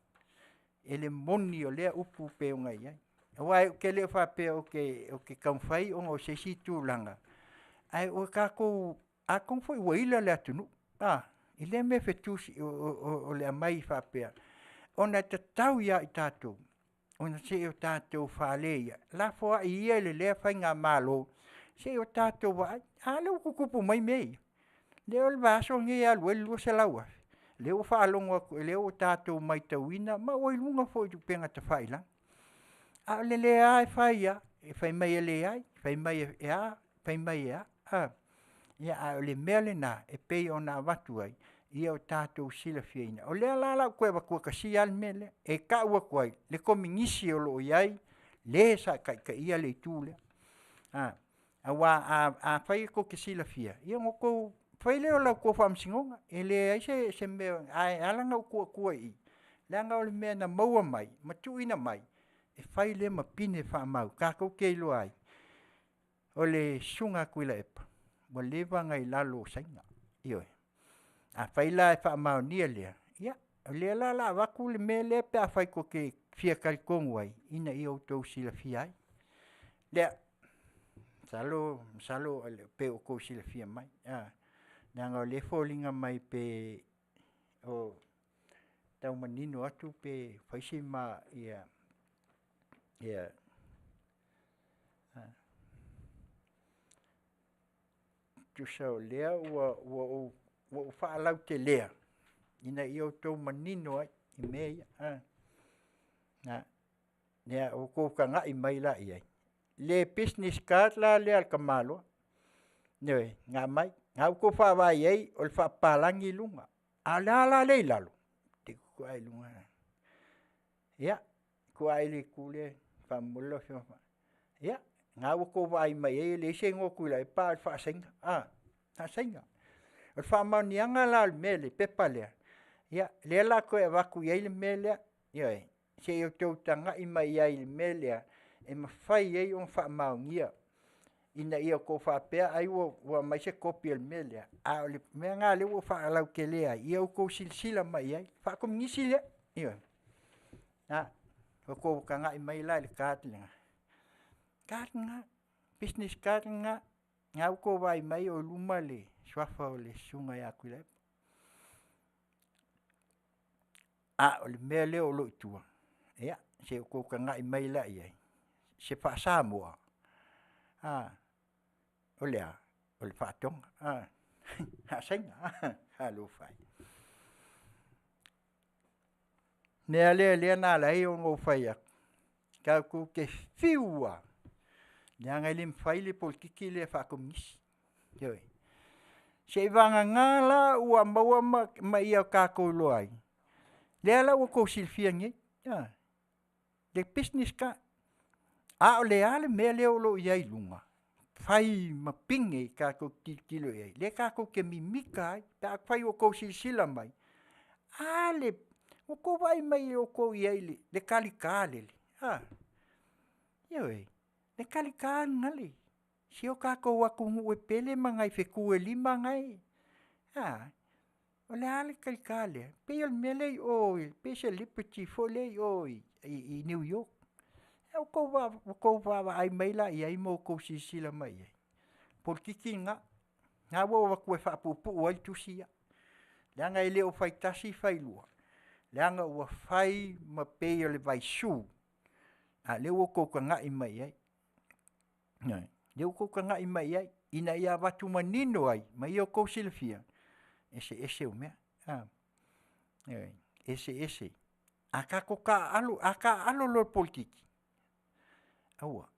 e le moni o lea upu e pei ona i ai. Aua ou te le faapea ou te taumafai ona o se isi tulaga, ae o tatou, atonu foi ua ila le atunuu i lea mea o le aumai faapea, ona e tatau ia i tatou, ona se i o tatou fale ia, lafoai ia i lea faigamalo, se i o tatou vaai. A lea ua tutupu mai mea ia. Lea o le vaiaso lenei e alu ai le $200,000, lea ua faalogo atu o lea ua o tatou matauina ma ua i luga foi o upega tafailagi. Ae o le lea lava e fai lava, e fai mai e leai, fai mai e a, fai mai e a. Ia ae o le mea lena e pei ona avatu ai, ia o tatou silafiaina. O lea la o le a ou toe avatua tasia lava le mea lea, e tau atu ai le Komunisi o lo o i ai, le sa taitaia le itu lea. Aua afai e tou te silafia, ia ona outou fai lea o la outou faamasinoga. E leai se mea ae ala ona ou tuu atua i i, leaga o le mea na maua mai, ma tuuina mai, e fai lea ma pine faamau e tatou te iloa ai, o le Susuga ia Tuilaepa, ua leva ona i lalo o Saina, ioe. Afai la e faamaonia lea, ia o lea la o le a avatu le mea lea pe afai tou te fia talitonu ai, ina ia outou silafia ai. Lea, masalo e pei ua outou silafia mai, leaga o lea e foliga mai e pei e tau manino atu pe fai si ma tusa o lea ua ou faalautelea, ina ia outou manino ai i mea ia. Ia outou tagai mai la i ai, le business card la lea a le tamaloa, ioe na aumai, na ua outou vaavaai i ai o le faapapalagi luga, ae o le a la lea e i lalo? Ia tuu ae i le itu lea faamolemole lau afioga. Ia na ua outou vaai mai i ai e leai se igoa o Tuilaepa ae o le faa-Saina, faa-Saina. O le faamaoniaga la o le pepa lea, ia lea o le a toe avatu i ai le mea lea, ioe, se i outou tagai mai ai i le mea lea, e mafai ai ona faamaonia, ina ia outou faapea ai ua aumai se kopi o le mea lea, ae o le mea lena ua ou faalautelea ai, ia outou silasila mai i ai, faakomunisi lea, ioe. Ua outou tagai mai la i le card lena, card lena, business card lena, na ua outou vaai mai o i luma le suafa o le Susuga ia Tuilaepa. A o le mea lea o lo o i tua, ia se i outou tagai mai la i ai, se faa-Samoa, o le a? O le faatoga faa-Saina, talofa e. O le mea lea na ala ai ona ou fai atu, e tatou te fiu lava, leaga e le mafai le polokiki lea faakomunisi, ioe. Seivagana la ua maua ma ia tatou iloa ai, lea la ua outou silafia nei, le business card. A o le a le mea lea o lo o i ai i luga? Fai ma pine e tatou te tilotilo i ai, lea e tatou te mimita ai pe afai ua outou silasila mai, a lea, ua outou vaai mai outou i ai i le talita lea, a, ioe, le talita lena si o tatou atunuu e pele ma nai fetu e 5 na e, a, o le a le talita lea? E pei o le mea lea i o e pei se liberty foi lea i o i New York. Ua outou vaavaai mai la i ai ma outou silasila mai i ai? Polokiki lena, lena ua ou avatua e faapuupuu ai le tusi ia, leaga e le o faitasi failua, leaga ua fai ma pei o le vaisu, a o lea ua outou tagai mai i ai. Ioe, lea ua outou tagai mai i ai ina ia avatu manino ai ma ia outou silafia, eseese o mea. Ioe, eseese. A tatou taaalo, a taaalo loa i le polokiki, aua,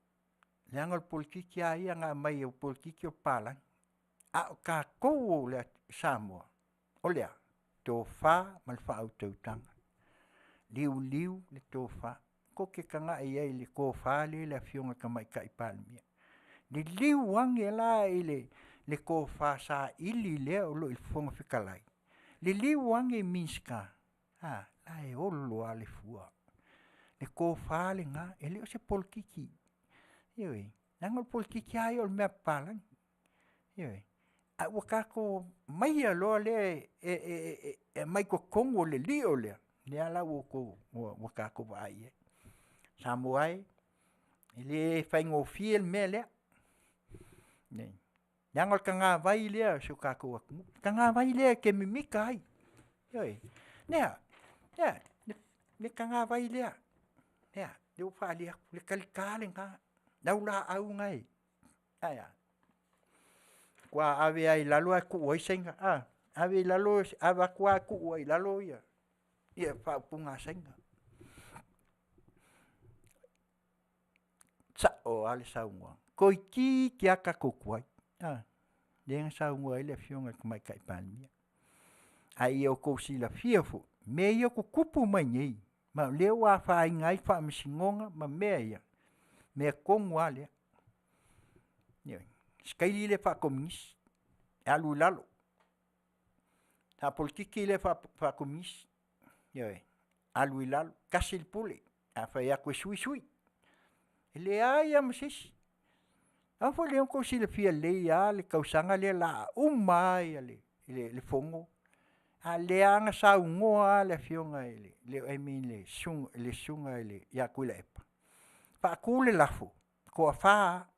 leaga o le polokiki lava ia na aumai o le polokiki o papalagi. A o tatou o le Samoa, o le a? Tofa ma le faautautaga, liuliu le tofa. Tou te tagai i ai i le tofa lea i le Afioga i le Tamaitai Palemia, liliu ane la i le tofa saili lea o lo o i le Fofoga Fetalai, liliu ane i Minisita, a, la e olo lava le fua. Le tofa lena, e le o se polokiki, ioe. Leaga o le polokiki lava ia o le mea a papalagi, ioe. Ae ua tatou aumaia loa lea e aumai totonu o le lio lea, lea la ua tatou vaai i ai. Samoa e, e le faigofie le mea lea, leaga o le tagavai lea o si o tatou atunuu, le tagavai lea e te mimita ai, ioe. Le a? Le tagavai lea, lea ua faali atu, le talita lena, le aulaau lena, ae a? Faatoa ave lava i lalo ae tuu ai Saina, a, ave i lalo avatu lava tuu ai i lalo faaupuga a Saina. E sao lava le saunoaga, toeitiiti lava tatou tuai, a, lea na saunoa ai le Afioga i le Tamaitai Palemia. A ia outou silafia foi mea ia e tutupu mai nei, ma o lea ua afaina ai faamasinoga ma mea ia, o le mea tonu lava lea. Ioe. Le saili lea faakomunisi, e alu i lalo, faapolokiki lea faakomunisi, ioe, alu i lalo, tasi le pule, a fai atu e sui, sui. E leai lava ma se isi. Aua foi lea ua outou silafia lelei lava le tausaga lea o le a uma ai le Fono, a o lea lava na saunoa le Afioga i le, I mean le Susuga ia Tuilaepa, faatu le lafo, e toa-fa lava,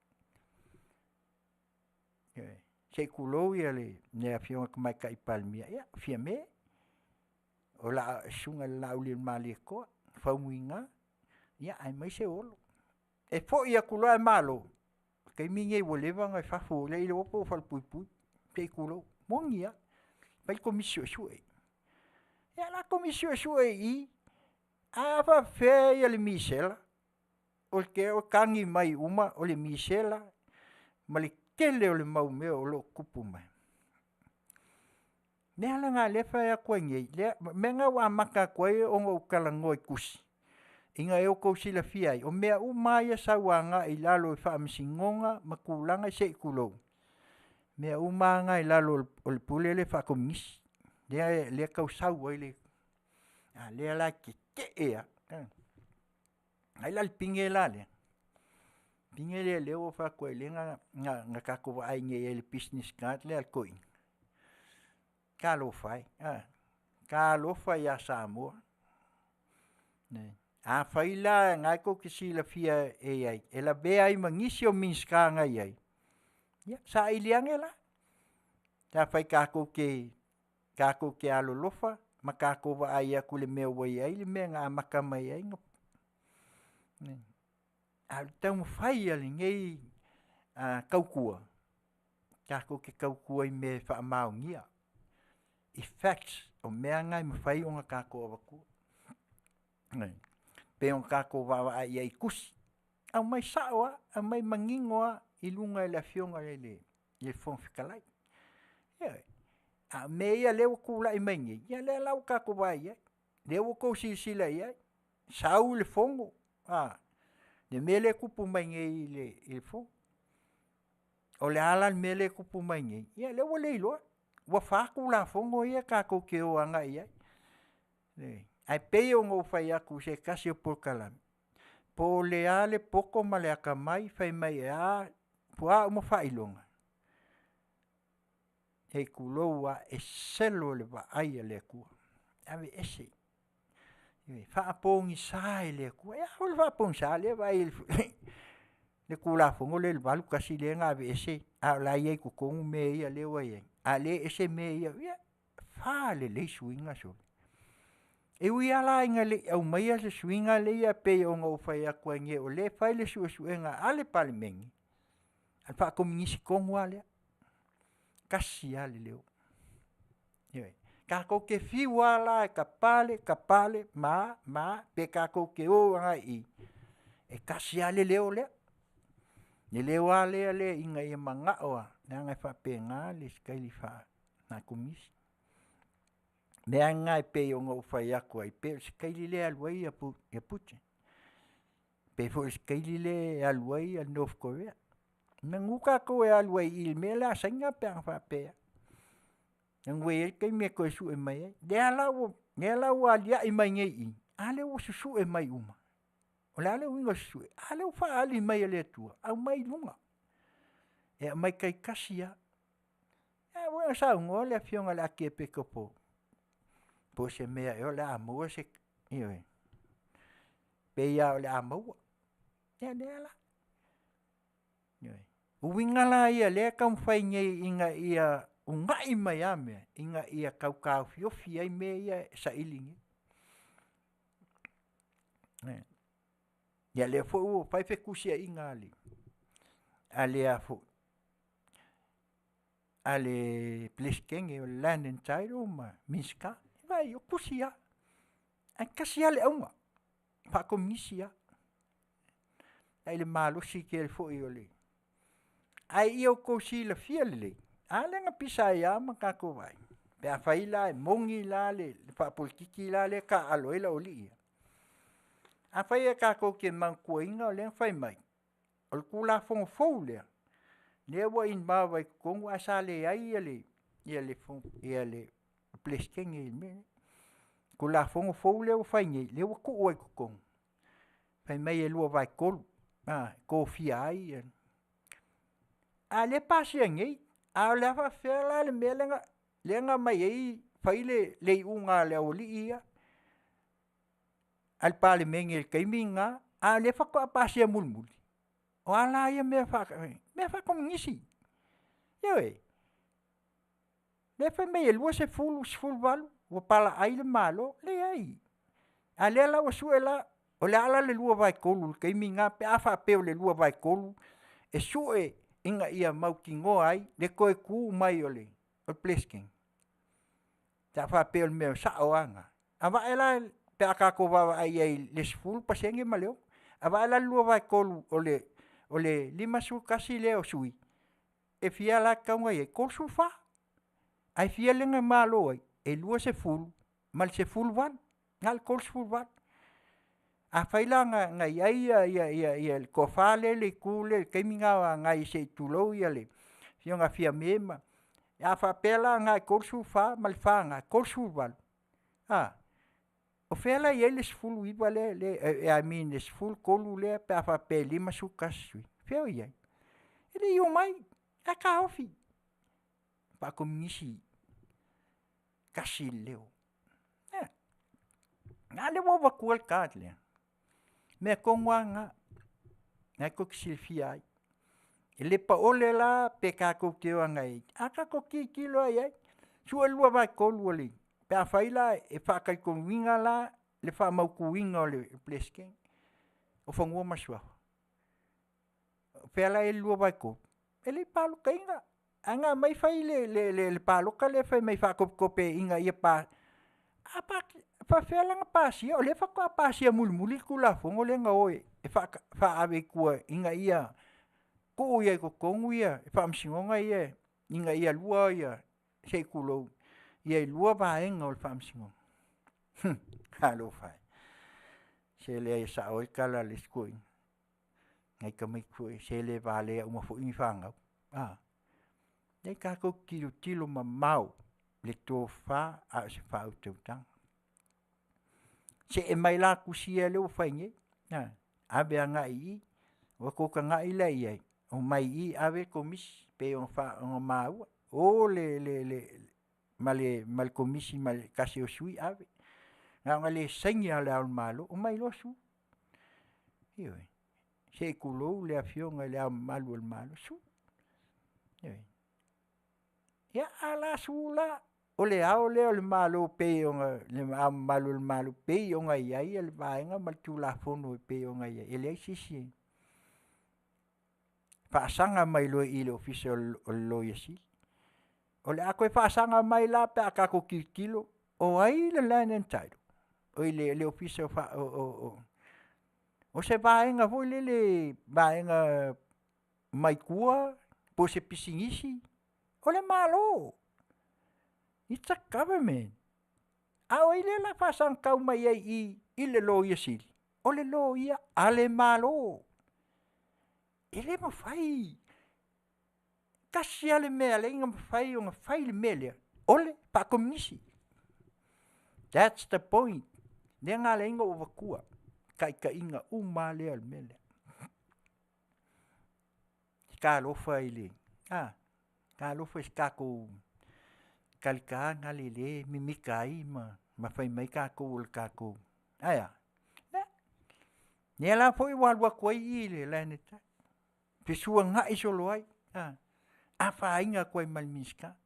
ioe, se i tulou le Afioga i le Tamaitai Palemia, ia Fiame, le Susuga i le Laaulialemalietoa, Faumuina, aemaise Olo. E foi atu loa ae malo, o le taimi lenei ua leva ona i fafo, le iloa po o falepuipui, se i tulou. E moni lava, fai le Komisi Suesue. Ia o le a Komisi Suesue i i? Ae a faapefea le misela? O le tagi mai uma o le misela ma le tele o le mau mea o lo o tutupu mai. O le mea la lena o lea e fai atu ai nei, o le mea lena ua amata atu ai ona ou talanoa i tusi, ina ia outou silafia ai, o mea uma lava ia e sau agai i lalo i faamasinoga ma tulaga se i tulou, mea uma lava na e i lalo o le pule lea faakomunisi, lea e tau sau ai le… a o lea la e tetee lava. Vaai la i le pine la lea, le pine lea ua ou fai atu ai lea na tatou vaai nei i le business card lea a le toeaina, talofa e, talofa ia Samoa. Afai la o lena tou te silafia e i ai, e lavea ai ma nisi o Minisita na i ai, ia saili ane la, pe afai tatou te alolofa ma tatou vaai atu i le mea ua i ai le mea na amata mai ai. A o le taumafai a lenei tautua, tatou te tautua i mea e faamaonia, i facts, o mea na e mafai ona tatou avatua. E pei ona tatou vaavaai i ai i tusi, aumai sao lava, aumai manino lava i luga i le Afioga i le Fofoga Fetalai. Ioe. A o mea ia o lea ua tulai mai nei, ia lea la ua tatou vaai i ai, lea ua outou silasila i ai, sau le fono, a, le mea lea e tupu mai nei i le fono. O le a la le mea lea e tupu mai nei? Ia lea ua le iloa, ua fa Tulafono ia tatou te o agai i ai. Ae pei ona ou fai atu i se tasi o polokalame, po o le a le poto ma le atamai, fai mai e a, o a uma faailoga, se i tulou lava, e selo i le vaai a le Atua, e aveese, e faapogisa e le Atua. E a foi le faapogisa? O lea e vaai i le Tulafono lea i le 81 lea na aveese a o la e i ai i totonu mea ia lea ua i ai, a o lea e ese mea ia. Ia, e fa lelei suiga sole. E ui lava la ina le i aumaia se suiga lea pei ona ou fai atu ai nei o lea e fai le suesuega a le Palemene, a o le faakomunisi tonu lava lea, tasi lava le leo. Ioe. Takou te fiu lava la e kapale, kapale ma a ma a pe tatou te o agai i i, e tasi lava le leo lea. Le leo lava lea ina ia manao lava, leaga e faapena le skaili faa-Komunisi. O mea lava na e pei ona ou fai atu ai, e pei o le skaili lea e alu ai Putin, pei foi o le skaili lea e alu ai North Korea. Meaannu tatou e alu ai i i i le mea lea a Saina pe ana faapea, semeamanu e i ai le taimi e toe sue mai ai. Lea la ua aliai mai nei i i, a lea ua susue mai uma. O le a le uiga o le susue? A lea ua faaali mai e le Atua, aumai i luga, e aumai taitasi lava. A foi na saunoa le afioga i le Akiepikopo po o se mea ea o le a maua se, ioe, pei lava o le a maua. Ia lea la, ioe. O uiga la ia o lea e taumafai nei ina ia uunai mai lava mea, ina ia tau taofiofi ai mea ia e saili nei. Ia lea foi ua fai fetusiaiga a le Peresetene o le Land and Title ma Minisita, vaai o tusi lava, ae tasi lava le auga, faakomunisi lava. Ae i le malosi tele foi o le… Ae ia outou silafia lelei, a lea na pisa ai lava ma tatou vaai, pe afai la e moni la le faapolokiki lea e taaalo ai le aualii ia, afai e tatou te manatuaina o lea na fai mai, o le Tulafono fou lea, lea ua involve ai i totonu ae sa leai le Peresetene i le mea lea. Tulafono fou lea ua fai nei, lea ua tuu ai i totonu, fai mai e 2/3 e tofia ai. A o lea e pasia nei, a o le a faapefea la le mea lea na aumai ai fai le iuga a le aualii ia a le Palemene i le taimi lena, a o lea faatoa pasia mulimuli? O a la ia mea mea faakomunisi, ioe. Lea fai mai e 20, 18 ua palaai le Malo. Leai, a o lea la ua sue la, o le a la le 2/3 i le taimi lena pe a faapea o le 2/3 e sue ina ia mautinoa ai le toe tu mai o le Peresetene? Pe a faapea o le mea sao lava lena. A vaai la pe a tatou vaavaai i ai i le 10% ma le 6, a vaai la i le 2/3 o le 51 lea o sui usufono, e fia la e tatau ona i ai? E 34. Ae fia lea na malo ai? E 20 ma le 18, na o le 38. Afai la na i ai le toa-fa lea e i le itu lea i le taimi lena o agai se i tulou le afioga ia Fiame ma… A faapea la na o le 34 ma le 4 lena, e 38, a, o fea la e i ai le 19 lea, I mean le 13 lea pe a faapea e 51 sui usufono? O fea o i ai? E le i omai, ae taofi, faakomunisi, tasi le leo. A lea ua ou avatua le card lea, o le mea tonu lava lena, o lena tou te silafia ai. E le paole la pe tatou te o agai, a tatou tilotilo lava i ai, sue le 2/3 pe afai la e faatalitonuina la le faamautuina o le Peresetene o Fanua ma Suafa. O fea la e i ai le 2/3? E le i palotaina, ae na aumai fai le palota lea fai mai e faatopetope ina ia pasia. A faapefea la ona pasia o lea faatoa pasia mulimuli le Tulafono lea na o e faaave i tua ina ia tuu ai i totonu le Faamasinoga ia ina ia lua ia, se i tulou, ia lua vaega o le Faamasinoga. Talofa e, se leai e sao ai le tala a le isi toeaina, nai tamaiti foi ia, se le valea uma foi ni fanau, a. Leai tatou te tilotilo mamao le tofa a o se faautautaga. See mai la tusi ia ua fai nei, ave agai i i, ona outou tagai lea i ai, omai i i ave komisi e pei ona maua, o ma le komisi ma le tasi o sui ave. Na ona le saini lava o le Ao o le Malo, omai loa sue. Ioe, se i tulou le Afioga i Le Ao Mamalu o le Malo, sue. Ioe. Ia a la sue la, o le Ao lea o le Malo e pei ona Le Ao Mamalu o le Malo e pei ona i ai le Vaega ma le Tulafono e pei ona i ai, e leai se isi e faasaga mai loa i i le Ofisa o le Loia Sili. O le a toe faasaga mai la pe a tatou tilotilo, o ai le Land and Title? Oi le le Ofisa o o o se vaega foi lele vaega mai tua po o se pisinisi, o le Malo. It's a government. A o ai lea o le a faasagatau mai ai i i i le Loia Sili? O le Loia a le Malo. E le mafai, tasi lava le mea e ala ai ona mafai ona fai le mea lea, o le faakomunisi. That's the point lea na ala ai ona ou avatua taitaiga uma lava lea o le mea lea. Talofa i le a, talofa i se tatou talitaga lea e mimita ai ma fai mai tatou o le tatou, ae a? Ia lea la foi ua alu atu ai i i le Land fesuagai solo ai, a, afaina atu ai ma le Minisita.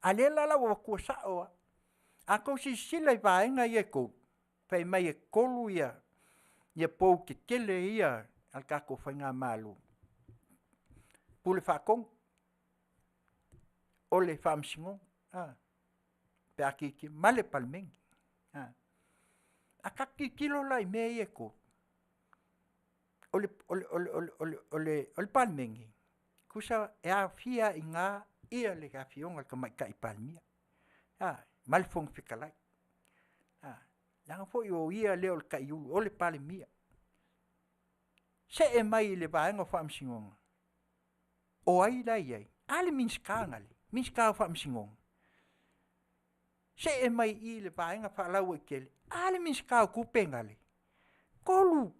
Ae o lea la ua ou avatua sao lava, a outou silasila i vaega ia e 3, fai mai e 3 ia pou tetele ia a le tatou faigamalo, Pule Faatonu, o le Faamasinoga a, pe a tilotilo ma le Palemene. A tatou tilotilo la i mea ia e 3, o le Palemene, tusa e aofia ai i ina ia le afioga i le Tamaitai Palemia a, ma le Fofoga Fetalai. Leaga foi o ia lea o le taiulu o le Palemia. See mai i le vaega o Faamasinoga, o ai la e i ai? A le Minisita na, le Minisita o Faamasinoga. See mai i i le vaega faalauaitele, a le Minisita o Tupe gale, tolu,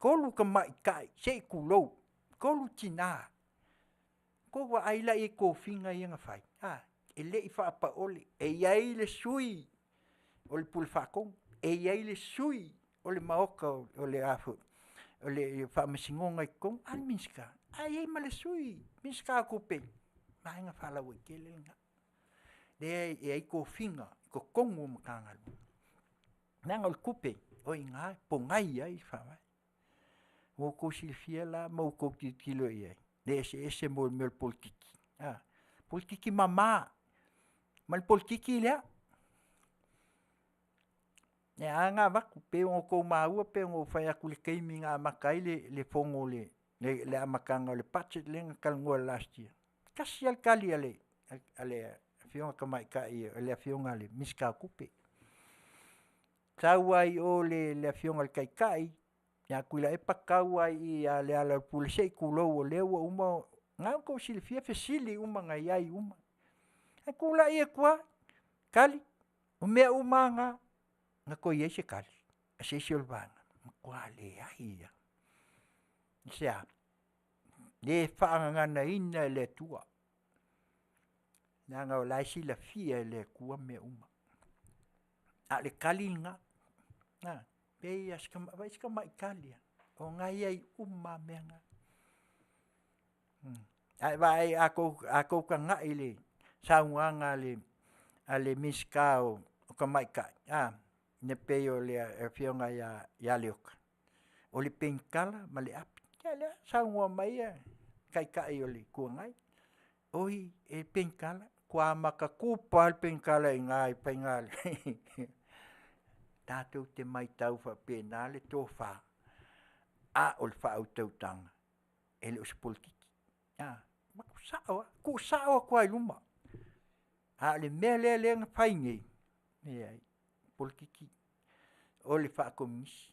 tolu tamaitai se i tulou, tolu tina. Tou vaai la i tofiga ia na fai, a, e le i faapaole, e i ai le sui o le Pule Faatonu, e i ai le sui o le Maota o le a foi o le Faamasinoga i totonu, a le Minisita, ae i ai ma le sui Minisita o Tupe, vaega faalauaitele lena. Lea e i ai tofiga i totonu o Matagaluega. Leaga o le tupe, o i ina e pogai ai le faavae. Ua outou silafia la ma outou tilotilo i ai le eseese mo le mea o le polokiki, a, polokiki mama ma le polokiki lea. E ala ona avatu, pei ona outou maua pei ona ou fai atu i le taimi na amata ai le fono le amataga o le budget lea na talanoa last year, e tasi lava le tali a le afioga tamaitai le afioga i le Minisita o Tupe, sau lava i o i le afioga i le Taitai ia Tuilaepa tau lava i i ia Lealailepule se i tulou o lea ua uma ona… Na ua outou silafia fesili uma na i ai uma. Ae tulai atu lava, tali, o mea uma lava na, na toe i ai se tali a se isi o le vaega? Matua leai lava. Aisea? Le faagaganaina e le Atua, leaga o la e silafia e le Atua mea uma. A o le tali lena, a, pei lava o si vaai si tamai tali lava, o lena e i ai uma lava mea na. A e vaai a outou tagai i le saunoaga a le Minisita o Tamaitai a, e pei o le afioga ia Leota, o le penitala ma le api. Ia o lea e saunoa mai le Taitai o le Itu Agai, oi e penitala, matua matakupa lava le penitala i ina i faiga tatou te matau faapena le tofa, a o le faautautaga, e le o se polokiki. A, sao lava, tuusao atu lava i luma. A o le mea lea na fai nei, leai, polokiki, o le faakomunisi.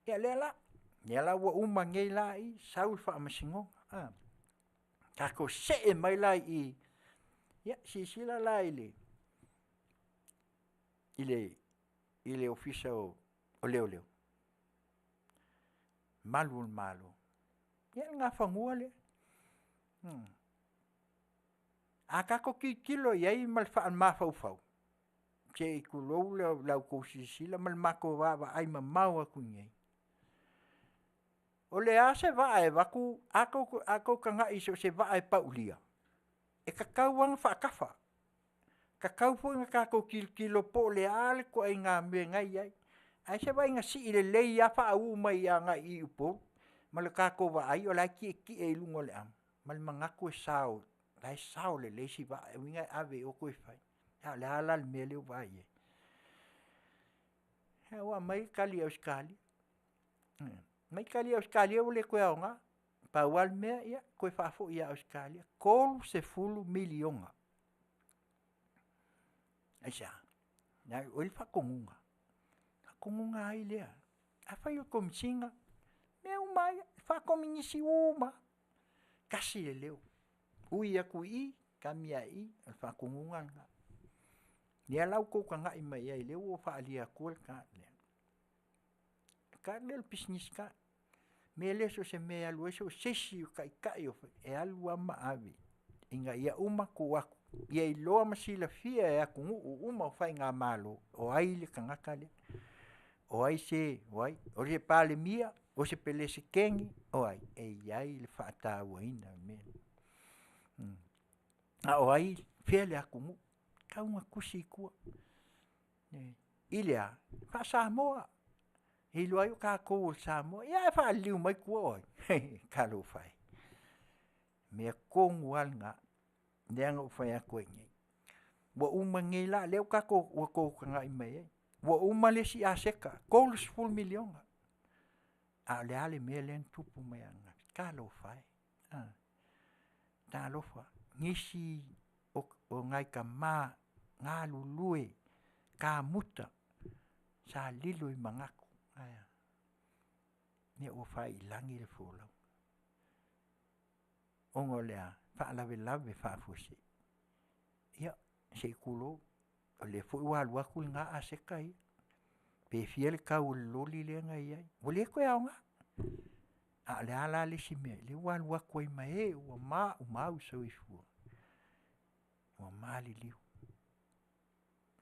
Ia o lea la, lea la ua uma nei la i i, sau le faamasinoga, a, tatou see mai la i i, ia silasila la i le Ofisa o Leoleo, malu o le Malo, ia o le Nafanua lea. A tatou tilotilo i ai ma le mafaufau, se i tulou la outou silasila ma le matou vaavaai mamao atu i inei, o le a se vaa e avatu, a outou tagai i so o se vaa e paulia, e tatau lava ona faatafa, tatau foi ona tatou tilotilo po o le a le ituaiga mea na e i ai. Ae se i vaai ina sii lelei lava faauu mai agai i Upolu ma le tatou vaai o la e tietie i luga o le amu ma le manatu e sao. La e sao lelei si vaa e uiga e ave i o koe fai. A o le a la le mea lea ua vaai i ai? Ia ua aumai tali e Ausetalia, aumai tali e Ausetalia ua le toe aoga. Pau lava le mea ia toe faafoi ia Ausetalia, $30 miliona. Aisea? Leaga o ai le faatonuga? Faatonuga a ai lea? Afai o le Komesina, mea uma lava ia, faakomenisi uma lava, tasi le leo, ui atu i i, kami lava i i, o le faatonuga lena. Lea la ua outou tagai mai ai o lea ua ou faaalia atua le card lea. O le card lea o le business card. O le mea lea so o se mea e alu ai, so o se isi o taitai e alu lava ma ave ina ia uma tuu atu ia iloa ma silafia e atunuu uma o faigamalo, o ai le tagata lea, o ai se o ai, o le Palemia, o se Peresetene, o ai? E i ai le faatauaina o le mea lea. A o ai, fea le atunuu, tau ina tusi i tua, i le a? Faa-Samoa, e iloa ai o tatou o Samoa. Ia ae faaliliu mai tua o ai? Talofa e. O le mea tonu lava lena lea na ou fai atu ai nei, ua uma nei la, lea ua outou tagai mai ai, ua uma le isi aseta, $30 miliona. A o le a le mea lea na tupu mai ananafi? Talofa e, talofa, nisi o nai tama galulue kamuta sa lilo i manatu, ae a? Ia ua faiilagi le folauga, ona o le a? Faalavelave faafuasei. Ia, se i tulou, o lea foi ua alu atu lena aseta ia, pe fia le tau o le loli lea na i ai, ua le toe aoga. A o le a la le isi mea? Lea ua alu atu ai ma e ua maumau soifua, ua maliliu.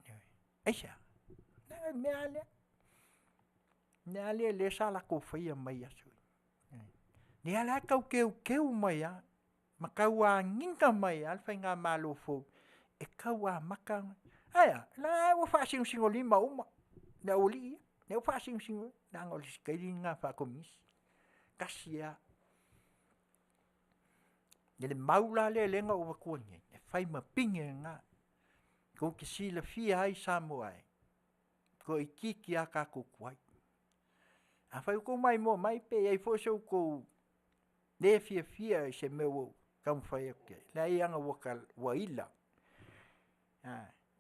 Ioe. Aisea? Leaga o le mea lava lea, le mea lava lea sa latou faia mai aso ia. Lea la e tau teuteu mai lava ma tau agiga mai lava le faigamalo fou e tau amata ona… Ae a? O la ua faasinosinolima uma le aualii ia, lea ua faasinosinolima, leaga o le sitaili lena faakomenisi, tasi lava. I le mau la lea na ou avatua nei, e fai ma pine lena, tou te silafia ai Samoa e, toaitiiti lava tatou tuai. Afai ua outou maimoa mai pe i ai foi so outou le fiafia i se mea ua ou taumafai atu ai, leai leaga ua ila,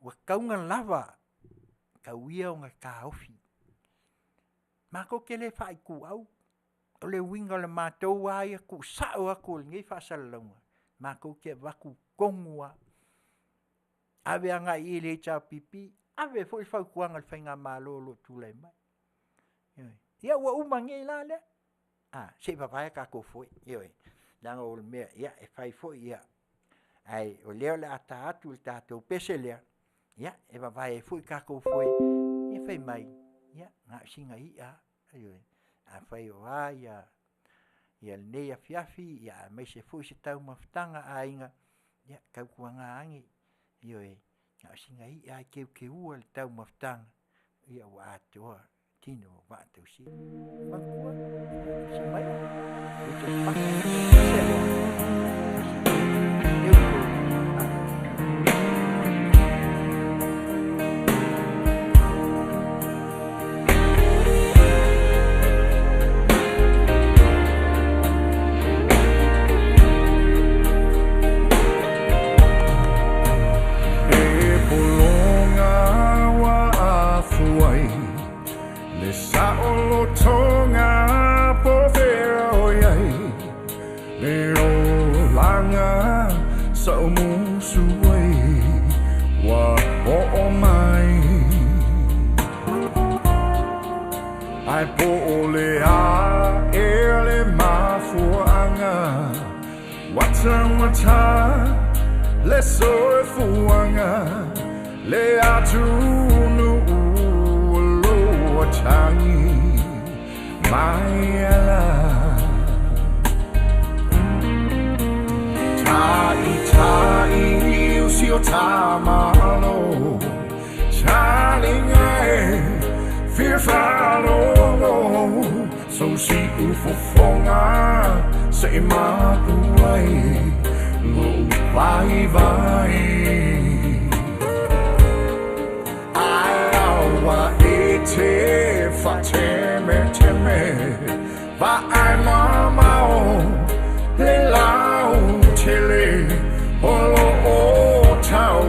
ua tatau ona lava, tau ia ina taofi. Matou te le faaituau, o le uiga o le matou lava ia tuusao atu o lenei faasalalauga, matou te avatu tonu lava, ave agai i le HRPP, ave foi le fautuaga i le faigamalo o lo o tulai mai. Ioe. Ia ua uma nei la lea, a, se i vavae a tatou foe, ioe, leaga o le mea, ia e fai foi, ae o lea o le a ta atu le tatou pese lea, ia e vavae ai foi tatou foe, ia fai mai, ia na o sina i'a lava, ioe. Afai o a lenei afiafi aemaise foi se taumafataga a aiga, ia tautuana ane, ioe, na o sina i'a lava e teuteua le taumafataga, ia ua atoa tino o vaa tausili. Matua, tusi maia, E pologa ua afuai le saolotoga po o fea o i ai le olaga sa ou musu ai ua oo mai. Ae po o le a ea le mafuaaga ua taugata le soifuaga le atunuu o lo o tagi mai ala. Ta'ita'i o si o ta Malo Talinga e fia faalogo So si'u fofoga se'i mapu ai. Lou vaivai. Ae aua e te faatemeteme, vaai mamao le lautele o loo tau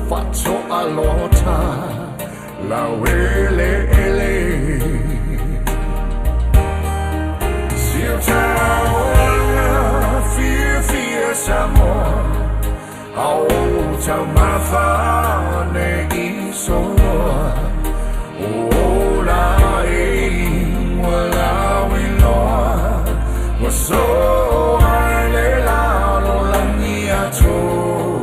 faatoalota laueleele. Siutaoga fiafia Samoa, ao taumafa nei soloa. O ola e ua lauiloa, ua soa i le lalolagi atoa.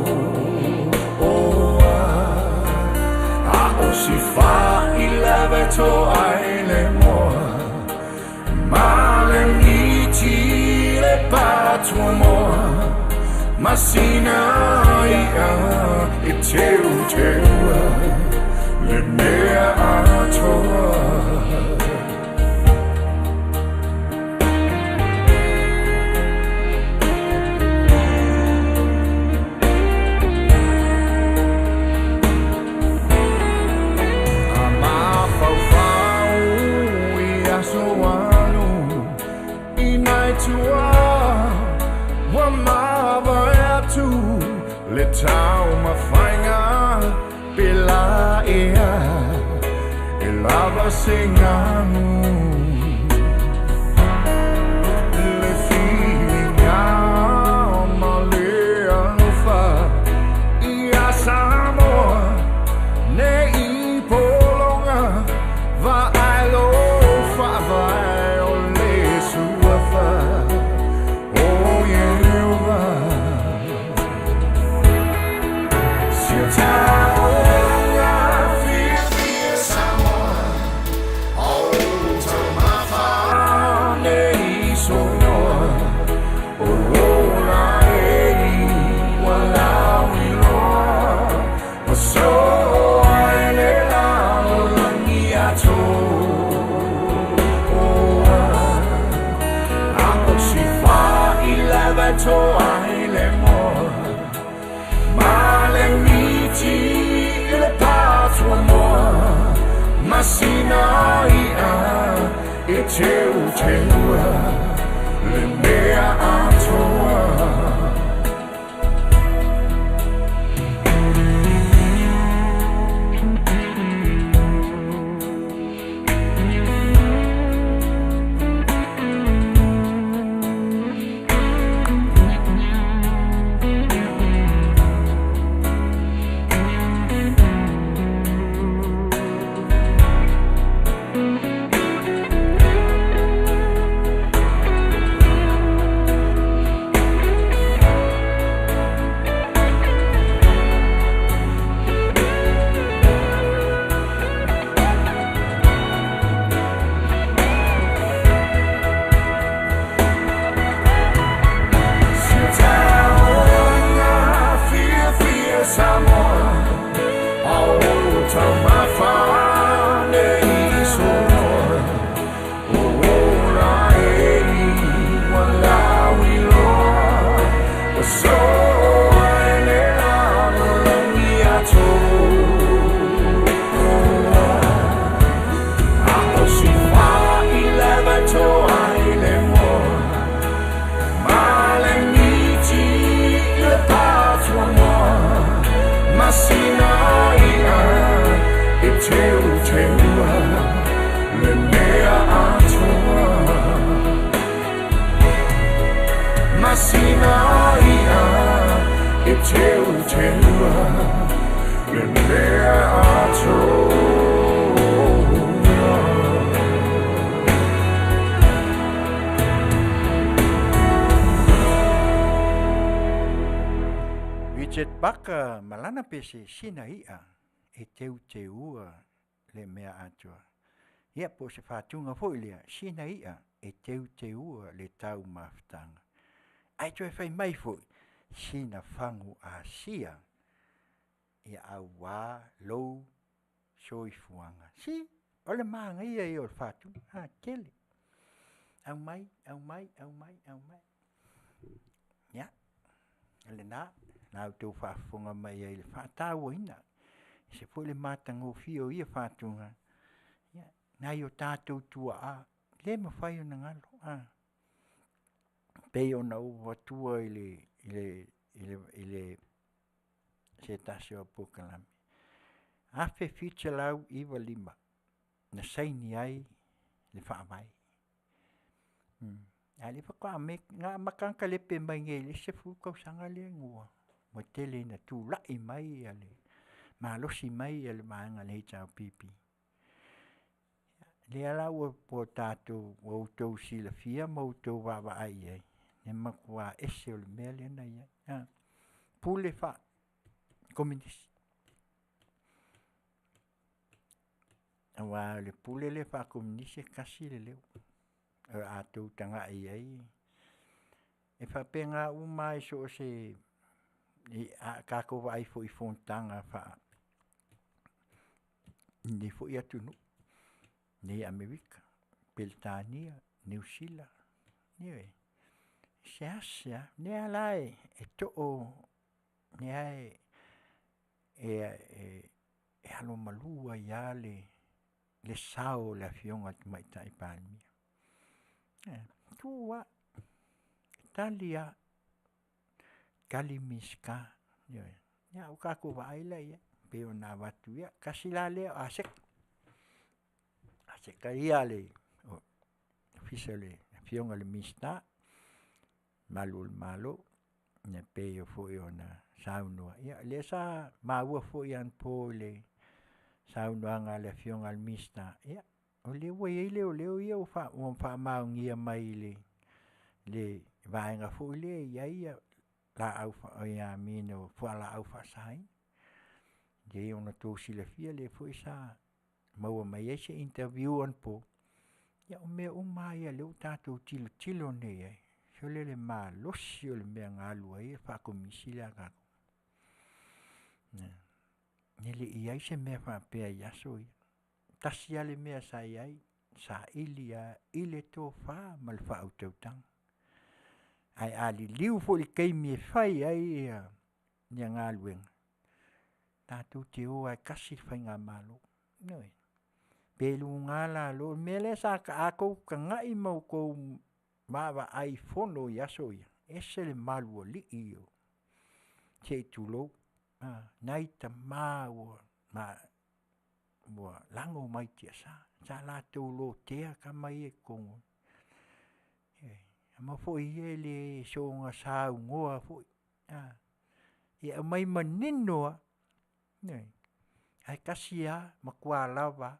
A o si failave toa ai le moa, ma le miti le patuamoa, masina ia e teuteua le mea atoa. A mafaufau i aso alu i nai tua, ua mavae atu le taumafaiga pe la ea e lava se ganu. Le filiga ma le alofa ia Samoa nei pologa, vaai lo faavae o le suafa o Ieova. Siutaoga fiafia Samoa, ao taumafa nei soloa. O ola e ua lauiloa, ua soa i le lalolagi atoa. A o si failave toa ai le moa, ma le miti i le patuamoa, masina ia e teuteua le mea atoa. Siutaoga fiafia Samoa, ao taumafa nei soloa. O ola e ua lauiloa, ua soa i le lalolagi atoa. A o si failave toa ai le moa, ma le miti i le patuamoa, masina ia e teuteua le mea atoa. Masina ia e teuteua le mea atoa. Richard Baka malana pese sina ia e teuteua le mea atoa. Ia po se faatuga foi lea, sina ia e teuteua le taumafataga. Ae toe fai mai foi, sina fagu asia ia auā lou soifuaga. Si, o le magaia ia o le faatuga, a tele. Aumai, aumai, aumai, aumai. Ia, O lena la outou faafofoga mai ai i le faatauaina, ese foi le matagofie o ia faatuga, ia nai o tatou tuaa, le mafai ona galo. E pei ona ou avatua i le se tasi o au polokalame, 1795 na saini ai le Faavae, ae lea faatoa na amata lava ona talepe mai nei i le isi 10 tausaga lea ua tele ina tulai mai le malosi mai le vaega a le HRPP. Lea la ua tatou ua outou silafia ma outou vaavaai i ai, le matua ese o le mea lea na i ai pule faa-Kominisi. Aua o le pule lea faa-Kominisi e tasi le leo, o le a tou tagai i ai, e faapena uma lava i so o se a tatou vaai foi i fonotaga i inei foi atunuu, i Amerika, Peretania, Niu Sila, ioe, e seasea, lea la e too o lea e alomalu ai lava le sao o le afioga i le Tamaitai Palemia. E tu lava, tali lava, tali Minisita, ioe, ia ua tatou vaai la i ai, pei ona avatu ia tasi la lea o aseta, aseta ia a le Ofisa o le Afioga i le Minisita, malu o le Malo, ia pei foi ona saunoa, ia lea sa maua foi anapo i le saunoaga a le afioga i le Minisita, ia o lea ua i ai leoleo ia ua faamaonia mai i le vaega foi lea e i ai laau fualaau faasaina. E pei ona outou silafia lea foi sa maua mai ai se interview anapo, ia o mea uma lava ia o lea ua tatou tilotilo nei i ai, sole le malosi o le mea na alu ai le faakomunisi lea a tatou. E le i i ai se mea faapea i aso ia. Tasi lava le mea sa i ai, saili lava i le tofa ma le faautautaga. Ae a liliu foi i le taimi e fai ai ia galuega, tatou te o lava e tasi le faigamalo, ioe. Pe luga lalo, o le mea lea a outou tagai ma outou vaavaai i fono i aso ia, e ese le malualii o, se i tulou, nai tama ua lago mai tiasa, sa latou lotea tama ia i totonu, ioe. Tama foi ia e le soona saunoa foi, e aumai manino lava, ioe, ae tasi lava, matua lava lava,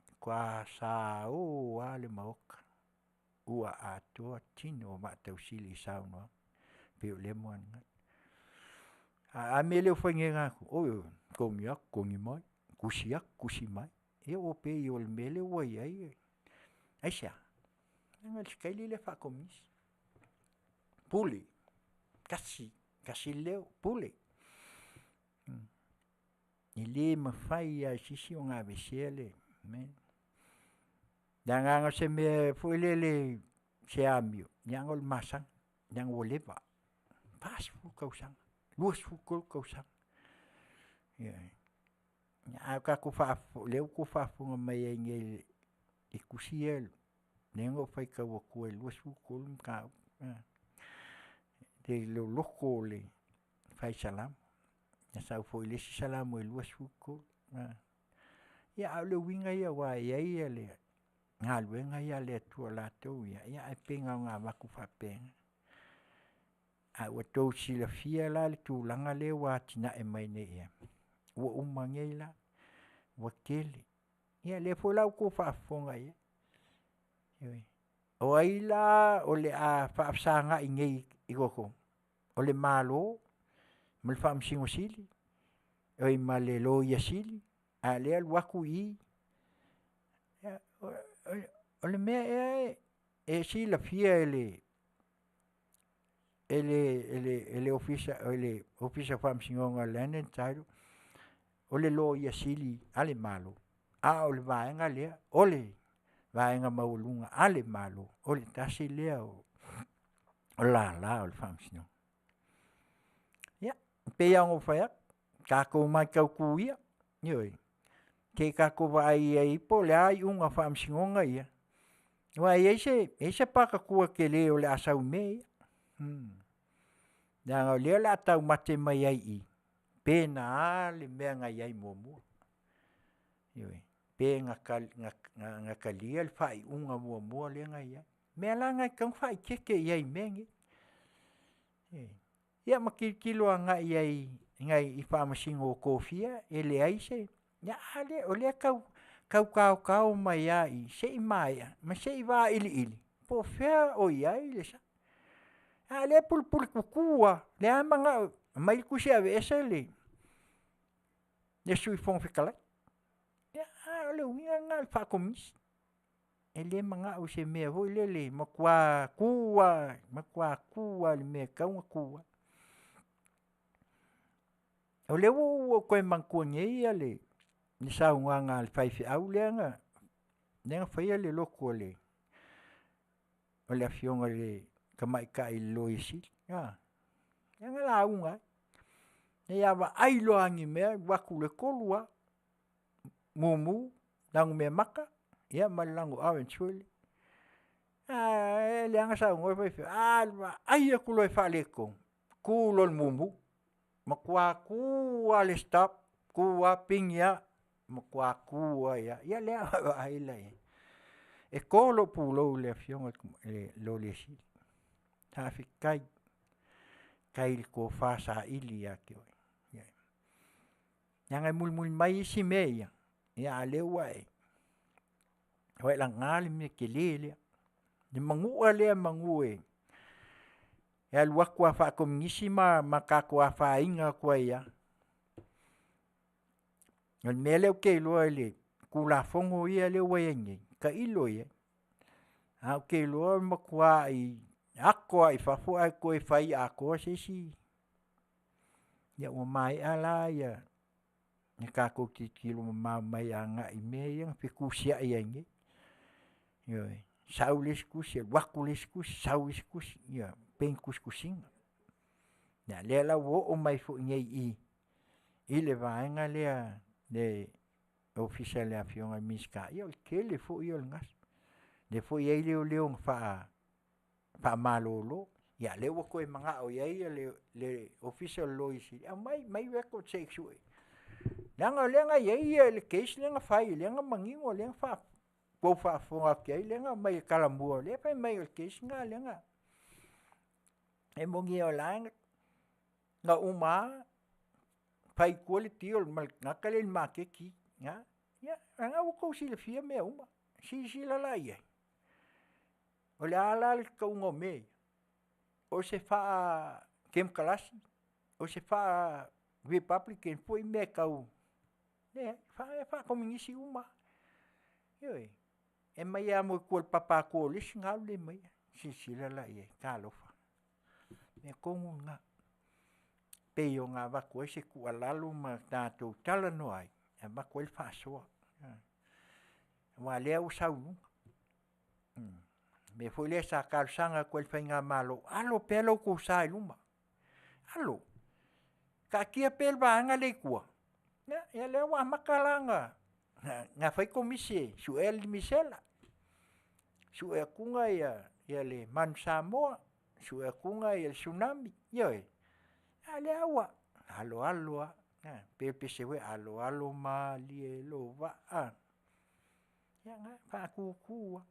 matua sao lava le Maota, ua atoa tino o Maatausili i saunoaga e pei o lea moanaga. Ae a mea lea ua fai nei e tatou, oi oi totogi atu, totogi mai, tusi atu, tusi mai. Ia ua pei o le mea lea ua i ai, aisea? Leaga o le sitaili lea faakomunisi, pule, tasi, tasi le leo, pule. E le mafai lava e se isi ona aveesea le mea lea. Leaga o se mea foi lele se amio, leaga o le masani, leaga ua leva, 40 tausaga, 23 tausaga, ioe. Ae ua tatou o lea ua outou faafofoga mai ai nei i tusi ia lea na ou faitau atua e 23 mataupu i le loloto o le fai Salamo. Na sau foi i le isi Salamo e 23, ia ae o le uiga ia aua e i ai le galuega ia a le Atua latou ia, ia ae pei na ona avatu faapena. Ae ua outou silafia la le tulaga lea ua atinae mai nei i i, ua uma nei la, ua tele. Ia o lea foi la ua outou faafofoga i ai, ioe. O ai la o le a faafesagai nei i tatou? O le Malo ma le Faamasino Sili, oi ma le Loia Sili, ae o lea e alu atu i i, o le mea ea e silafia e le Ofisa o Faamasinoga Land and Title, o le Loia Sili a le Malo, a o le vaega lea, o le vaega maualuga a le Malo, o le tasi lea o lala o le Faamasinoga. Pei lava ona ou fai atu, tatou matau tu ia, ioe, se i tatou vaai i ai po o le a iuga o faamasinoga ia, aua e i ai se e i ai se patatua tele o le a sau i mea ia. Leaga o lea o le a taumate mai ai i i, pe na a le mea na i ai muamua. Ioe, pe na talia le faaiuga muamua lea na i ai. O mea la na e tatau ona faaeteete i ai i mea nei. Ia ma tilotilo agai i ai i faamasino tofia e leai se… a lea o lea e tau taotao mai lava i i se i maea ma se i vailiili po o fea o i ai le sao. A o lea e pulepuletutu lava, o lea e manao e aumai le tusi e aveese le Sui Fofoga Fetalai. Ia, a o le uiga lena o le faakomunisi. E le manao i se mea foi lele, e matua tu lava, matua tu lava i le mea e tatau ona tu ai. O lea ua ou toe manatua nei le saunoaga a le faifeau lea na faia le lotu a le Afioga i le tamaitai Loia Sili, a, lea na lauga ai. Ia vaai loa lava i ni mea alu atu i le 3 lava, mumu, lanumeamata, ia ma le lanu orange foi lea. A lea na saunoa le faifeau, a vaai atu loa e faaletonu, tu loa i le mumu, matua tu lava i le stop, tu lava pigi lava, matua tu ai lava. Ia lea vaai la i ai. E to lou pulou i le Afioga i le Loia Sili, faafetai, faafetai i le tofa saili ia te oe. Leaga e mulimuli mai isi mea ia, a o lea ua e laga le mea tele lea, le manua lea manu e alu atu lava faakomunisi ma tatou afaina atu ai lava. O le mea lea ou te iloa i le Tulafono ia lea ua i ai nei, tailo i ai, ae ou te iloa e matuai ato lava i fafo ae toe fai atoa se isi. Ia ua maea la ona tatou tilotilo mamao mai agai i mea ia na fetusiai ai nei, ioe, sau le isi tusi alu atu le isi tusi, sau le isi tusi, ioe, pei ni tusitusiga. Ia a o lea la ua oo mai foi nei i i i le vaega lea le Ofisa o le Afioga i le Minisita, ia o le tele foi ia o le gasu. Lea foi e i ai leoleo na faamalolo, a o lea ua toe manao i ai le Ofisa o le Loia Sili, e aumai records se i sue, leaga o lea na i ai le case lea na fai lea na manino lea na outou faafofoga atu i ai lea na aumai e talamua lea fai mai o le case lena lea na… E moni o la e na uma lava fai i tua le deal ma le tagata lea i le maketi. Ia o lena ua outou silafia mea uma, silasila la i ai? O le a la le tauga o mea ia? O se faakemokalasi? O se faa-republican foi mea tau… Leai, e faakomunisi uma lava, ioe. E omai lava i tua i le papa to o le isi ona alu lea ma ia. Silasila la i ai, talofa. O le mea tonu lena, e pei ona avatu ai se tuualalo ma tatou talanoa ai, e avatu ai le faasoa, aua o lea ua sau i luga. O le mea foi lea sa talosaga atu ai i le faigamalo, alo pea lo outou sa i luma, alo, taatia pea le vaega lea i tua, ia lea ua amata la ona fai komisi e sue le misela, sue atu le Manu Samoa, sue atu le Tsunami, ioe, a o lea ua aloalo lava, e pei o le pese foi lea, aloalo malie lou vaa, ia lena, e faatutu lava.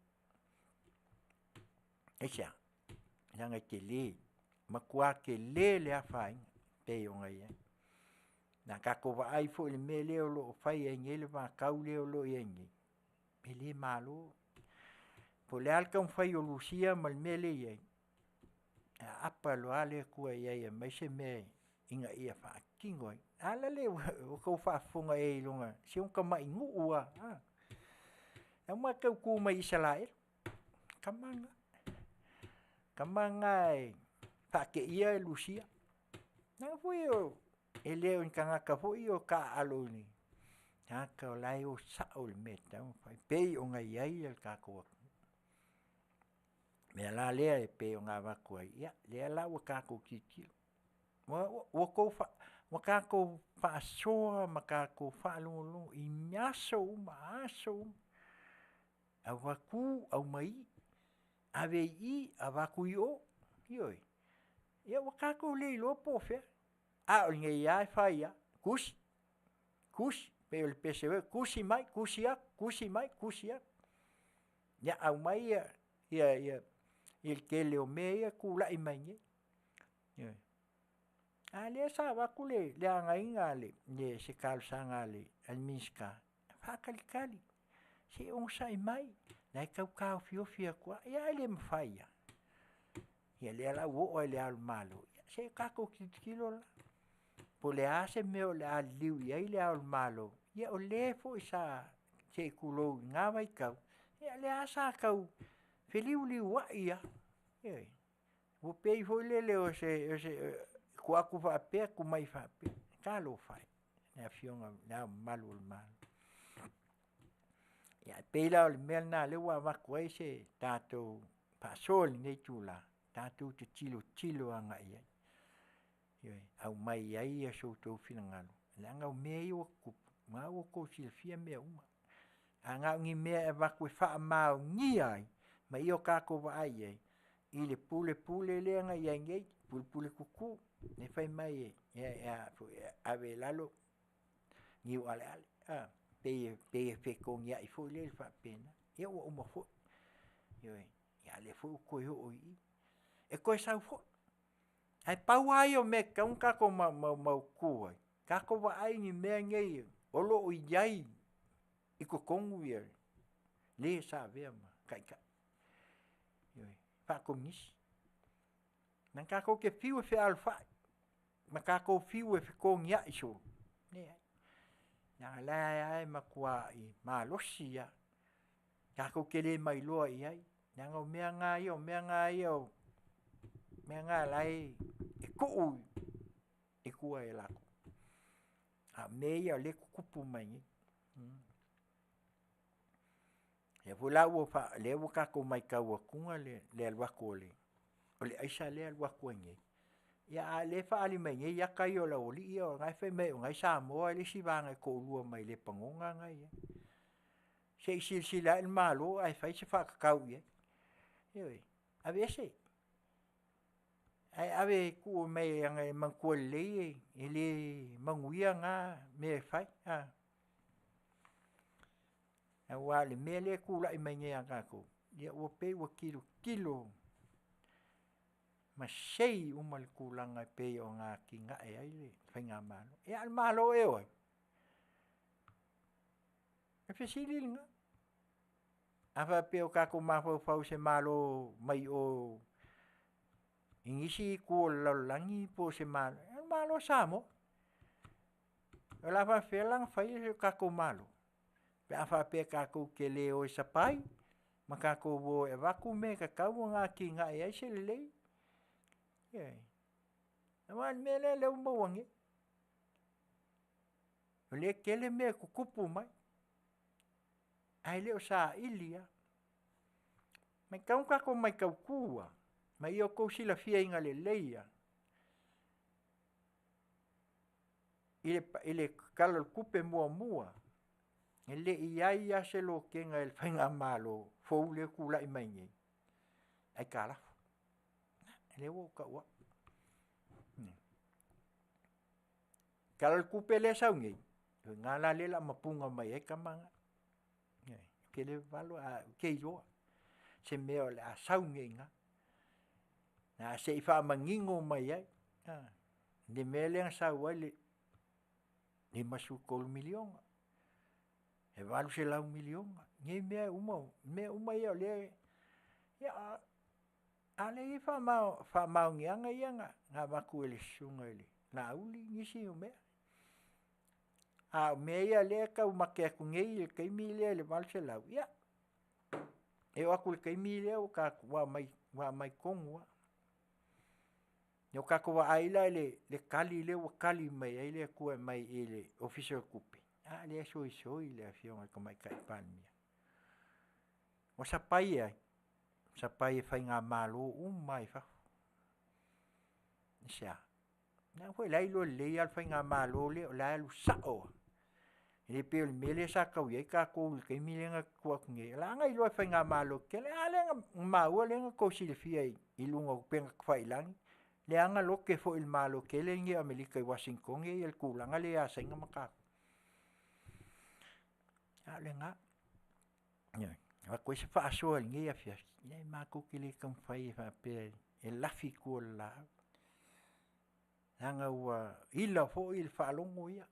Aisea? Leaga e tele, matua tele le afaina e pei ona i ai. A tatou vaai foi i le mea lea o lo o fai ai nei le vatau lea o lo o i ai nei, e le malo. Po o le a le taumafai o Rusia ma le mea lea e i ai, e aapa loa le Atua i ai e aumai se mea ina ia faatino ai. A lale ua outou faafofoga i ai i luga, si ona tamai nuu lava a, la ua matou tu mai Isaraelu, o le tama lena. O le tama lena e faateia Rusia, leaga foi e le o ni tagata foi ia o taaalo, o tagata o la e o sao i le mea e tatau ona fai, e pei ona i ai le tatou atunuu. O le mea la lea e pei ona avatu ai, ia lea la ua tatou tilotilo. Ua tatou faasoa ma tatou faalogologo i aso uma, aso uma, avatu aumai, ave i i, avatu i o, ioe. Ia ua tatou le iloa po o fea, a o lenei lava e fai lava, tusi, tusi, pei o le pese foi lea, tusi mai, tusi atu, tusi mai, tusi atu. Ia aumai le tele o mea ia e tulai mai nei, ioe. A lea sa avatu le againa o se talosaga a le Minisita, faatalitali, se i onosai mai, o la e tau taofiofi atu lava, ia ae le mafai lava. Ia lea la ua oo lava i Le Ao o le Malo, ia se i tatou tilotilo la, po o le a se mea o le a liliu i ai Le Ao o le Malo, ia o le foi sa, se i tulou i na vaitau, ia lea lava sa tau feliuliuai lava, ioe. Ua pei foi lele o se tuu atu faapea tuu mai faapea. Talofa e i le Afioga i Le Ao Mamalu o le Malo. Ia e pei la o le mea lena lea ua avatu ai se tatou faasoa i lenei itula, tatou te tilotilo agai i ai, ioe, aumai ai so outou finagalo, leaga o mea ia ua tutupu, o lena ua outou silafia mea uma. Ae na o ni mea e avatu e faamaonia ai, ma ia o tatou vaai i ai i le pulepule lea na i ai nei, pulepuletutu lea e fai mai e ave i lalo niualeale a, pei e fetoniai foi lele faapena. Ia ua uma foi, ioe, a o lea foi ua toe oo i i. E toe sau foi, ae pau lava ia o mea e tatau ona tatou mautu ai, tatou vaai i ni mea nei o lo o i ai i totonu le sa avea ma taitai, ioe, faa-Komunisi. Leaga tatou te fiu e fealofai ma tatou fiu e fetoniai solo, leai, leaga o la e matuai malosi lava, tatou te le ma iloa i ai, leaga o mea na ia o mea na ia o mea na o la e tuu i tua e latou, a o mea ia o lea e tutupu mai nei. O lea foi la ua tatou matau atuga le alu atu o le aisa lea e alu atu ai nei, a o lea e faaali mai nei ata ia o le aualii ia o la e fai mai o la e i Samoa le isi vaega e toalua mai Lepanoga na e i ai. Se i silasila ane le Malo ae fai se faatatau i ai, ioe, aveese, ae ave e tuu mai e manatua lelei e le manuia na mea e fai aua o le mea lea e tulai mai nei ia tatou, ia ua pei ua tilotilo masei uma le tulaga e pei ona atinae ai le faigamalo. Ia ae o le Malo ea o ai? O le fesili lena. A faapea ua tatou mafaufau i se Malo mai o i nisi itu o le lalolagi po o se Malo, o le Malo o Samoa. O le a faapefea la ona fai le tatou Malo? Pe a faapea tatou te le o e sapai, ma tatou o e avatu mea e tatau ona atinae ai se lelei. Ioe. Aua o le mea lea ua maua nei, o lea e tele mea e tutupu mai, ae le o saili lava. E tatau ona tatou mataitu lava, ma ia outou silafiaina lelei lava, i le Tala o le Tupe muamua, e le i i ai lava se lokega i le faigamalo fou lea e tulai mai nei, aitalafu. Lea ua ou taua au. Tala o le Tupe lea e sau nei, o i ina la lea o le a mapuga mai ai tama na. Ioe, ou te le vavalo ae ou te iloa se mea o le a sau nei i ina, o le a se i faamanino mai ai le mea lea na sau ai le $53 miliona, le $800 miliona, nei mea uma, mea uma ia o lea e. Ia a o lea e i ai faamaoniaga ia na avatu e le Susuga ia Laauli nisi o mea. A o mea ia o lea e taumate atu nei i le taimi lenei i le $800, ia, e oo atu i le taimi lea ua aumai tonu lava. Ia ua tatou vaai la i le tali lea ua tali mai ai le Atua e aumai i le Ofisa o Tupe, a lea e soisoi le Afioga i le Tamaitai Palemia. Ua sapai e ai? Sapai e faigamalo uma lava i fafo. Aisea? Na foi la iloa lelei lava le faigamalo lea o la e alu sao lava. E le pei o le mea lea sa tau i ai tatou i le taimi lea na tuu atu nei, o la e na iloa e faigamalo tetele. A lea na maua lea na outou silafia i luga o upega tafailagi, lea na lote foi e le Malo tele lenei o Amerika i Uasinitone le tulaga lea ia Saina ma tatou. A o lena, ioe, e avatu ai se faasoa i lenei afiafi, ia e matou te le taumafai e faapea e lafi i tua o le laau, leaga ua ila foi le faalogo ia,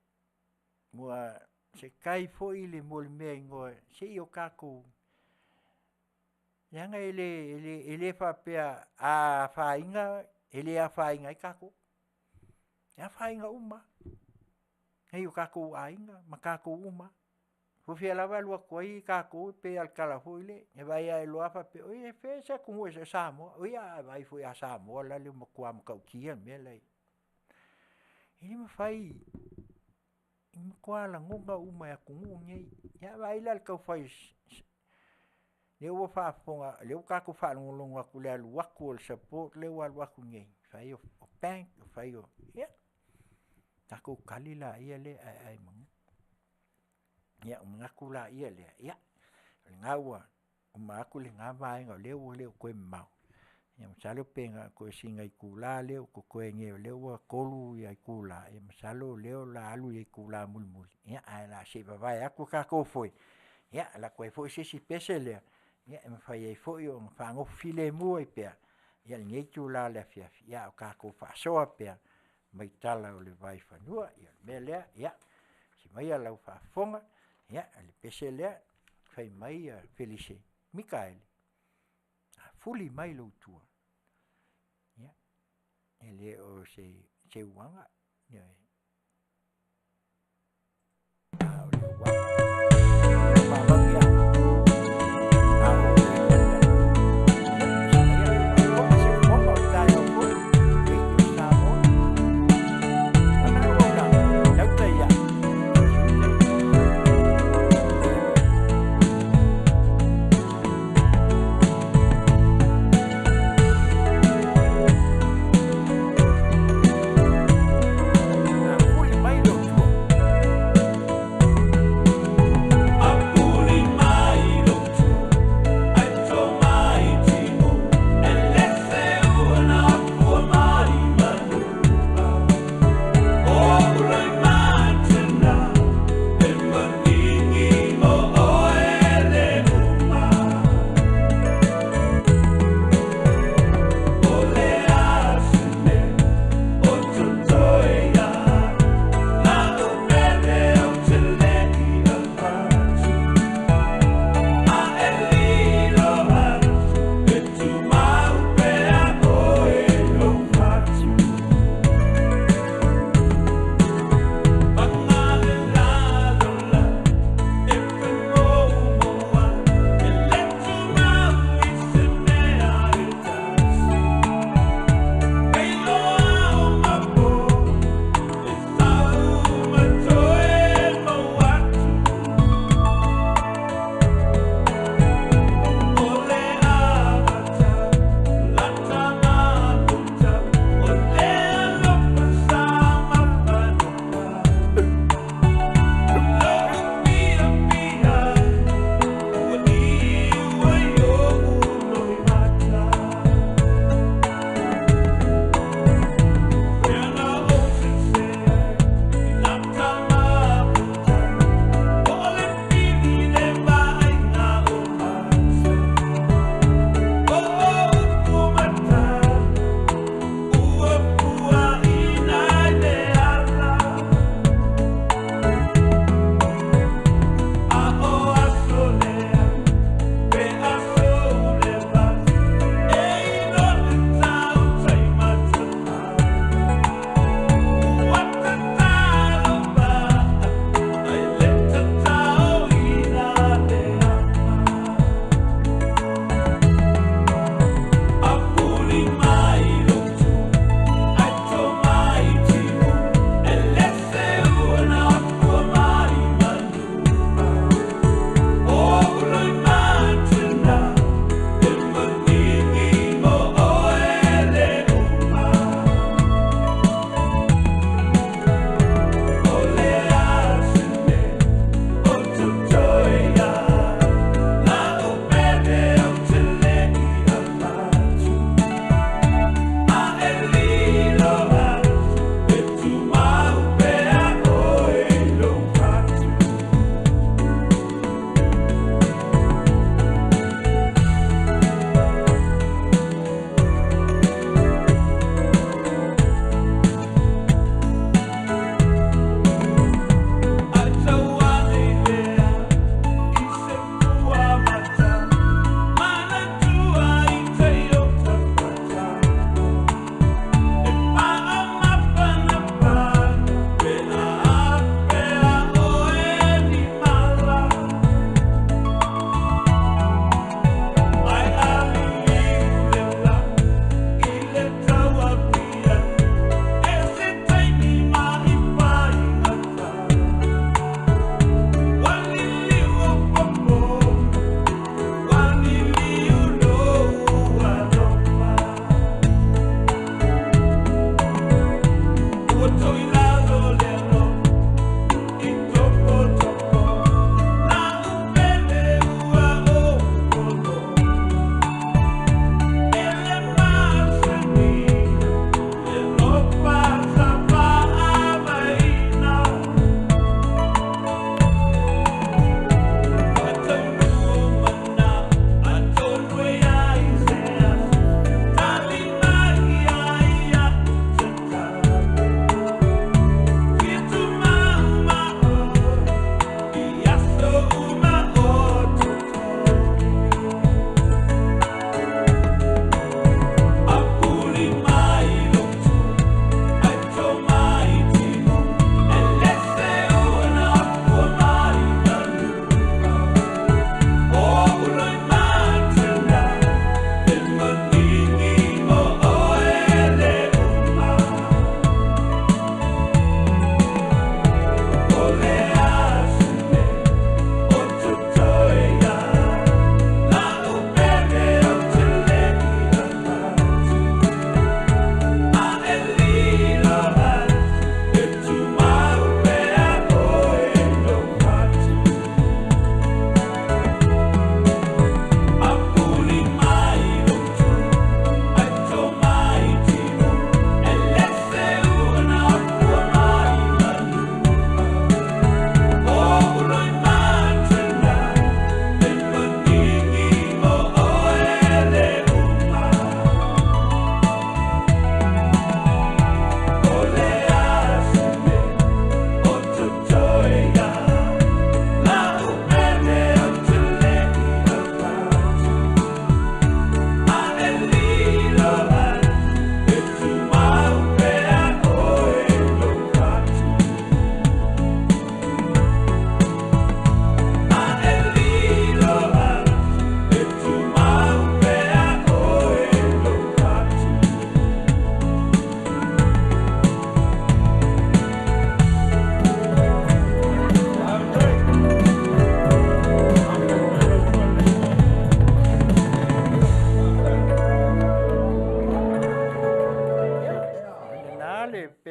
ua se tai foi le mea e igoa se i o tatou leaga e le faapea a afaina, e le afaina ai tatou. E afaina uma lava, nai o tatou aiga ma tatou uma lava. Po o fea lava e alu atu ai tatou, e pei lava o le tala foi lea, e vaai lava loa faapea oi o fea se atunuu e oe? O Samoa. Oi a vaai foi ia Samoa la ua matua matautia le mea la e i ai. E le mafai, e matua lagona uma e atunuu nei. Ia vaai la i le tau fai o lea ua faafofoga lea ua tatou faalogologo atu i le alu atu o le support lea ua alu atu nei, fai o bank, fai o… ia tatou tali laia lea e aeae ai manu. Ia ona manatu laia lea, ia o lena ua uma atu lena vaega o lea ua le toe mamao, ia masalo pe na o toe sina itula lea o totoe nei o lea ua 3 itula, ia masalo o lea o le a alu i le itula mulimuli, ia ae o le a se i vavae atu le tatou foe, ia lako ai foi se isi pese lea, e mafai ai foi ona faanofo filemu ai pea lenei itula o le afiafi, a o tatou faasoa pea mai tala o le vaifanua. Ia o le mea lea, ia lasi maia lau faafofoga, o le pese lea fai mai Felise, Mikaele, fuli mai lou itua, ia e le o se seuaga, ioe, a o le uaga.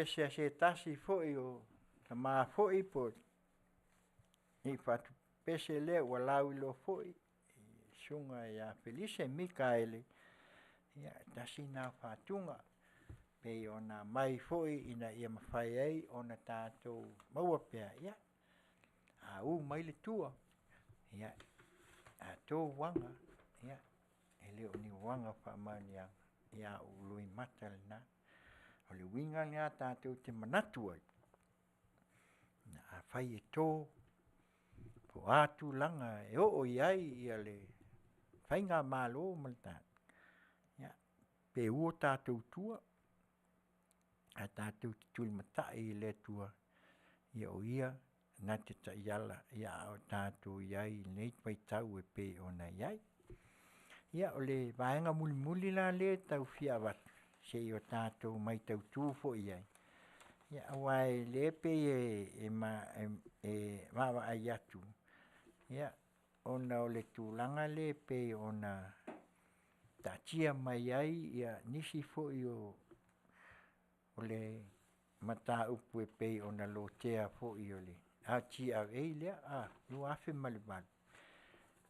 faatupese a se tasi foi o tama foi po o ni faatupese lea ua lauiloa foi i le Susuga ia Felise Mikaele, ia tasi lena o fatuga e pei ona aumai foi ina ia mafai ai ona tatou maua pea, ia a u mai le tua, ia a to uaga, ia e le o ni uaga o faamanuiaga, ia a o loimata lena. O le uiga lena e tatou te manatu ai, afai e to, po o a tulaga e oo i ai le faigamalo ma le tatou, ia pe ua tatou i tua, ae tatou te tulimatai i le Atua, ia o Ia e na te taiala a o tatou i ai i lenei vaitau e pei ona i ai. Ia o le vaega mulimuli la lea e tau fia avatu, se i o tatou matautu foi i ai, ia aua o lea e pei e vaavaai atu, ia ona o le tulaga lea e pei ona taatia mai ai nisi foi o le mataupu e pei ona lotea foi o le LTRA lea 2008,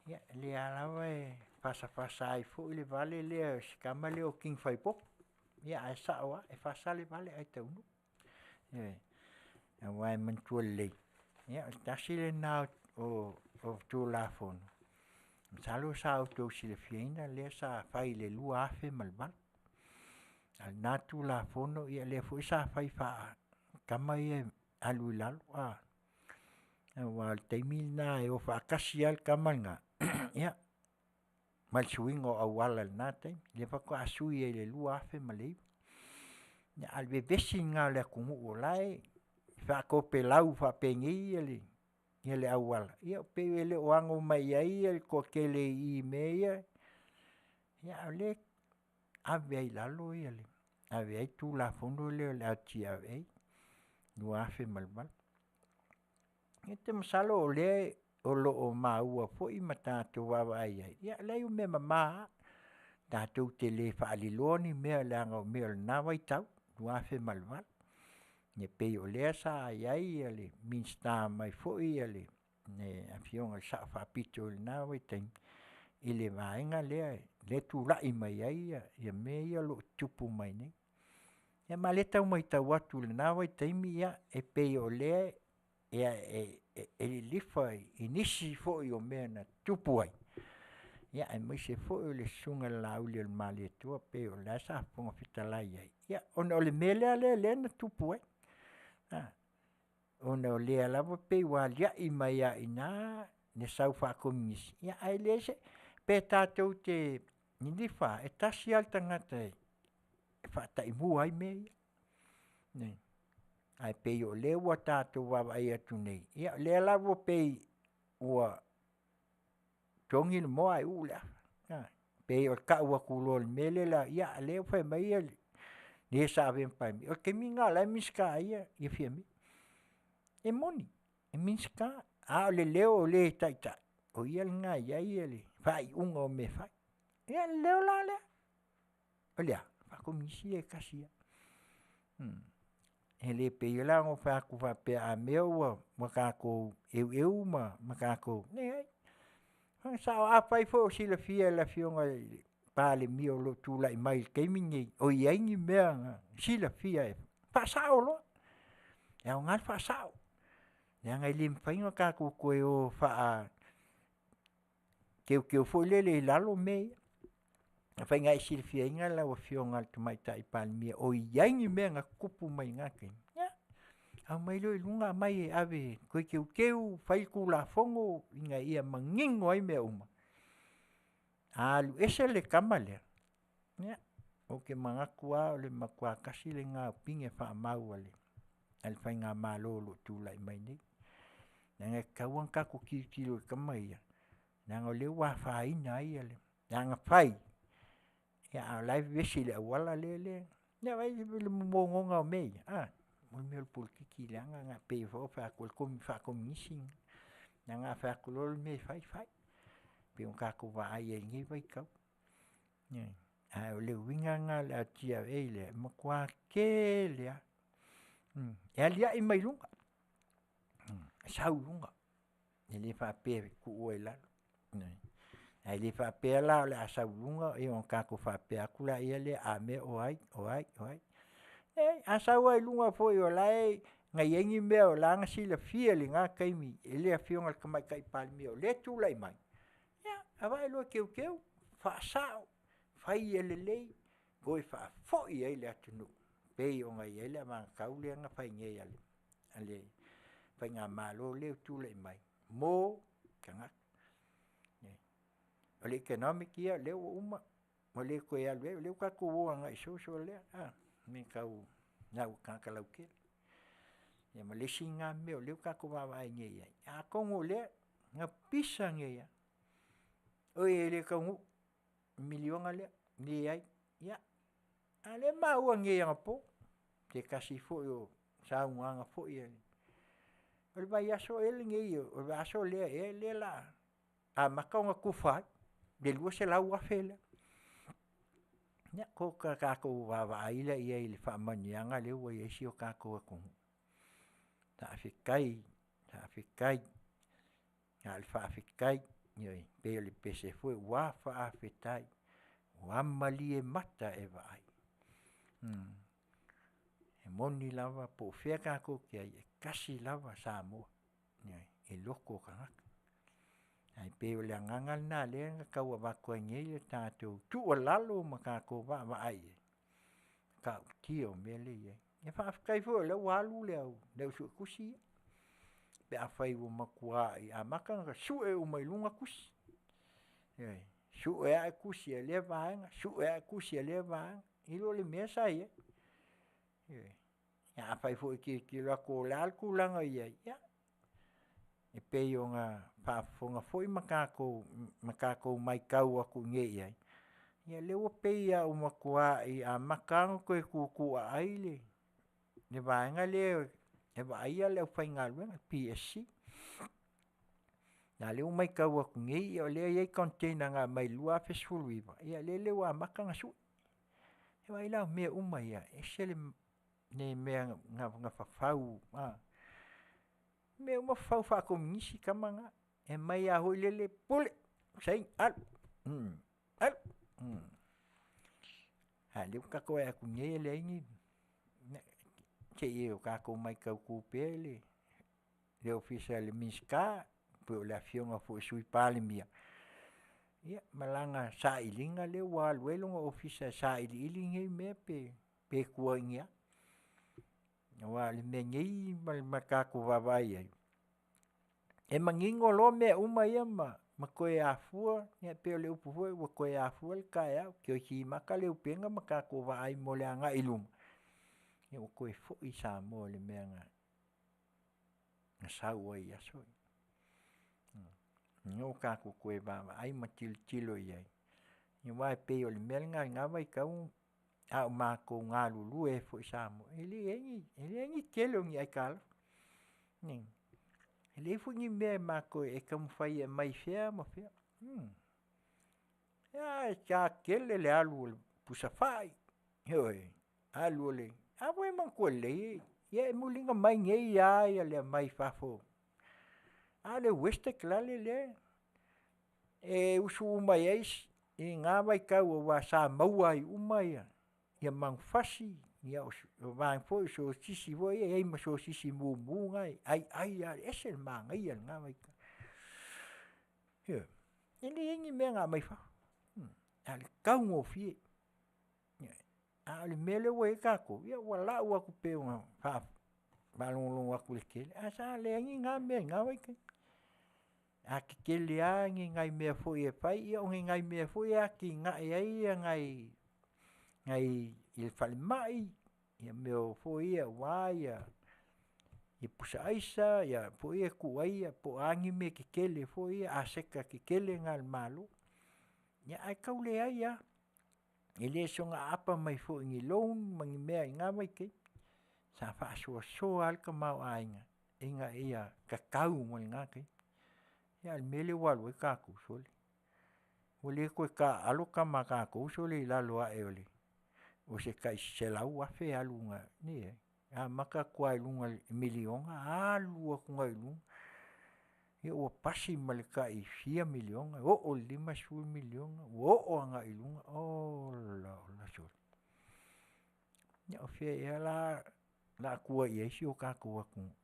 ia o lea lava e fasafasa ai foi le vale lea o si tama lea o King Faaipopo. Ia ae sao lava, e fasa le vale ae taunuu. Ioe, aua e manatua lelei, ia o le tasi lena o Tulafono, masalo sa outou silafiaina lea sa fai i le 2008. A o lena Tulafono lea foi sa fai faa-tama ia e alu i lalo a, aua o le taimi lena e o faatasi lava le tama lena ia ma le suiga o auala i lena taimi, lea faatoa sui ai i le 2009. Ia ae o le vevesi lena o le atunuu o la e faatopelau faapenei ia le auala, ia pei e le o ano mai i ai le toatele i mea ia, ia ae o lea e ave ai i lalo ave ai le Tulafono lea o le LTRA 2008. Ia ou te masalo o lea o lo o maua foi ma tatou vaavaai i ai, ia leai o mea mama lava. Tatou te le faaliloa ni mea leaga o mea o lena vaitau 2008. Ia pei o lea sa i ai le Minisita mai foi le Afioga i le Sao Faapito i lena vaitaimi i le vaega lea e tulai mai ai mea ia o lo o tutupu mai nei. Ia ma o lea e tau matau atu i lena vaitaimi, ia e pei o lea e lilifa i nisi foi o mea na tutupu ai, aemaise foi o le Susuga i le Laaulialemalietoa pei o la sa Fofoga Fetalai ai, ia ona o le mea lea na tupu ai, ona o lea lava pei ua aliae mai lava i ina le sau faakomunisi, ae leai se… Pe tatou te lilifa lava, e tasi lava le tagata e faataimua ai mea ia. Ae pei o lea ua tatou vaavaai atu nei, ia o lea la ua pei ua togi le moa ae uu le afa, e pei o le tau atu loa o le mea lea, ia a o lea ua fai mai le sa avea ma Palemia, o le taimi lena o la e Minisita ai ia Fiame. E moni, e Minisita, a o le leo o le e taitai, o ia lena e i ai le faaiuga o mea e fai. Ia o le leo la lea, o le a? Faakomunisi ia e tasi lava. E le pei la ona ou fai atu faapea a mea ua tatou eueu ma tatou, leai. Afai foi o silafia e le Afioga i le Palemia o lo o tulai mai i le taimi lenei o i ai ni mea na silafia e faasao loa, e aoga le faasao, leaga e le mafai ona tatou toe o faateuteu foi lele i lalo mea ia. Afai na e silafiaina lau Afioga i le Tamaitai Palemia o i ai ni mea na tutupu mai na taimi, ia aumai loa i luga aumai e ave e toe teuteu, fai le Tulafono ina ia manino ai mea uma. A alu ese le tama lea, ia ou te manatu lava o le matua tasi lena o pine faamau a le faigamalo o lo o tulai mai nei. Leaga e tatau lava ona tatou tilotilo i tama ia, leaga o lea ua afaina ai le agafai, a o la e vevesi i le auala lea. Ia vaai i le momonoga o mea ia, a, o le mea o le polokiki leaga lena, pei foi ona ou fai atu o le faakomunisi lena. Leaga a fai atu loa le mea e fai, fai, pei ona tatou vaai ai i lenei vaitau. Ioe. Ae o le uiga lena o le LTRA lea, e matua tele lava. E aliae mai luga, sau i luga, e le faapea e tuua i lalo. Ae le faapea la o le a sau i luga ia ona tatou faapea atu lea, a mea o ai, o ai, o ai. Leai a sau lava i luga foi o la e na i ai ni mea o la na silafia i lena taimi e le afioga i le Tamaitai Palemia o lea e tulai mai, ia avane loa e teuteu, faasao, fai ia lelei, toe faafoi ai le atunuu e pei ona i ai le anavatau lea na fai nei a le faigamalo lea ua tulai mai mo tagata. O le economic year lea ua uma, ua le toe alu ai, o lea ua o tatou o agai i social lea mea tau tagata lautele. Ia ma le isi na mea o lea ua o tatou vaavaai nei i ai, atonu o lea na pisa nei lava, oi e le taunuu le miliona lea, leai. Ia ae o lea e maua nei anapo, se tasi foi o saunoaga foi a le... O le vaiaso ea lenei o le vaiaso lea ea lea o le a amata ona tufa ai le $200,000 lea. Ia o tatou vaavaai lea i ai i faamanuiaga lea ua i ai si o tatou atunuu. Faafetai, faafetai, na o le faafetai, ioe e pei o le pese foi ua faafetai, ua malie mata e vaai. E moni lava po o fea e tatou te i ai, e tasi lava Samoa, ioe e loto tagata. Ae e pei o le agaga lena lea na tau avatu ai nei le tatou tuualalo ma tatou vaavaai i ai, matautia o mea lea e i ai. Ia faafetai foi o lea ua alu le au suetusi ia, pe afai ua matua amata ona sue uma i luga tusi, ioe, sue ae tusi a lea vaega, sue ae tusi a lea vaega, i lo le mea sa i ai. Ioe, afai foi e tilotilo atu o le a le tulaga o i ai, ia e pei ona faafofoga foi ma tatou matau atu nei i ai, ia o lea ua pei lava ua matua amata ona toe tutuaai le vaega lea e vaaia le aufaigaluega PSC. A o lea ua matau atu nei o lea e i ai container na aumai i le 2019, ia lele ua amata ona sui. Ia vaai la o mea uma ia, e ese le mea na fafau, mea uma fafau faakomunisi tama na. E omai lava foi lele, pule, saini, alu, alu. A lea ua o tatou vaai atu nei e leai ni... se i o tatou matautu pea le Ofisa o le Minisita, po o le afioga foi i le Sui Palemia, ia ma lana sailiga lea ua alu ai lona ofisa e sailiili nei mea pe tua i ni a. Aua o le mea nei ma le tatou vaavaai i ai, e manino loa mea uma ia ma toe afua, ia e pei o le upu foi lea ua toe afua le taeao, toe timata le upega ma o tatou vaai mo le agai i luma, ia ua toe foi Samoa i le mea na sau ai i aso ia. Lea ua o tatou toe vaavaai ma tilotilo i ai, ia aua e pei o le mea lena i lena vaitau a o matou galulue ai foi i Samoa, e leai ni tele o ni aitalafu. E leai foi ni mea e taumafai e aumai fea ma fea. Ae tele le alu o le pusa fai, ioe, alu o le... a foi e manatua lelei, ia e muliga mai nei lava le aumai i fafo, a le WESTEC la lea e usu uma i ai i na vaitau aua sa maua ai uma ia manufasi, ia o vaega foi o sosisi foi ia e i ai ma sosisi mumu na e aiai lava e ese le manaia o lena vaitau. Ioe, e leai ni mea na aumai i fafo, ae o le taugofie. Ae o le mea lea ua i ai tatou, ia ua lau atu e pei ona faalogologo atu i le tele, ae sa leai ni na mea i na vaitaimi. A tetele lava ni nai mea foi e fai, ia o ni nai mea foi e atinae ai nai i le falemai, ia mea foi ia aua pusa aisa foi ia e tuu ai po o a ni mea tetele foi ia aseta tetele na a le Malo. Ia ae tau leai lava, e le soona aapa mai foi i ni loan ma ni mea i na vaitaimi. Sa faasoasoa lava le tamaoaiga ina ia tatau mo lena taimi. Ia ae o le mea lea ua alu ai tatou, sole, ua le toe taaalo tama a tatou sole i lalo ae o se tai $100,000 alu, leai. Amata atu lava i luga i le miliona alu atu ai i luga, ia ua pasi ma le tai fia miliona, oo i le 50 miliona, ua oo agai i luga, ola ola sole! Ia o fea ea la o le a tua i ai si o tatou atunuu?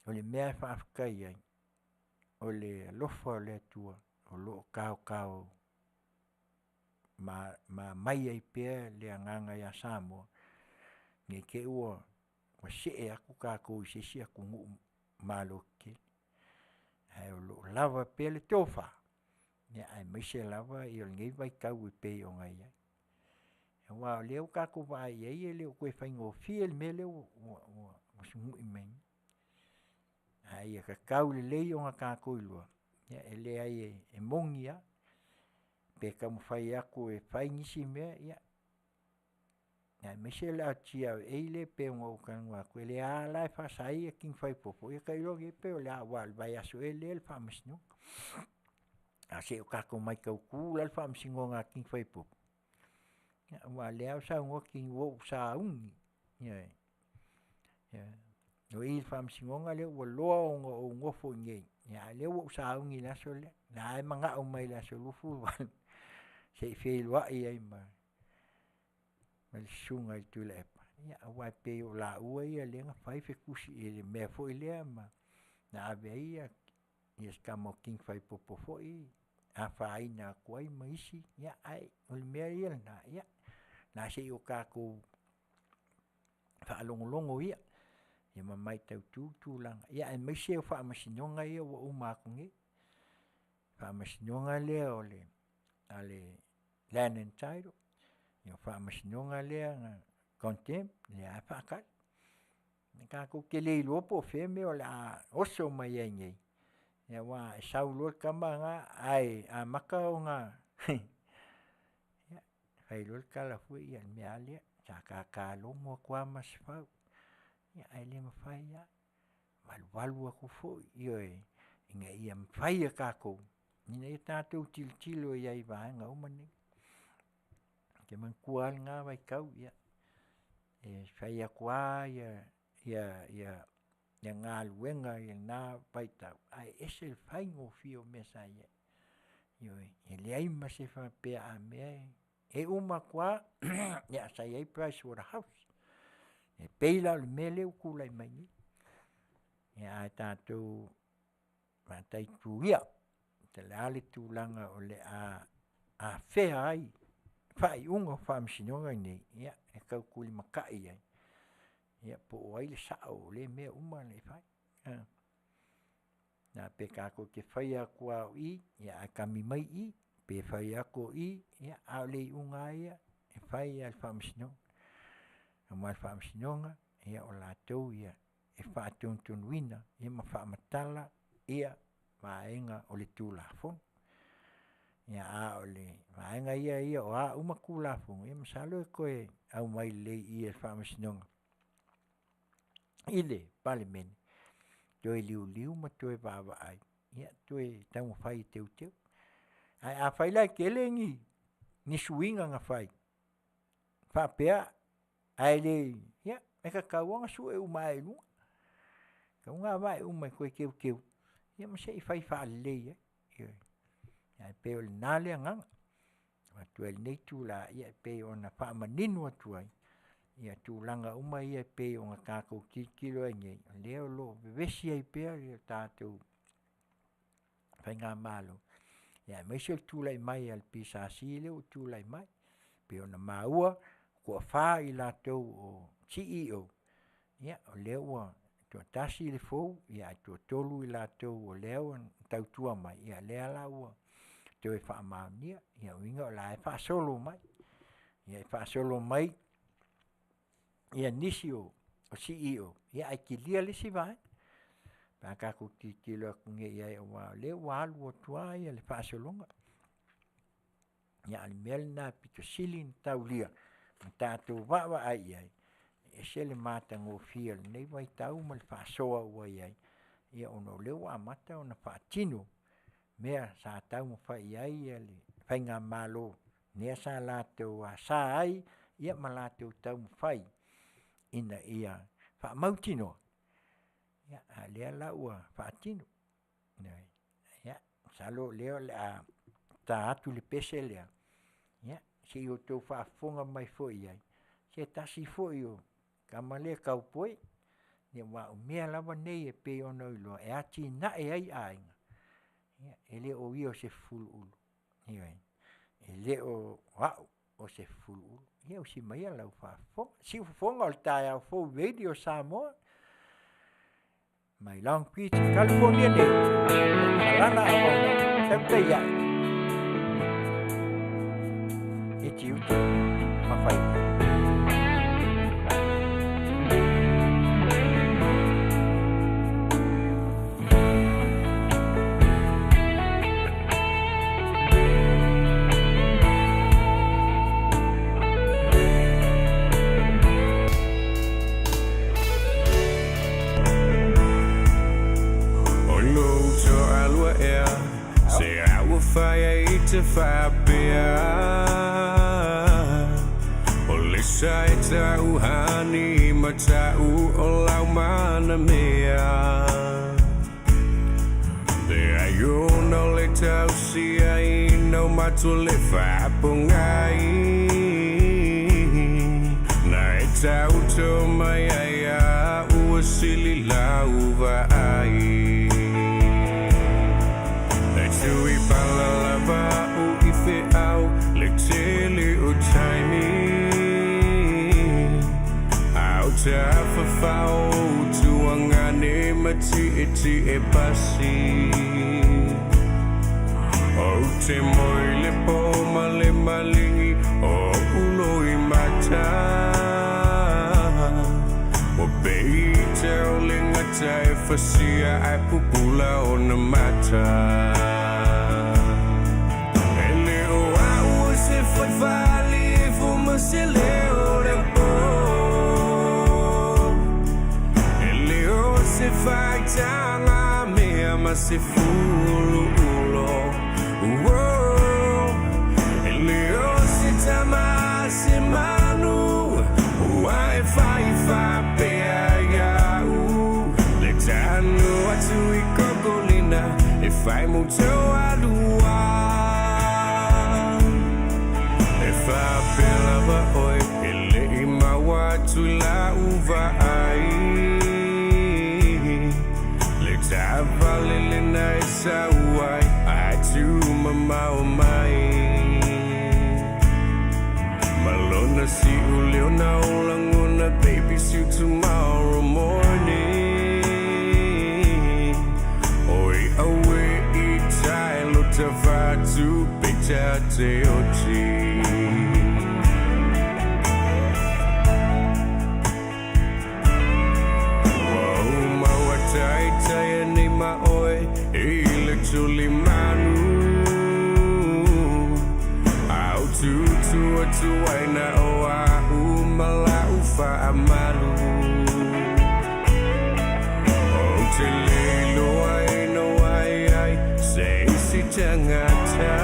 O le mea e faafetai ai, o le alofa o le Atua o lo o taotao ma aumai ai pea le agaga ia Samoa, ne i te i ua see atu tatou i se isi atunuu malo tetele, ae o lo o lava pea le tofa, ia aemaise lava ia lenei vaitau e pei ona i ai. Aua o lea ua o tatou vaai i ai e le o toe faigofie le mea lea ua sugui mai nei. Ae ia tatau lelei ona o tatou iloa, ia e leai e moni lava, pe taumafai atu e fai nisi mea, ia aemaise o le GRA lea e pei ona ou talanoa atu, o lea la e faasa ai ia King Faipuopu, ia tailo i ai pe o le a aua o le vaiaso ea lea le faamasinoga. Ae se i o tatou mataitu la le faamasinoga a King Faipuopu, ia aua o lea ua saunoa King ua ou sauni, ioe. O i i le faamasinoga lea ua loa ona ou nofo i inei, ia ae o lea ua ou sauni i le aso lea. O la e manao mai i le aso 28 se i feiloai ai ma le Susuga ia Tuilaepa, ia aua e pei o laua ia lea na fai fetusi i le mea foi lea ma na ave ai ia si tama o King Faipuopu foi afaina atu ai ma isi, ia ae o le mea ia lena, ia o le a se i o tatou faalogologo ia, ia ma mataitu tulaga, ia aemaise o faamasinoga ia ua uma atu nei. Faamasinoga lea o le Land and Title, ia o faamasinoga lea na contempt, lea lava e faatali. E tatou te le iloa po o fea le mea o le a oso mai ai nei, ia aua e sau loa le tama lena ae amata ona ia fai loa le tala foi lea, ia o le mea lava lea, sa ta ta logo atu lava ma Sefau, ia ae le mafai lava, valuvalu atu foi, ioe, ina ia mafai e tatou, ina ia tatou tilotilo i ai i vaega uma nei. Ou te manatua lava lena vaitau, ia, e fai atu lava galuega i lena vaitau, ae ese le faigofie o mea sa i ai, ioe, e leai ma se faapea a mea e uma atu lava, ia sa i ai Price Waterhouse. E pei la o le mea lea ua tulai mai nei, ia ae tatou mataitu ia, po o le a le tulaga o le a afea ai faaiuga o faamasinoga nei, ia e tautulimatai i ai, ia po o ai le sao o lea mea uma na e fai. Pe tatou te faia atu lava o i, ia ae kami mai i, pe fai atu o i, ia ae o le iuga lava ia, e fai lava e le Faamasinoga. Aua o le Faamasinoga, ia o latou ia e faatonutonuina ia ma faamatala ia vaega o le Tulafono. Ia a o le vaega ia o a uma Tulafono, ia masalo e toe aumai lelei i i e le Faamasinoga i le Palemene, toe liuliu ma toe vaavaai, ia toe taumafai e teuteu. Ae afai la e tele ni suiga na fai faapea ae le i, ia e tatau lava ona sue uma ae i luga, tatau ona avane uma e toe teuteu, ia ma se i fai faalelei ai, ioe. Ae pei o lena le agaga, e avatu ai i lenei itula e pei ona faamanino atu ai, ia tulaga uma ia e pei ona tatou tilotilo ai nei, o lea o lo o vevesi ai pea le tatou faigamalo, ia aemaise o le tulai mai a le PSC lea ua tulai mai. E pei ona maua, toafa i latou o CEOs, ia o lea ua toatasi le fou, ia ae toatolu i latou o lea ua tautua mai, ia lea la ua toe faamaonia. Ia lona uiga o la e faasolo mai. Ia e faasolo mai ia nisi o CEOs, ia ae kilia le isi vaega, pe a tatou tilotilo atu nei i ai aua o lea ua alu atu lava le faasologa. Ia ae o le mea lena e pito sili ona taulia ma tatou vaavaai i ai, e ese le matagofie o lenei vaitau ma le faasoa ua i ai, ia ona o lea ua amata ona faatino mea sa taumafai i ai le faigamalo, lea sa latou asa ai ma latou taumafai. ina ia faamautinoa, ia a o lea la ua faatino. Ioe, ia masalo o lea o le a ta atu le pese lea, ia se i outou faafofoga mai foi i ai, se tasi foi o tama lea taupoi, ia aua o mea lava nei e pei ona iloa e atinae ai aiga, ia e le o ia o se fufuluulu, ioe, e le o au o se fufuluulu. Ia usi maia lau faafofoga. Siufofoga o le taeao fou Radio Samoa mai Long Beach, California nei, malala a vauna, tautai ae e tiute ma faiva. O lou toalua ea Se a ua fai ai te faapea O le sa e tau hani ma tau o lau mana mea Leai ona o le tausiaina o matua le faapogai Na e tauto mai ai a ua sili lau vaai E tui pala lava o i feau le tele o taimi Au tafafao tuangane ma tietie pasi O te moe le po ma le malingi o ulo i mata O pei te o le ngata e fasia ai pupula o na mata E le o au o se fai fali e fuma se leo le po E le o se fai tanga mea ma se fulu ulo Uo E le o se tama se manu Ua e fai faapea ia'u Le tanu atu i kokolina E fai mo toalua E faapea lava oe E le'i maua atu i la'u vaai Le taavale lena e sau ai Ae tumamao mai Malona si'u leo na o lagona Baby see you tomorrow morning Oi aue i tai lo tavatu Peita te oti Ua ou maua taitai nei ma oe I le tuli manu Au tutu atu ai na o a'u ma la'u faamalu Ou te le iloa ina ai ai Se isi tagata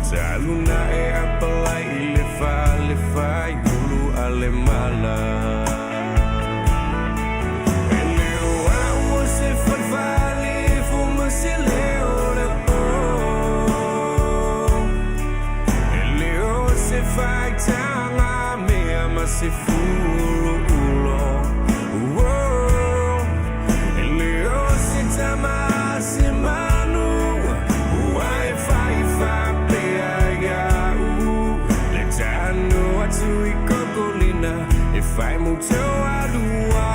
Talu na e apalai i le fale faiulu a le mala E le o au o se falefale e fuma se leo le po E le o se faitaga mea ma se fuluulo Uo E le o se tama se manu Ua e fai faapea ia'u Le tanu atu i kokolina E fai mo toalua.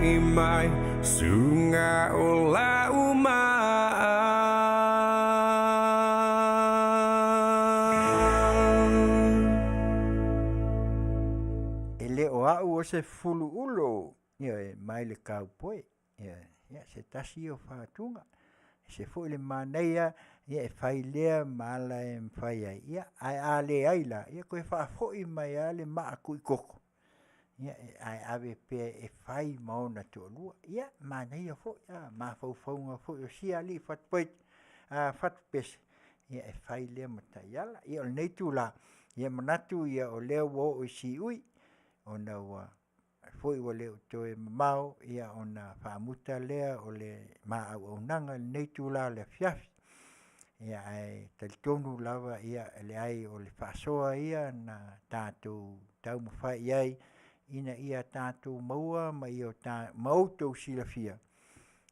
Tatai mai Suga o lau E le o au o se fuluulo, ioe, mai le cowboy, ioe, ia se tasi ia o fatuga. E ese foi le manaia ia e fai lea ma ala e mafai ai, ia ae a leai la, ia toe faafoi mai lava le maa tuikoko, ia ae ave pea e fai ma ona toalua. Ia manaia foi mafaufauga foi o sia alii fatupese, ia e fai lea ma taiala. Ia o lenei itula, ia manatu o lea ua oo i siui, ona ua foi ua le toe mamao ona faamuta lea o le ma auaunaga i lenei itula o le afiafi. Ia ae talitonu lava ia e leai o le faasoa ia na tatou taumafai i ai ina ia tatou maua ma outou silafia,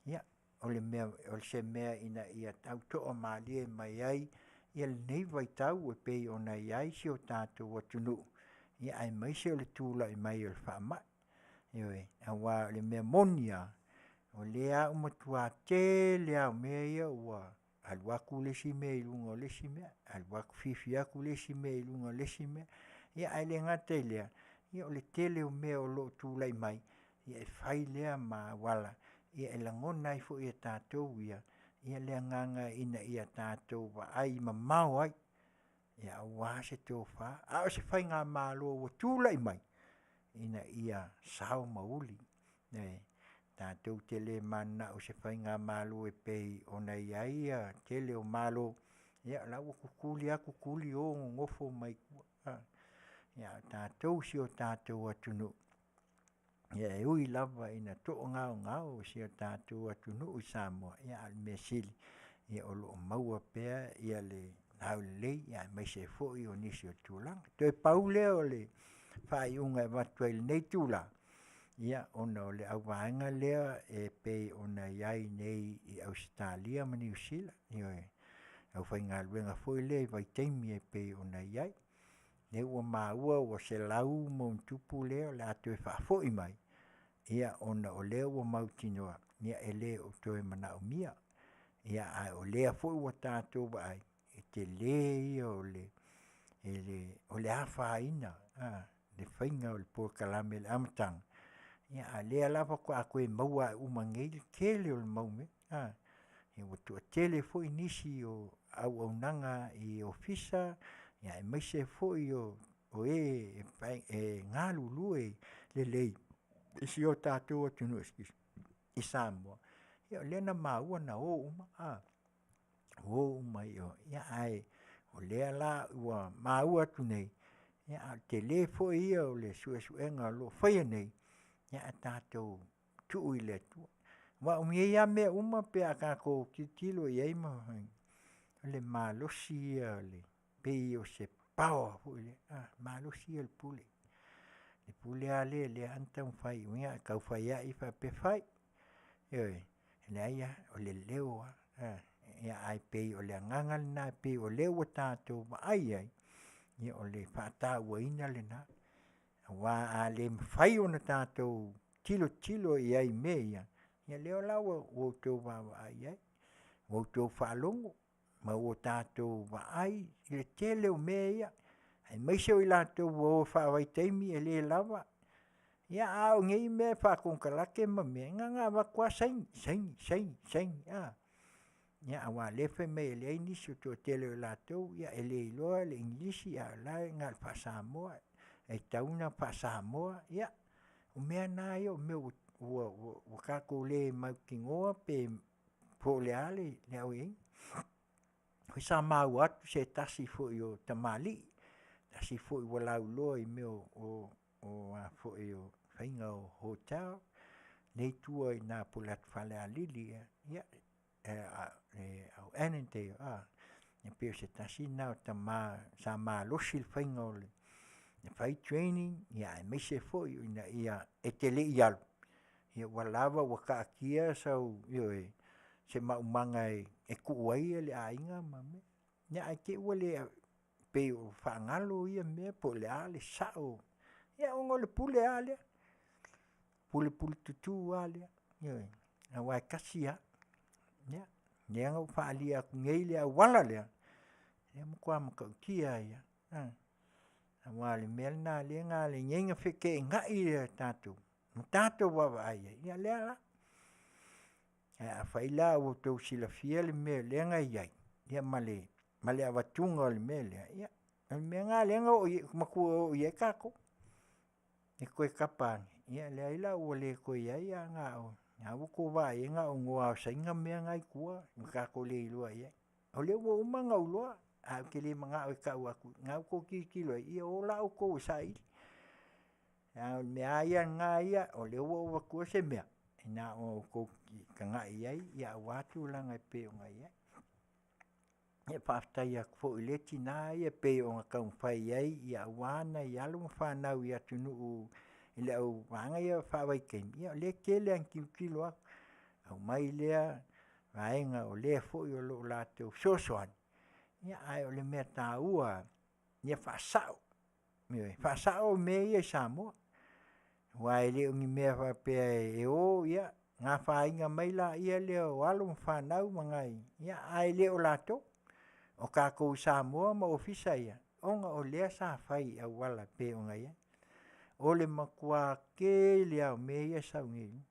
ia o se mea ina ia tau toamalie mai ai ia lenei vaitau e pei ona i ai si o tatou atunuu, ia aemaise o le tulai mai o le faamai. Ioe, aua o le mea moni lava, o lea ua matua tele lava o mea ia ua alu atu le isi mea i luga o le isi mea, alu atu fifi atu le isi mea i luga o le isi mea, ia ae le gata i lea, ia o le tele o mea o lo o tulai mai, ia e fai lea ma auala e lagona ai foi e tatou ia le agaga ina ia tatou vaai mamao ai, aua se tofa, a o se faigamalo ua tulai mai, ina ia sao ma uli. Tatou te le mananao i se faigamalo e pei ona i ai le tele o Malo, ia o la ua tutuli lava tutuli o nonofo mai tua, a o tatou o si o tatou atunuu, ia e ui lava ina toagaogao si o tatou atunuu i Samoa, a o le mea sili o lo o maua pea le aulelei aemaise foi o nisi o tulaga. Toe pau lea o le faaiuga e avatu ai i lenei itula, ona o le auvaega lea e pei ona i ai nei i Ausetalia ma Niu Sila, ioe, le aufaigaluega foi lea i vaitaimi e pei ona i ai. O lea ua maua ua 100+ lea o le a toe faafoi mai, ona o lea ua mautinoa e le o toe manaomia. A o lea foi ua tatou vaai, e tele ia o le afaina o le faiga o le polokalame i le amataga, a o lea la faatoa toe maua uma nei le tele o le mau mea. Ua toatele foi nisi o auaunaga i Ofisa aemaise foi o e galulue lelei i si o tatou atunuu i Samoa, ia o lea na maua na o uma, o uma i o, ae o lea la ua maua atu nei, a o le tele foi ia o le suesuega o lo o faia nei, ae tatou tuu i le Atua. Aua o nei lava mea uma pe a tatou tilotilo i ai ma fai, o le malosi ia pei o se power foi lea, o le malosi ia o le pule. Le pule lava lea o lea na taumafai e tau fai ai faapea, fai, ioe, e leai lava, o le leo lava. Ae pei o le agaga lena e pei o lea ua tatou vaai ai, ia o le faatauaina lena. Aua a le mafai ona tatou tilotilo i ai i mea ia, ia lea la ua outou vaavaai i ai, ua outou faalogo ma ua tatou vaai i le tele o mea ia, aemaise o i latou ua o faavaitaimi e le lava. Ia a o nei mea faakonekarate ma mea, na ona avatu lava saini, saini, saini, saini, a. Ia aua o lea e fai mai e leai nisi, o le toatele o latou e le iloa le igilisi a o la e na o le faa-Samoa, e tatau ona faa-Samoa. Ia, o mea na ia o mea ua tatou le mautinoa po o le a le aoiaiga. Sa maua atu se tasi foi o tamalii, tasi foi ua lauiloa i mea o faiga o hotel lea e i tua i ina po o le atu Falealili ea, o Annandale. E pei o se tasi lena o tama sa malosi le faiga o le fai training aemaise foi ina ia… e te le i alu, ua lava ua taatia sau, ioe, se maumaga e tuu ai le aiga ma mea. Ia ae te i ua le… pei ua faagalo ia mea po o le a le sao, ia ona o le pule lava lea. Pulepule tutū lava lea, ioe, aua e tasi lava. Ia, lea na ou faaalia atu nei le auala lea, e matua matautia ai lava, aua o le mea lena lea na ala ai ona feteenai tatou ma tatou vaavaai i ai, ia lea la. Ae afai la ua outou silafia le mea lea na i ai, ia ma le avatuga o le mea lea, ia o le mea lena lea na matua oo i ai tatou. E toe tapa ane, ia leai la ua le toe i ai ae na o lena ua outou vaai i ai na o igoa lava o Saina mea na e i tua ua tatou le iloa i ai. O lea ua uma ona ou iloa, ae ou te le manao e tau atu, o lena ua outou tilotilo i ai, ia o la outou e saili. Leaga o le mea lava ia lena ia, o lea ua ou avatua se mea, e na ona outou tagai i ai aua tulaga e pei ona i ai. Ia faafetai atu foi i lea tina ia e pei ona taumafai i ai aua nai alo ma fanau i atunuu i le au vaega ia faavaitaimi, ia o lea e tele lava ina tilotilo atu, aumai lea vaega o lea foi o lo o latou fesoasoani, ae o le mea taua lava, ia faasao, ioe, faasao mea ia i Samoa. Aua e le o ni mea faapea e o afaina mai lea o alo ma fanau ma nai, ae le o latou. O tatou i Samoa ma Ofisa ia, ona o lea sa fai i auala e pei ona i ai. O le matua tele lava o mea ia e sau nei,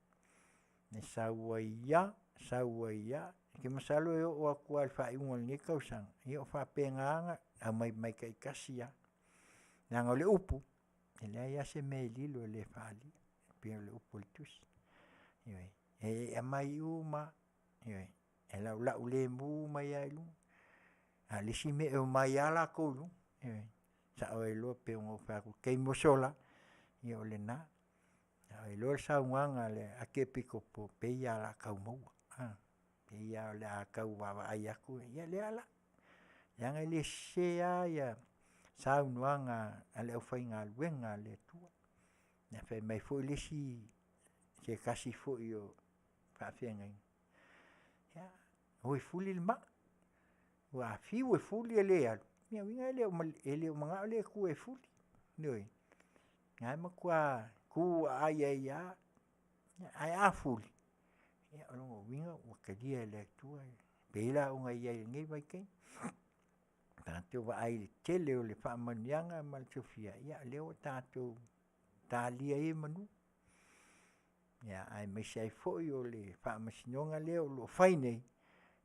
e sau ai lava, sau ai lava. Ou te masalo e oo atu lava i le faaiuga o lenei tausaga, ia o faapena ona aumai mai taitasi lava. Leaga o le upu, e leai lava se mea e lilo e le faaalia, e pei o le upu a le Tusi. Ioe. E aumai uma lava, ioe, e laulaulemu mai lava i luga, a o le isi mea e omai lava latou i luga, ioe. E sao ai loa pei ona ou fai atu i le taimi ua sola, ia o lena. Sao ai loa le saunoaga a le Akiepikopo, e pei lava o le a tau maua, e pei lava o le a tau vaavaai atu, ia lea la. Leaga e le sese lava saunoaga a le aufaigaluega a le Atua. Na fai mai foi le isi se tasi foi o faafeagaiga, ia, o e fuli le maa, aua a fiu e fuli e le alu, lona uiga e le o manao le Atua e fuli, ioe. O lena e matua tu aai ai lava, ae a fuli, ia o lona uiga ua talia e le Atua, e pei la ona i ai i lenei vaitaimi. Tatou vaai i le tele o faamanuiaga ma le fiafia, ia o lea ua tatou talia ia i manu, aemaise ai foi o le faamasinoga lea o lo o fai nei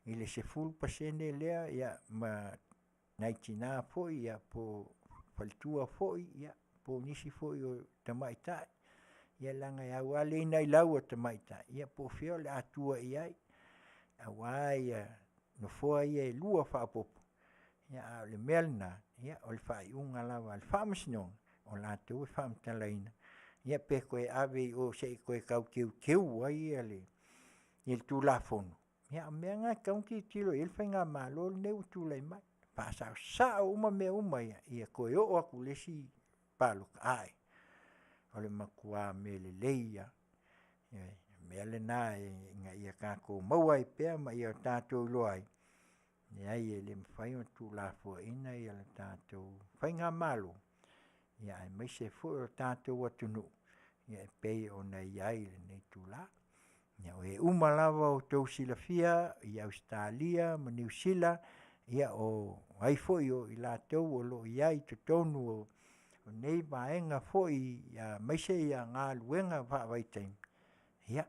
i le 10% lea ma nai tina foi po o faletua foi po o nisi foi o tamaitai, ia leaga e au lava le inailau a tamaitai, ia po o fea o le a tua i ai aua nofoa ia e 2 faaopoopo, a o le mea lena, o le faaiuga lava a le Faamasinoga, o latou e faamatalaina pe toe ave i o se i toe tau teuteu ai le Tulafono, a o mea na e tatau ona tilotilo i ai le faigamalo lenei ua tulai mai, faasaosao uma mea uma ia, ia toe oo atu i le isi palota, a'e, o le matua mea lelei lava. Ioe. O le mea lena ina ia tatou maua ai pea ma ia tatou iloa ai, leai e le mafai ona tuulafoaiina le tatou faigamalo, aemaise foi o le tatou atunuu e pei ona i ai i lenei itula. O e uma lava ua outou silafia i Ausetalia ma Niu Sila, ia o ai foi o i latou o lo o i ai i totonu o nei vaega foi aemaise galuega faavaitaimi, ia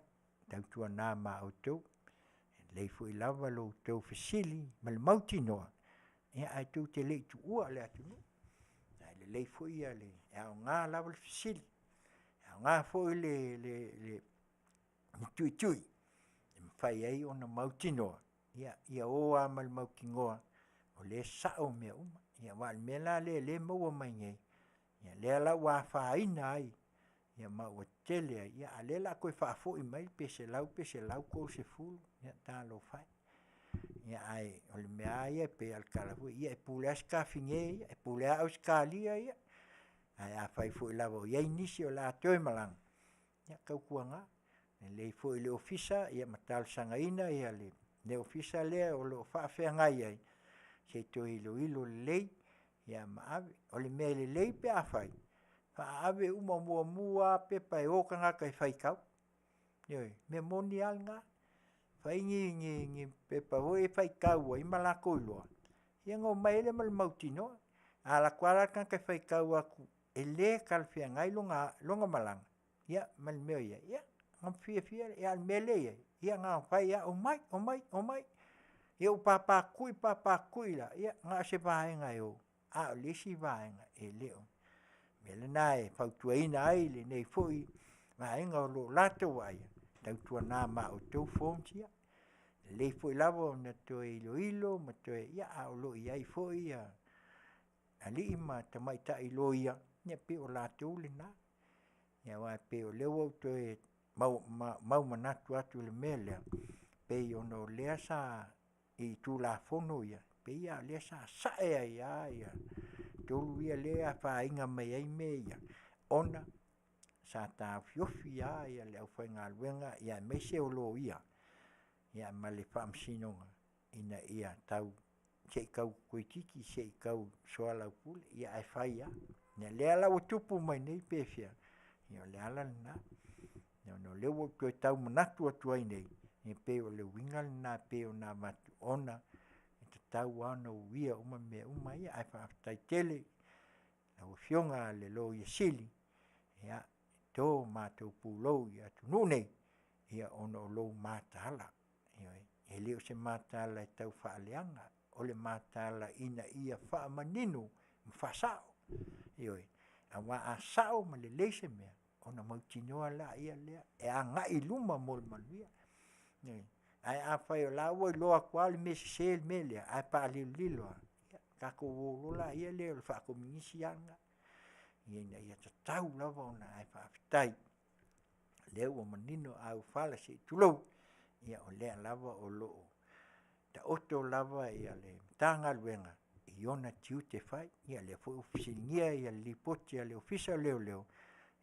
tautuana ma outou, e lelei foi lava lo outou fesili ma le mautinoa, ae tou te le i tuua le atunuu. Ae lelei foi le e aoga lava le fesili, e aoga foi le tuitui e mafai ai ona mautinoa, ia o lava ma le mautinoa o lea e sao mea uma. Aua o le mea la lea o lea e maua mai nei, ia lea la ua afaina ai ma ua tele ai, a o lea o le a toe faafoi mai pe $100 pe $130, ia talofa e. Ae o le mea lava ia e pei o le tala foi lea, ia e pule lava Sitafine ia, e pule lava Ausetalia ia, ae afai foi lava o i ai nisi o le a toe malaga, ia tautuana, lelei foi i le Ofisa ma talosagaina le Ofisa lea o lo o faafeagai ai, se i toe iloilo lelei ma ave. O le mea lelei pe afai Faaave uma muamua lava pepa e o tagata e faitau, ioe, mea moni lava lena. Fai ni ni ni pepa foi ia e faitau ai ma latou iloa, ia ona omai ai lea ma le mautinoa. A alu atu lava la le tagata e faitau atu e le talafeagai lona malaga, ia ma le mea o i ai, ia ona fiafia lea. Ae o le mea lea e i ai, ia na ona fai lava, omai, omai, omai. Ia ua papatui papatui la, ia na o se vaega e o, ae o le isi vaega e le o. O le mea lena e fautuaina ai lenei foi vaega o lo o latou vaaia, tautuana ma outou forms ia, lelei foi lava ona toe iloilo ma toe, ia ae o lo o i ai foi alii ma tamaitai loia, ia e pei o latou lena. Ia aua e pei o lea ua ou toe mau manatu atu i le mea lea, pei ona o lea sa i Tulafono ia, pei lava o lea sa sae ai lava tolu ia lea e afaina mai ai mea ia, ona sa taofiofi lava le aufaigaluega aemaise o loia, ia ma le Faamasinoga, ina ia tau se i tau toeitiiti se i tau soalaupule, ia ae fai lava. Ia lea la ua tupu mai nei pe fea, ia o le ala lena. Ona o lea ua ou toe tau manatu atu ai nei, e pei o le uiga lena e pei ona avatu, ona e tatau lava ona uia uma mea uma ia. Ae faafetai tele i lau afioga i le Loia Sili, ia e to matou pulou i atunuu nei, ia ona o lou mataala. Ioe, e le o se mataala e tau faaleaga, o le mataala ina ia faamanino ma faasao, ioe, aua a sao ma lelei se mea, ona mautinoa lea e agai i luma mo le manuia. Ioe, ae afai o la ua iloa atu lava le mea sese le mea lea, ae faalilolilo lava, ia tatou o loa lea o le faakomunisi lava lena. Ina ia tatau lava ona, ae faafetai o lea ua manino auofala se i tulou, ia o lea lava o lo o taoto lava le Matagaluega i ona tiute fai. Ia o lea foi ua fesiligia le Lipoti a le Ofisa o Leoleo,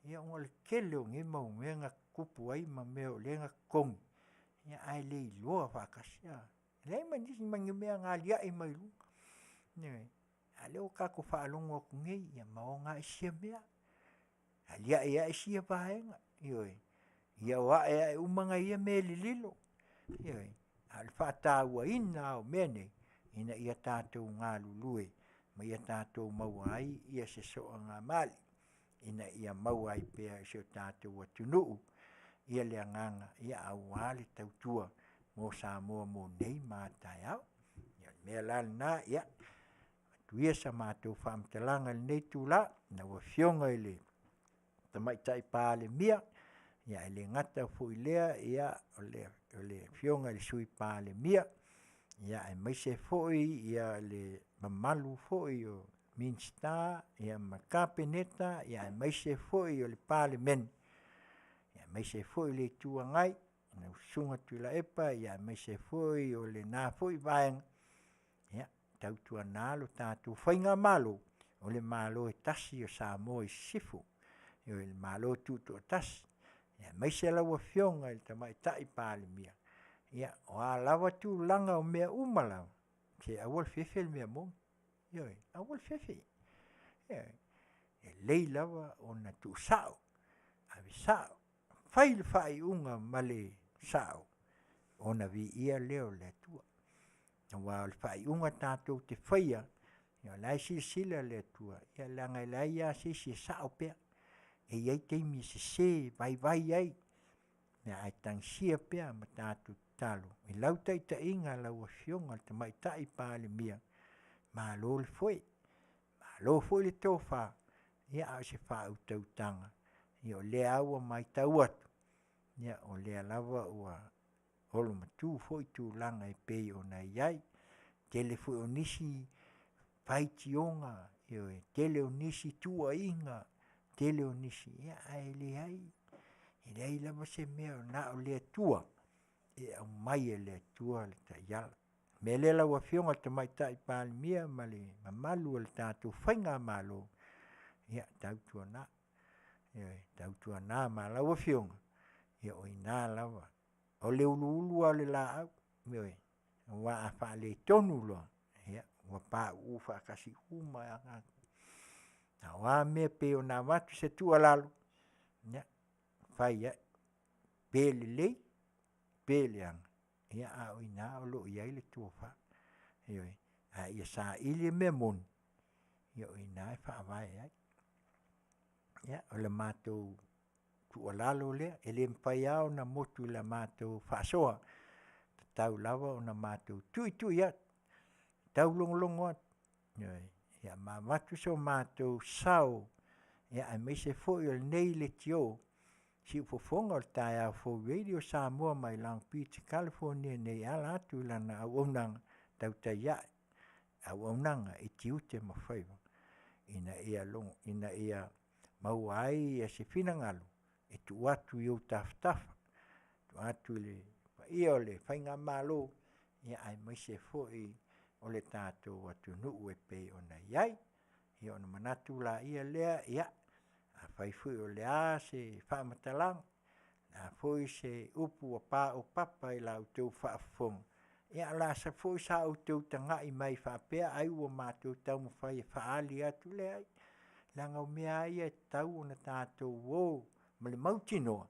ia ona o le tele o nei mau mea na tutupu ai ma mea o lea na totogi, ia ae le iloa faatasi a. Leai ma nisi ma ni mea na aliae mai i luga, ioe. A o lea ua tatou faalogo atu nei ma ogaai sia mea, aliae ae sia vaega, ioe, ia o aeae uma nai ia mea e lililo, ioe. A o le faatauaina lava o mea nei, ina ia tatou galulue ma ia tatou maua ai se soagamalie ina ia maua ai pea e si o tatou atunuu le agaga aua le tautua mo Samoa mo nei ma a taeao. Ia o le mea la lena, ia avatu ia sa matou faamatalaga i lenei itula lau Afioga i le Tamaitai Palemia, ae le gata foi i lea o le Afioga i le Sui Palemia, aemaise foi le mamalu foi o Minisita ma le Kapeneta aemaise foi o le Palemene, aemaise foi o le Itu Agai, lau Susuga Tuilaepa aemaise foi o lena foi Vaega, ia tautuana lo tatou faigamalo, o le Malo e tasi o Samoa i Sisifo, ioe, o le Malo Tutoatasi, aemaise lau Afioga i le Tamaitai Palemia, ia o a lava tulaga o mea uma lava, se aua le fefe le mea moni, ioe, aua le fefe. E lelei lava ona tuusao, ave sao, fai le faaiuga ma le sao ona viia lea o le Atua. Aua o le faaiuga tatou te faia, o la e silasila le Atua, leaga e leai lava se isi e sao pea, e i ai taimi e sese vaivai ai, ae tagisia pea ma tatou tatalo i lau taitaiga lau Afioga i le Tamaitai Palemia, malo le foe, malo foi le tofa, a o se faautautaga, o lea lava ua matau atu, o lea lava ua olomatua foi tulaga e pei ona i ai. Tele foi o nisi faitioga, tele o nisi tuuaiga, tele o nisi, ae leai, e leai lava se mea na o le Atua e aumai e le Atua le taiala. O le mea lea lau Afioga i le Tamaitai Palemia ma le mamalu o le tatou faigamalo, ia tautuana, ioe, tautuana ma lau Afioga, ia o i ina lava, o le uluulu lava o le laau, ioe, aua a faaletonu loa, ia ua pauu faatasi uma lava tagata. A o a mea e pei ona avatu se tuualalo, ia fai ai, pe lelei, pe leaga, ia ae o i ina o lo o i ai le tofa. Ioe, ae ia saili le mea moni, ia o i ina e faavae ai. Ia o le matou tuualalo lea, e le mafai lava ona motu i le matou faasoa, tatau lava ona matou tuitui atu, taulogologo atu, ioe, ia ma avatu so matou sao, ia aemaise foi o lenei leitio, siufofoga o le taeao fou Radio Samoa mai Long Beach Kalifonia nei e ala atu i lana auaunaga tautai ae, auaunaga i tiute ma faiva ina ia maua ai se finagalo e tuu atu i ou tafatafa, tuu atu i le paia o le faigamalo, ia aemaise foi o le tatou atunuu e pei ona i ai. Ia ona manatu laia lea, ia afai foi o le a se faamatalaga, o le a foi se upu ua paopapa i la outou faafofoga, ia o le a foi sa outou tagai mai faapea ai ua o matou taumafai e faaali atu, leai, leaga o mea lava ia e tatau ona o tatou o ma le mautinoa,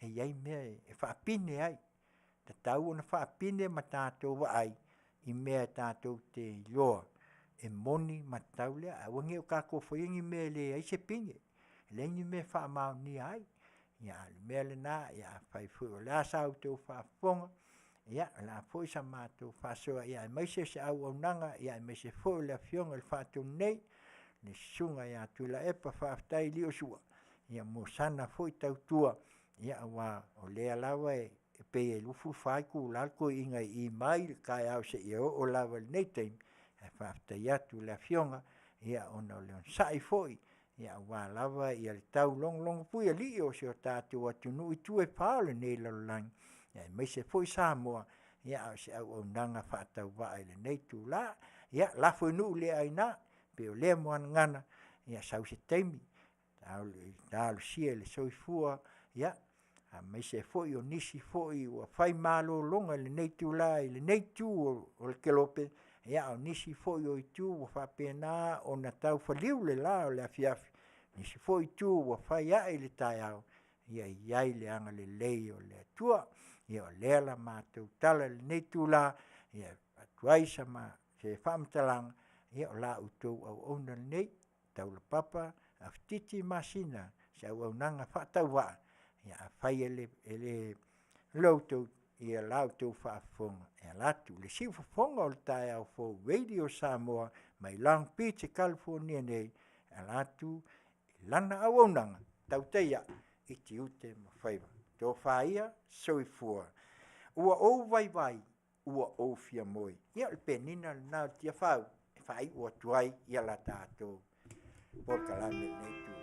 e i ai mea e faapine ai. E tatau ona faapine ma o tatou vaai, i mea e tatou te iloa e moni ma tatau lea. Ae aua ne i o tatou faia ni mea e leai se pine, leai ni mea e faamaonia ai. Ia ae o le mea lena, afai foi o le a sa outou faafofoga, ia o le a foi sa matou faasoa ia aemaise o se auaunaga, ia aemaise foi o le afioga i le Faatonu nei, le Susuga ia Tuilaepa faafetai Liosua, ia mo sana foi tautua, ia aua o lea lava e pei e 24 itula le toeaina i i mai le taeao seia oo lava i lenei taimi, ae faafetai atu i le afioga, ia ona o le onosai foi, ia aua lava le taulogologo puialii o si o tatou atunuu i itu e fa o lenei lalolagi, ia aemaise foi Samoa, ia ae o se auaunaga faatauvaa i lenei itula. Ia lafo i nuu le aina, e pei o lea muagagana, ia sau se taimi talosia le soifua, ia aemaise foi o nisi foi ua fai malologa i lenei itula i lenei itu o le kelope, ia ao nisi foi o itu ua faapena ona tau faliu le la o le afiafi, nisi foi itu ua fai ae i le taeao, ia i ai le agalelei o le Atua. Ia o lea la matou tala i lenei itula, ia e avatu ai se faamatalaga, ia o la outou auauna lenei, Taulapapa Afatiti Masina, se auaunaga faatauvaa, ia afai e le la outou faafofoga, e ala atu i le siufofoga o le taeao fou Radio Samoa mai Long Beach Kalifonia nei, e ala atu i lana auaunaga tautai a'e i tiute ma faiva. Tofa ia, soifua. Ua ou vaivai ua ou fia moe. Ia o le penina lena o le Tiafau e faaiu atu ai ia la tatou polokalame i lenei itula.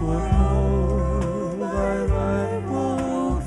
Ua ou vaivai ua ou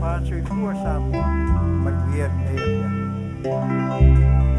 Tofa soifua Samoa, manuia lenei afiafi.